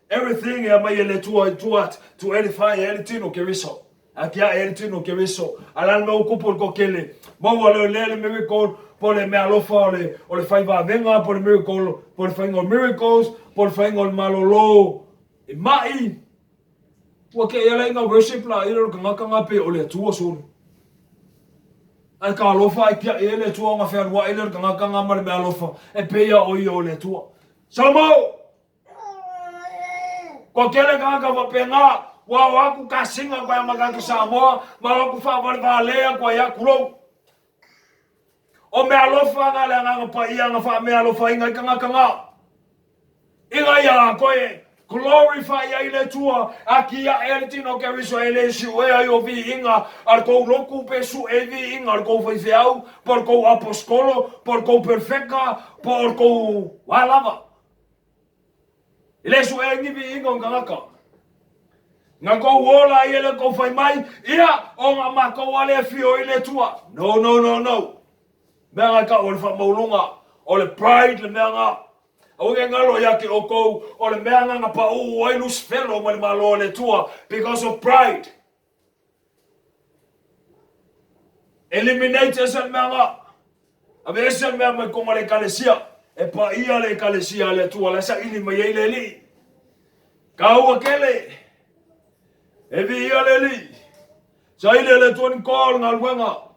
Everything e aumai e le Atua i tua to edify e le tino Keriso. A kia e le tino Keriso. A la le mea ua kupu le toatele. Maua leo lea le miracle po le mea alofa o le, o le fai vavega po le miracle po le faiga o miracles po le faiga o le malolo e mai. Ua kei ala i nga worship la i le tagata nga pe o le Atua sole. Ae ka alofa ai piaʻi ai le Atua o nga fealuaʻi le tagata nga ma le mea alofa e peia o ia o le Atua. Salamo! Kua kele tagata faapena, ua o aku kasinga koe a makake Samoa, ma o aku faavalevalea koe ia kulou. O mea alofa nga le agaga paia nga faameaalofaina i tagata nga. Ina ia koe glorify ai le Atua, aki aʻe ai le tino o Keriso e le suʻe ai o viiga a le kou lotu pe suʻe i viiga o le kou faifeau, po o le kou aposetolo, po o le kou perfeka, po o le kou a lava. E le suʻe ai ni viiga o ni tagata. Na kou ola ai e le kou fai mai, ia, o nga makou a le afio i le Atua. No, no, no, no. Mea nga kau o le faamauluga, o le pride le mea nga. Aua ne galo ia te oukou, o le mea nga na pauu ai Lusifelo mai le Malo o le Atua, because of pride. Eliminate ese le mea nga. Aveese le mea mai konga le Ekalesia. E paia le Ekalesia a le Atua la e saili mai ai le Alii. Kaua kele. E viia le Alii. Saili e le Atua ni koa o le galuega.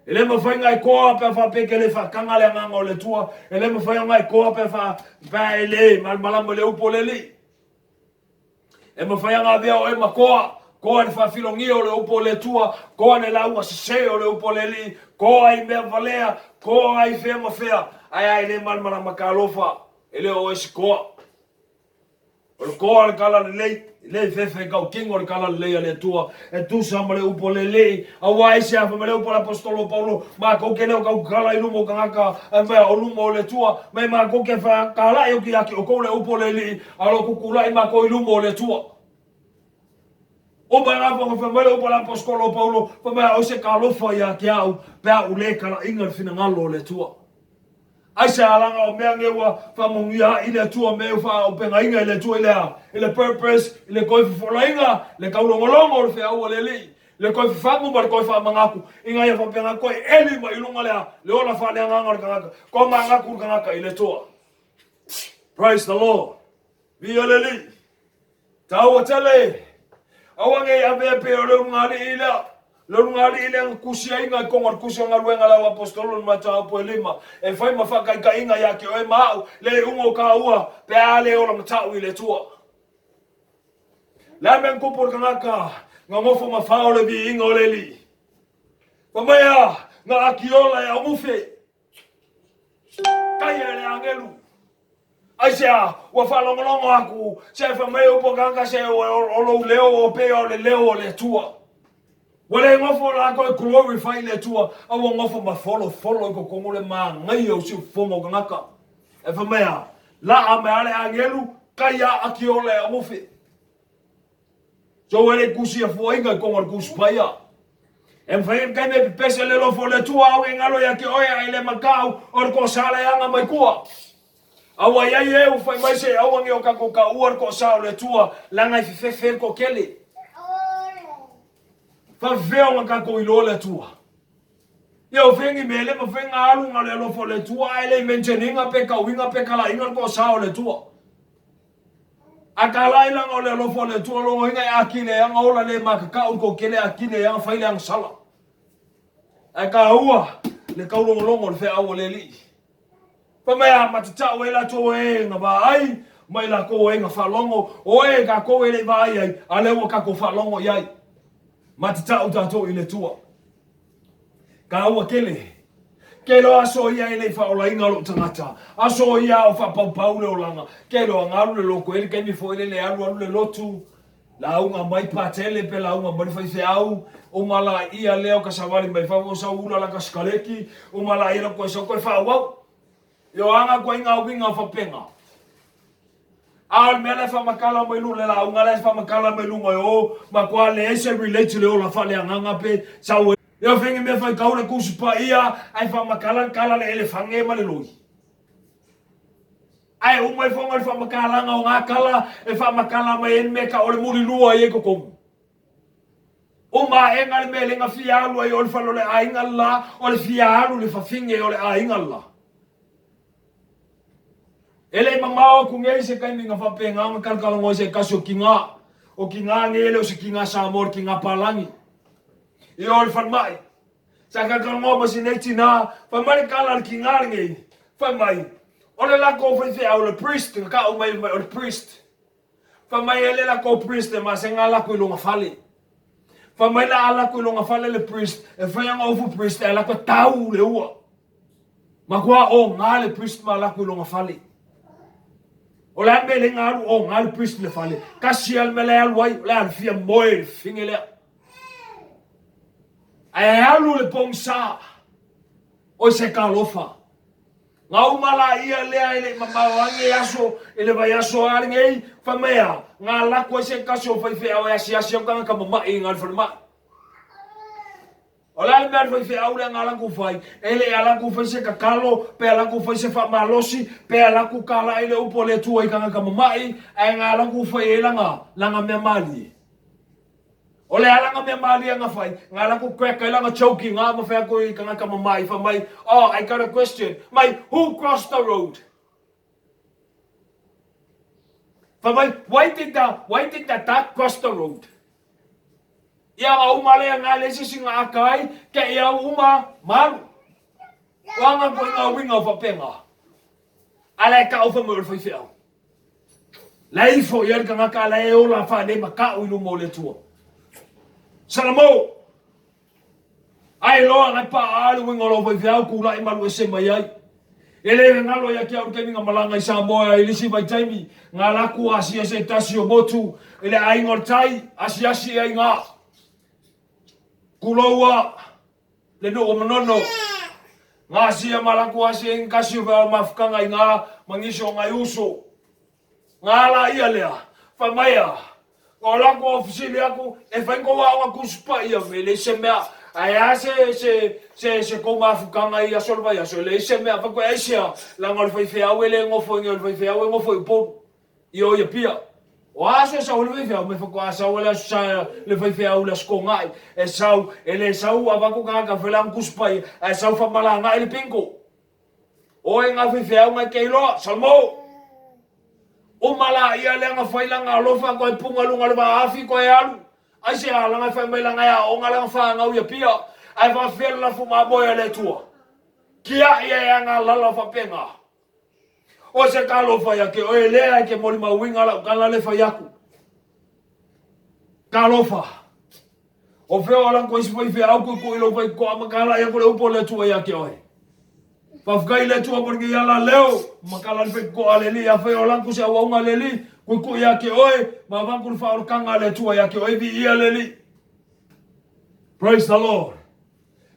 E le mafai nga e koa pe a faapea ke le faakaga le agaga o le Atua. E le mafai nga e koa pe a fa, pe a e le malamalama i le upu o le Alii. E mafai ona avea oe ma koa, koa i le faafilogia o le upu o le Atua, koa i le lauga sese o le upu o le Alii, koa i mea valea, koa i fea ma fea, ae a e le malamalama talofa, e le o oe se koa. O le koa o le tala lelei, e le fefe tautino le tala lelei a le Atua, e tusa ma le upu o le Alii, aua ai se afa ma le upu a le Aposetolo o Paulo, matou te le o tautala i luma o tagata, ae mea o luma o le Atua, ma e matou te fetalai atu ia te outou le upu o le Alii, A o lo o tutulai matou i luma o le Atua. Uma lava ona fai mai le upu a le Aposetolo o Paulo, fai mai, Aʻo se talofa ia te au, pe a ou le kalaʻina le finagalo o le Atua. Aisea laga o mea nei ua faamanuia aʻi le Atua, mea ua faaaupegaina e le Atua i le a? I le purpose, i le toe fofolaina, le taulogologo o le feau a le Alii, le toe fafagu ma le toe faamanatu, ina ia faapena toe eli mai i luga le a? Le ola faaleagaga o le tagata, toe manatu le tagata i le Atua. Praise the Lord. Viia le Alii. Taua tele. Aua nei avea pei o le ulugalii lea. Le ulugalii lea na tusiaina i totonu o le tusi o galuega a le au aposetolo le mataupu e lima, e fai ma faataitaiga ia te oe ma au, le iuga o taua pe a le ola matau i le Atua. Le a mea na tupu i le tagata na nofo ma fao le viiga o le Alii? Fai mai a, na akiola e augufe. Taia e le agelu. Aisea, ua faalogologo aku, se fai mai upu a tagata se o lou leo o pei o le leo o le Atua. Ua le gofo lakou e glorify i le Atua, a ua gofo ma folofolo i totonu le manaia o siufofoga o tagata. E fai mai a, laa mai a le agelu, kai a aki ola e agofe. So e le kusi a fuainga i konga le kusi paia. E mawhai e kai me pepese le lofo le tua au e ngalo ia ke oe a ele makau o le ko sala e anga mai kua. A ua iai e ua fai mai se aua nge o kako ka ua le ko sa o le tua langa i fefefe le ko kele. Faafefea ona tatou iloa le Atua? Ia o fea ni mea le mafai ona alu na o le alofa o le Atua ae le i mention ina pe tauina pe talaiina le toasa o le Atua. A talai lana o le alofa o le Atua logoina e atili ai ana ola le matatau le toatele atili ai ana fai le agasala. Ae taua le taulogologo o le feau a le Alii. Fai mai a matatau ai latou e na vaai ma i latou e na faalogo, o e tatou e le i vaai ai, a lea ua tatou faalogo i ai. Matatau tatou i le Atua. Taua tele. Ke loa aso ia e le i faaolaina lou tagata, aso ia a o faapaupau le olaga, ke loa galu le loto e le taimi foi lele alu alu le lotu, Lauga mai Patele pe lauga mai le faifeau, uma laia lea o ka savali mai fafo sau ula la ka sikaleki, uma laia la koe sau koe faaauau. Io aga koe i ngā uiga o fapenga. A o le mea la e faamatala mai luga, le lauga la e faamatala mai luga e o, matua leai se relate le ola faaleagaga pe sau e. Io fengi mea faitau le Tusi Paia ae faamatala le tala le elefange ma le loi. Ae uma ifo ma le faamatalaga o ngā tala e faamatala mai ai le mea ka o le mulilua ai i totonu. Uma aʻega le mea le na fia alu ai o le fale o le aiga le la, o le fia alu le fafine o le aiga le la. E le i mamao aku nei se taimi na faapena ona talatalanoa ai se tasi o kina, o kina nei e le o se kina Samoa o le kina palagi. I o le falemai. Sa talatalanoa ma si nei tina, fai mai le tala a le kina lenei, fai mai, o le latou faifeau, le priest, na tau mai o le priest. Fai mai e le latou priest e masega latou i lona fale. Fai mai la a latou i lona fale le priest, e fai ana ofu priest ae latou e tau le ua. Matua oga le priest ma latou i lona fale. O le a le mea e le alu oga le priest i le fale? Tasi lava le mea la e alu ai, o le alu fia moe i le fafine lea. Ae alu le pogisa o se talofa. Ga uma laia lea e le i mamao ane aso i le vaiaso a lenei, fai mai a, ga lako ai se tasi o faifeau e asiasi au tagata mama'i i ga le falemai. O le a le mea a le faifeau lea ga latou fai? E le i a latou fai se tatalo, pe a latou fai se faamalosi, pe a latou talai le upu a le Atua i tagata mama'i, ae ga latou fai ai lana, lana mea malie. O le alaga mea malie na fai, na ala ku crack ai lana joke i nga ma fai atu i tagata mamae fai mai, oh, I got a question, mai, who crossed the road? Fai mai, why did the duck cross the road? Ia nga uma lea nga le sisi nga aka ai, ke ia uma, malu. Wanga ko nga winga o fapenga. Ala e ka o fa mo le faifeau. La e ifo i ai le tagata a la e ola faalei ma ka'u i luma o le Atua. Salamo! Ae loa na pa'a le uiga o lau faifeau tula'i malu ese mai ai. E le galo ia te au le taimi na malaga i Samoa i le isi vaitaimi, na ala atu asia se tasi o motu i le aiga o le tai, asiasi ai na. Tulou a le nuu o Manono. Na asia ma ala atu asia i kasi o feau mafutaga i na ma nisi o nai uso. Na ala ia lea, fai mai a, o latou au fesili atu, e fai tou aoga Tusi Paia me leai se mea, ae a se, se, se, se tou mafutaga i aso o le vaiaso, e leai se mea. Fai atu, aisea, leaga o le faifeau e le nofo i inei o le faifeau e nofo i Upolu, i o i Apia. O a aso e sau ai le faifeau, me faatoa sau ai le Aso Sa le faifeau i le Aso Toonai, e sau, e le sau avatu tagata e fai le aoga Tusi Paia, ae sau faamalaga'i le bingo. Oe nga faifeau nga ke iloa, Salmo! Uma laia lea nga fai langa alofa koe punga luga le vaafi koe alu. Aisea langa e fai mai langa e aoga langa fanau i Apia, ae faafefea le lafu mamoe a le Atua. Kiaʻi e aga lala faapena. O se talofa ia ke oe lea e ke molimauina lau tala le fai aku. Talofa. O fea o ala koe isi faifeau kuikui lou faitotoa ma talai aku le upu a le Atua ia te oe. Faafetai i le Atua mo lenei ala leo, ma tala le faitotoa a le Alii, afai o ala atu se auauna a le Alii, kuikui ia te oe, ma avatu le faaolataga a le Atua ia te oe, viia le Alii. Praise the Lord.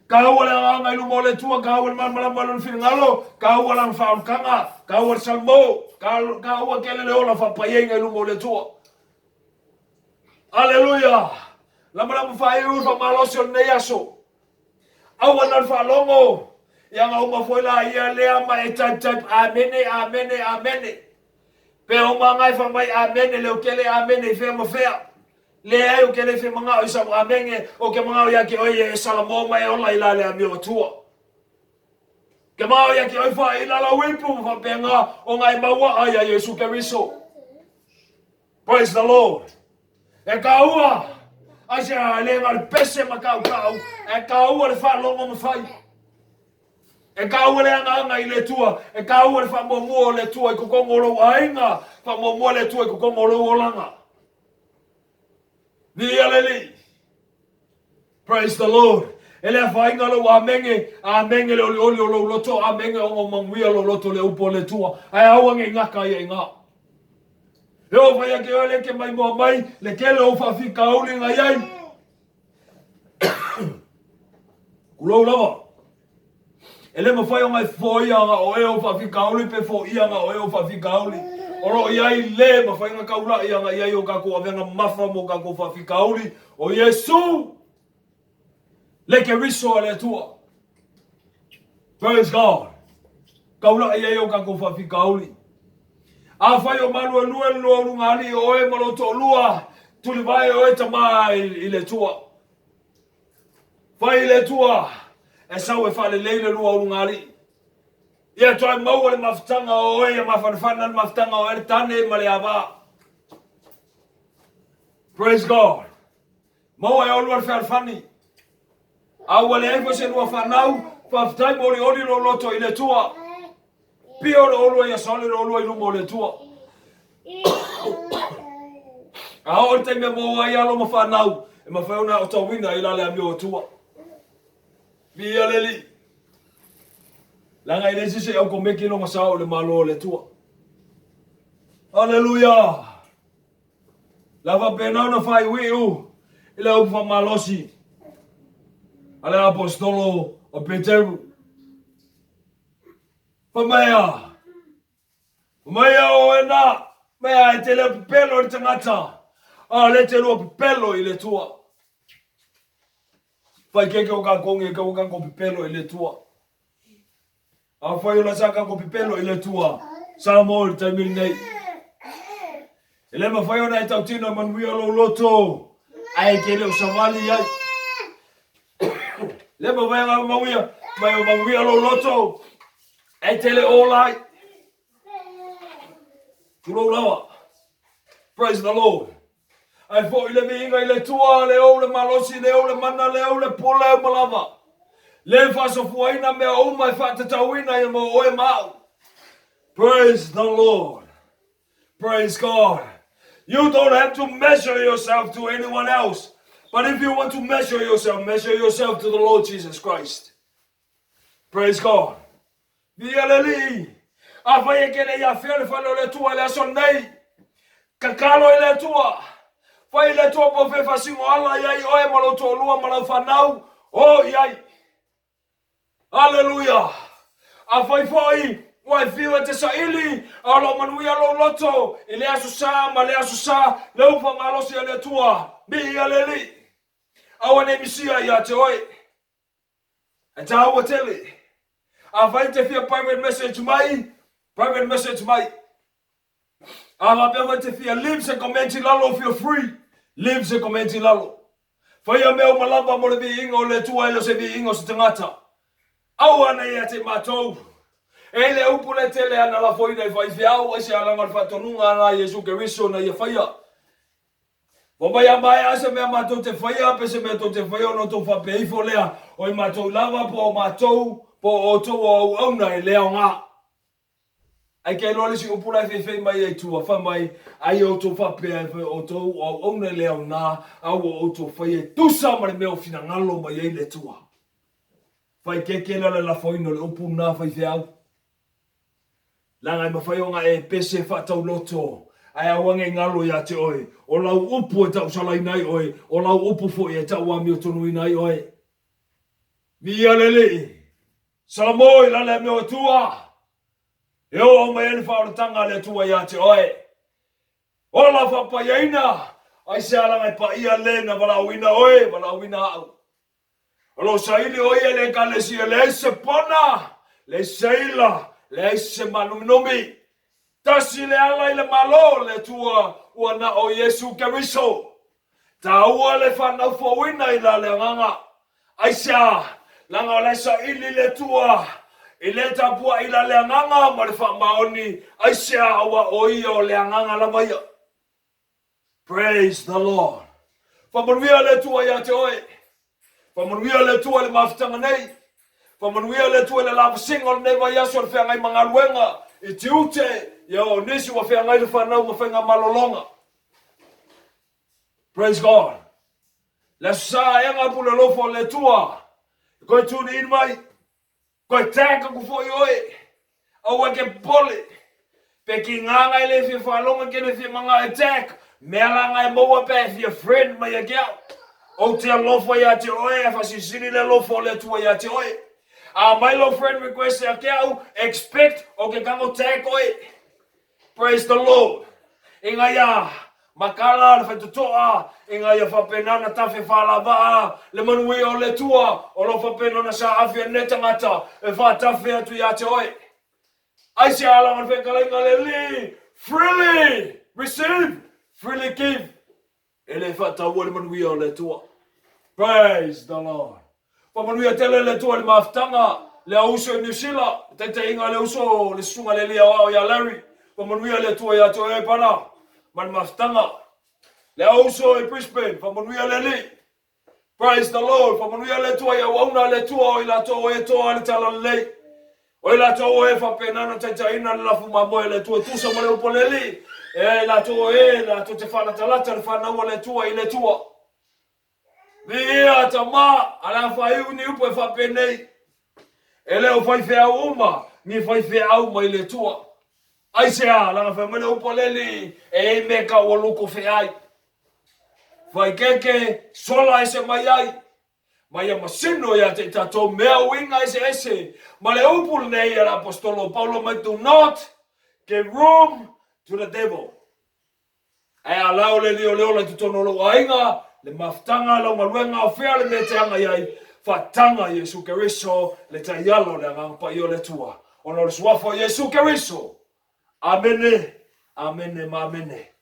Kaua le agaga i luma o le Atua, kaua le malamalama i lona finagalo, kaua lana faaolokanga, kaua le salmo, kaua kele le ola faapaiaiga i luma o le Atua. Aleluia! Lamalama faaiu le faamalosi o lenei aso. Aua na le faalogo, ia ga uma foi la ia lea ma e type type amene, amene, amene. Pe uma ngai fa mai amene leo kele amene i fea ma fea. Leai, ou te le fia manao i sau amene, ou te manao ia te oe e salamo ma e ola i la le amio Atua. Ke manao ia te oe faaila lau ipu ma faapena ona e mauaa ia Iesu Keriso. Praise the Lord. E kāua, ai se a le na o le pese ma kaukau, e kāua le faalogo ma fai. E kāua le agaga i le Atua, e kāua le faamuamua o le Atua i totonu o lou aiga, faamuamua le Atua i totonu o lou olaga. Viia le Alii. Praise the Lord. E le afaina lou amene, amene le olioli o lou loto, amene ona o manuia lou loto le upu a le Atua. Ae aua ne i gata ia i ina. E oo fai ake oe le ke maimoa mai, le tele o ou faafitauli na i ai. Kulou lava. E le mafai ona e foia na o e ou faafitauli pe foia na o e ou faafitauli. O lo o i ai le mafai ona taula'i ana i ai o tatou avega mamafa mo tatou faafitauli, o Iesu, le Keriso a le Atua. Praise God. Taula'i ai o tatou faafitauli. Afai o maluelue le lua ulugalii o oe ma lou toalua, tulivae oe tama i le Atua. Fai i le Atua e sau e faalelei le lua ulugalii. Ia toe maua le mafutaga o oe ia mafanafana le mafutaga o oe le tane ma le ava. Praise God. Maua e olua le fealofani. A ua leai foi se lua fanau, faafetai ma olioli lou loto i le Atua. Pio le olua ia sole le olua i luma o le Atua. A oo le taimi e maua ai alo ma fanau, e mafai ona aotauina i la le amio Atua. Viia le Alii. Leaga e leai se isi e aukomeki lona sao i le Malo o le Atua. Aleluia! La faapena ona faaiuiu i le upu faamalosi a le aposetolo o Peteru. Fai mai a, fai mai a oe na, mea e te leo pepelo i le tagata, a o lea e te lua pepelo i le Atua. Fai keke o kākou nge kau kākou pepelo i le Atua. A fai o la sa kākou pepelo i le Atua, sa mo i le taimi lenei. E le mafai ona e tautino e manuia lou loto, ae e te le o savali ai. Le mafai ona mauia, mai o manuia lou loto, ae te le ola ai. Tulou lava. Praise the Lord. Ae foi le viiga i le Atua, le ou le malosi, le ou le mana, le ou le pule uma lava. Le faasofuaina mea uma e faatatauina ia mo oe ma au. Praise the Lord. Praise God. You don't have to measure yourself to anyone else. But if you want to measure yourself, measure yourself to the Lord Jesus Christ. Praise God. Viia le Alii. Afai e te le i afea le fale o le Atua i le aso lenei, tatalo i le Atua. Fai i le Atua po o fea e faasino ala i ai oe ma lou toalua ma lau fanau, o i ai. Aleluia! Afai foi ua e fiu e te saili, a o lo o manuia lou loto i le aso sa ma le aso sa, le upu faamalosi a le Atua, Viia le Alii. Aua nei misia ia te oe. E tāua tele. Afai te fia private message mai, private message mai. A faapea foi te fia leave se comment i lalo, feel free, leave se comment i lalo. Faia mea uma lava mo le viiga o le Atua e le o se viiga o se tagata. Aua nei ia te matou. E le upu le tele ana lafoina i faifeau, aisea leaga o le faatonuga ana a Iesu Keriso na ia faia. Ua mai a maea se mea matou te faia pe se mea tou te faia ona outou faapea ifo lea, o i matou lava po o matou po o outou o auauna e le aoga. Ai ke iloa le isi upu la e feifei mai ai tua, fai mai, ai outou faapea e fai o outou o auauna e le aoga, a ua outou faia e tusa ma le mea o finagalo mai ai le Atua. Fai keke la le lafoina o le upu na faifeau. Leaga e mafai ona e pese faatauloto, Ae aua nei galo iā te oe, o lau upu e tausalaina ai oe, o lau upu foi e tauamiotonuina ai oe. Viia le Alii! Salamo i lale amio Atua! E oo mai ai le faaolataga a le Atua iā te oe. Ola faapaiaina, aisea laga e paia le na valaauina oe, valaauina au. O lo o saili o ia i le Ekalesia, leai se pona, leai se ila, leai se maanuminumi. Tasi le ala i le Malo o le Atua, ua na o Iesu Keriso. Taua le fanau fouina i la le agaga. Aisea? Leaga o la e saili le Atua i le tapuai i la le agaga ma le faamaoni. Aisea? Aua o ia o le agaga lava ia. Praise the Lord. Faamanuia le Atua ia te oe. Faamanuia le Atua i le mafutaga nei. Faamanuia le Atua i le lavasiga o lenei vaiaso i le feagai ma galuega i tiute, ia o nisi ua feagai le fanau ma faiga malologa. Praise God. Le Aso Sa aega pule alofa o le Atua. E koe tune in mai. Koe tag aku foi oe. Aua e ke popole. Pe ki ngā e le fia whalonga ke le fia manga e tag. Mea la nga e maua pe e fia friend mai e ke au. Ou te alofa ia te oe e whasilisili le alofa o le Atua ia te oe. A mai lou friend request ia ke au, expect o ke kango tag oe. Praise the Lord. Inga ia makala le faitotoa, inga ia faapena ona tafe faalavaa le manuia o le Atua, o lo o faapena ona saafi e lenei tagata e faatafe atu ia te oe. Aisea lava le fetalaiga a le Alii? Freely receive, freely give. E le faataua le manuia o le Atua. Praise the Lord. Faamanuia tele le Atua i le mafutaga, le auuso i Niu Sila, le taitaiga a le uso le susuga le alii aoao ia Larry. Faamanuia le Atua ia te oe Pana ma le mafutaga. Le auuso i Brisbane, faamanuia le Alii. Praise the Lord. Faamanuia le Atua i auauna a le Atua o i latou o e toa ai le talalelei. O i latou o e faapena ona taitaiina le lafu mamoe a le Atua e tusa ma le upu a le Alii, e i latou o e latou te faalatalata le fanau a le Atua i le Atua. Viia tama, a le a faaiu ni upu e faapenei, e le o faifeau uma ni faifeau mai le Atua. Aisea, leaga fai mai le upu a le Alii, e i ai mea tau ua luko feai. Faikeke, sola ese mai ai, ma ia masino ia te i tatou mea uiga eseese. Ma le upu lenei a le Aposetolo o Paulo mai, Do not give room to the devil. Ae a lao le lio le ola i totonu o lou aiga, le mafutaga, lau galuega, o fea le mea e te agai ai, faataga Iesu Keriso, le taiala o le Agaga Paia o le Atua, ona o le Suafa o Iesu Keriso. Amene, amene ma amene.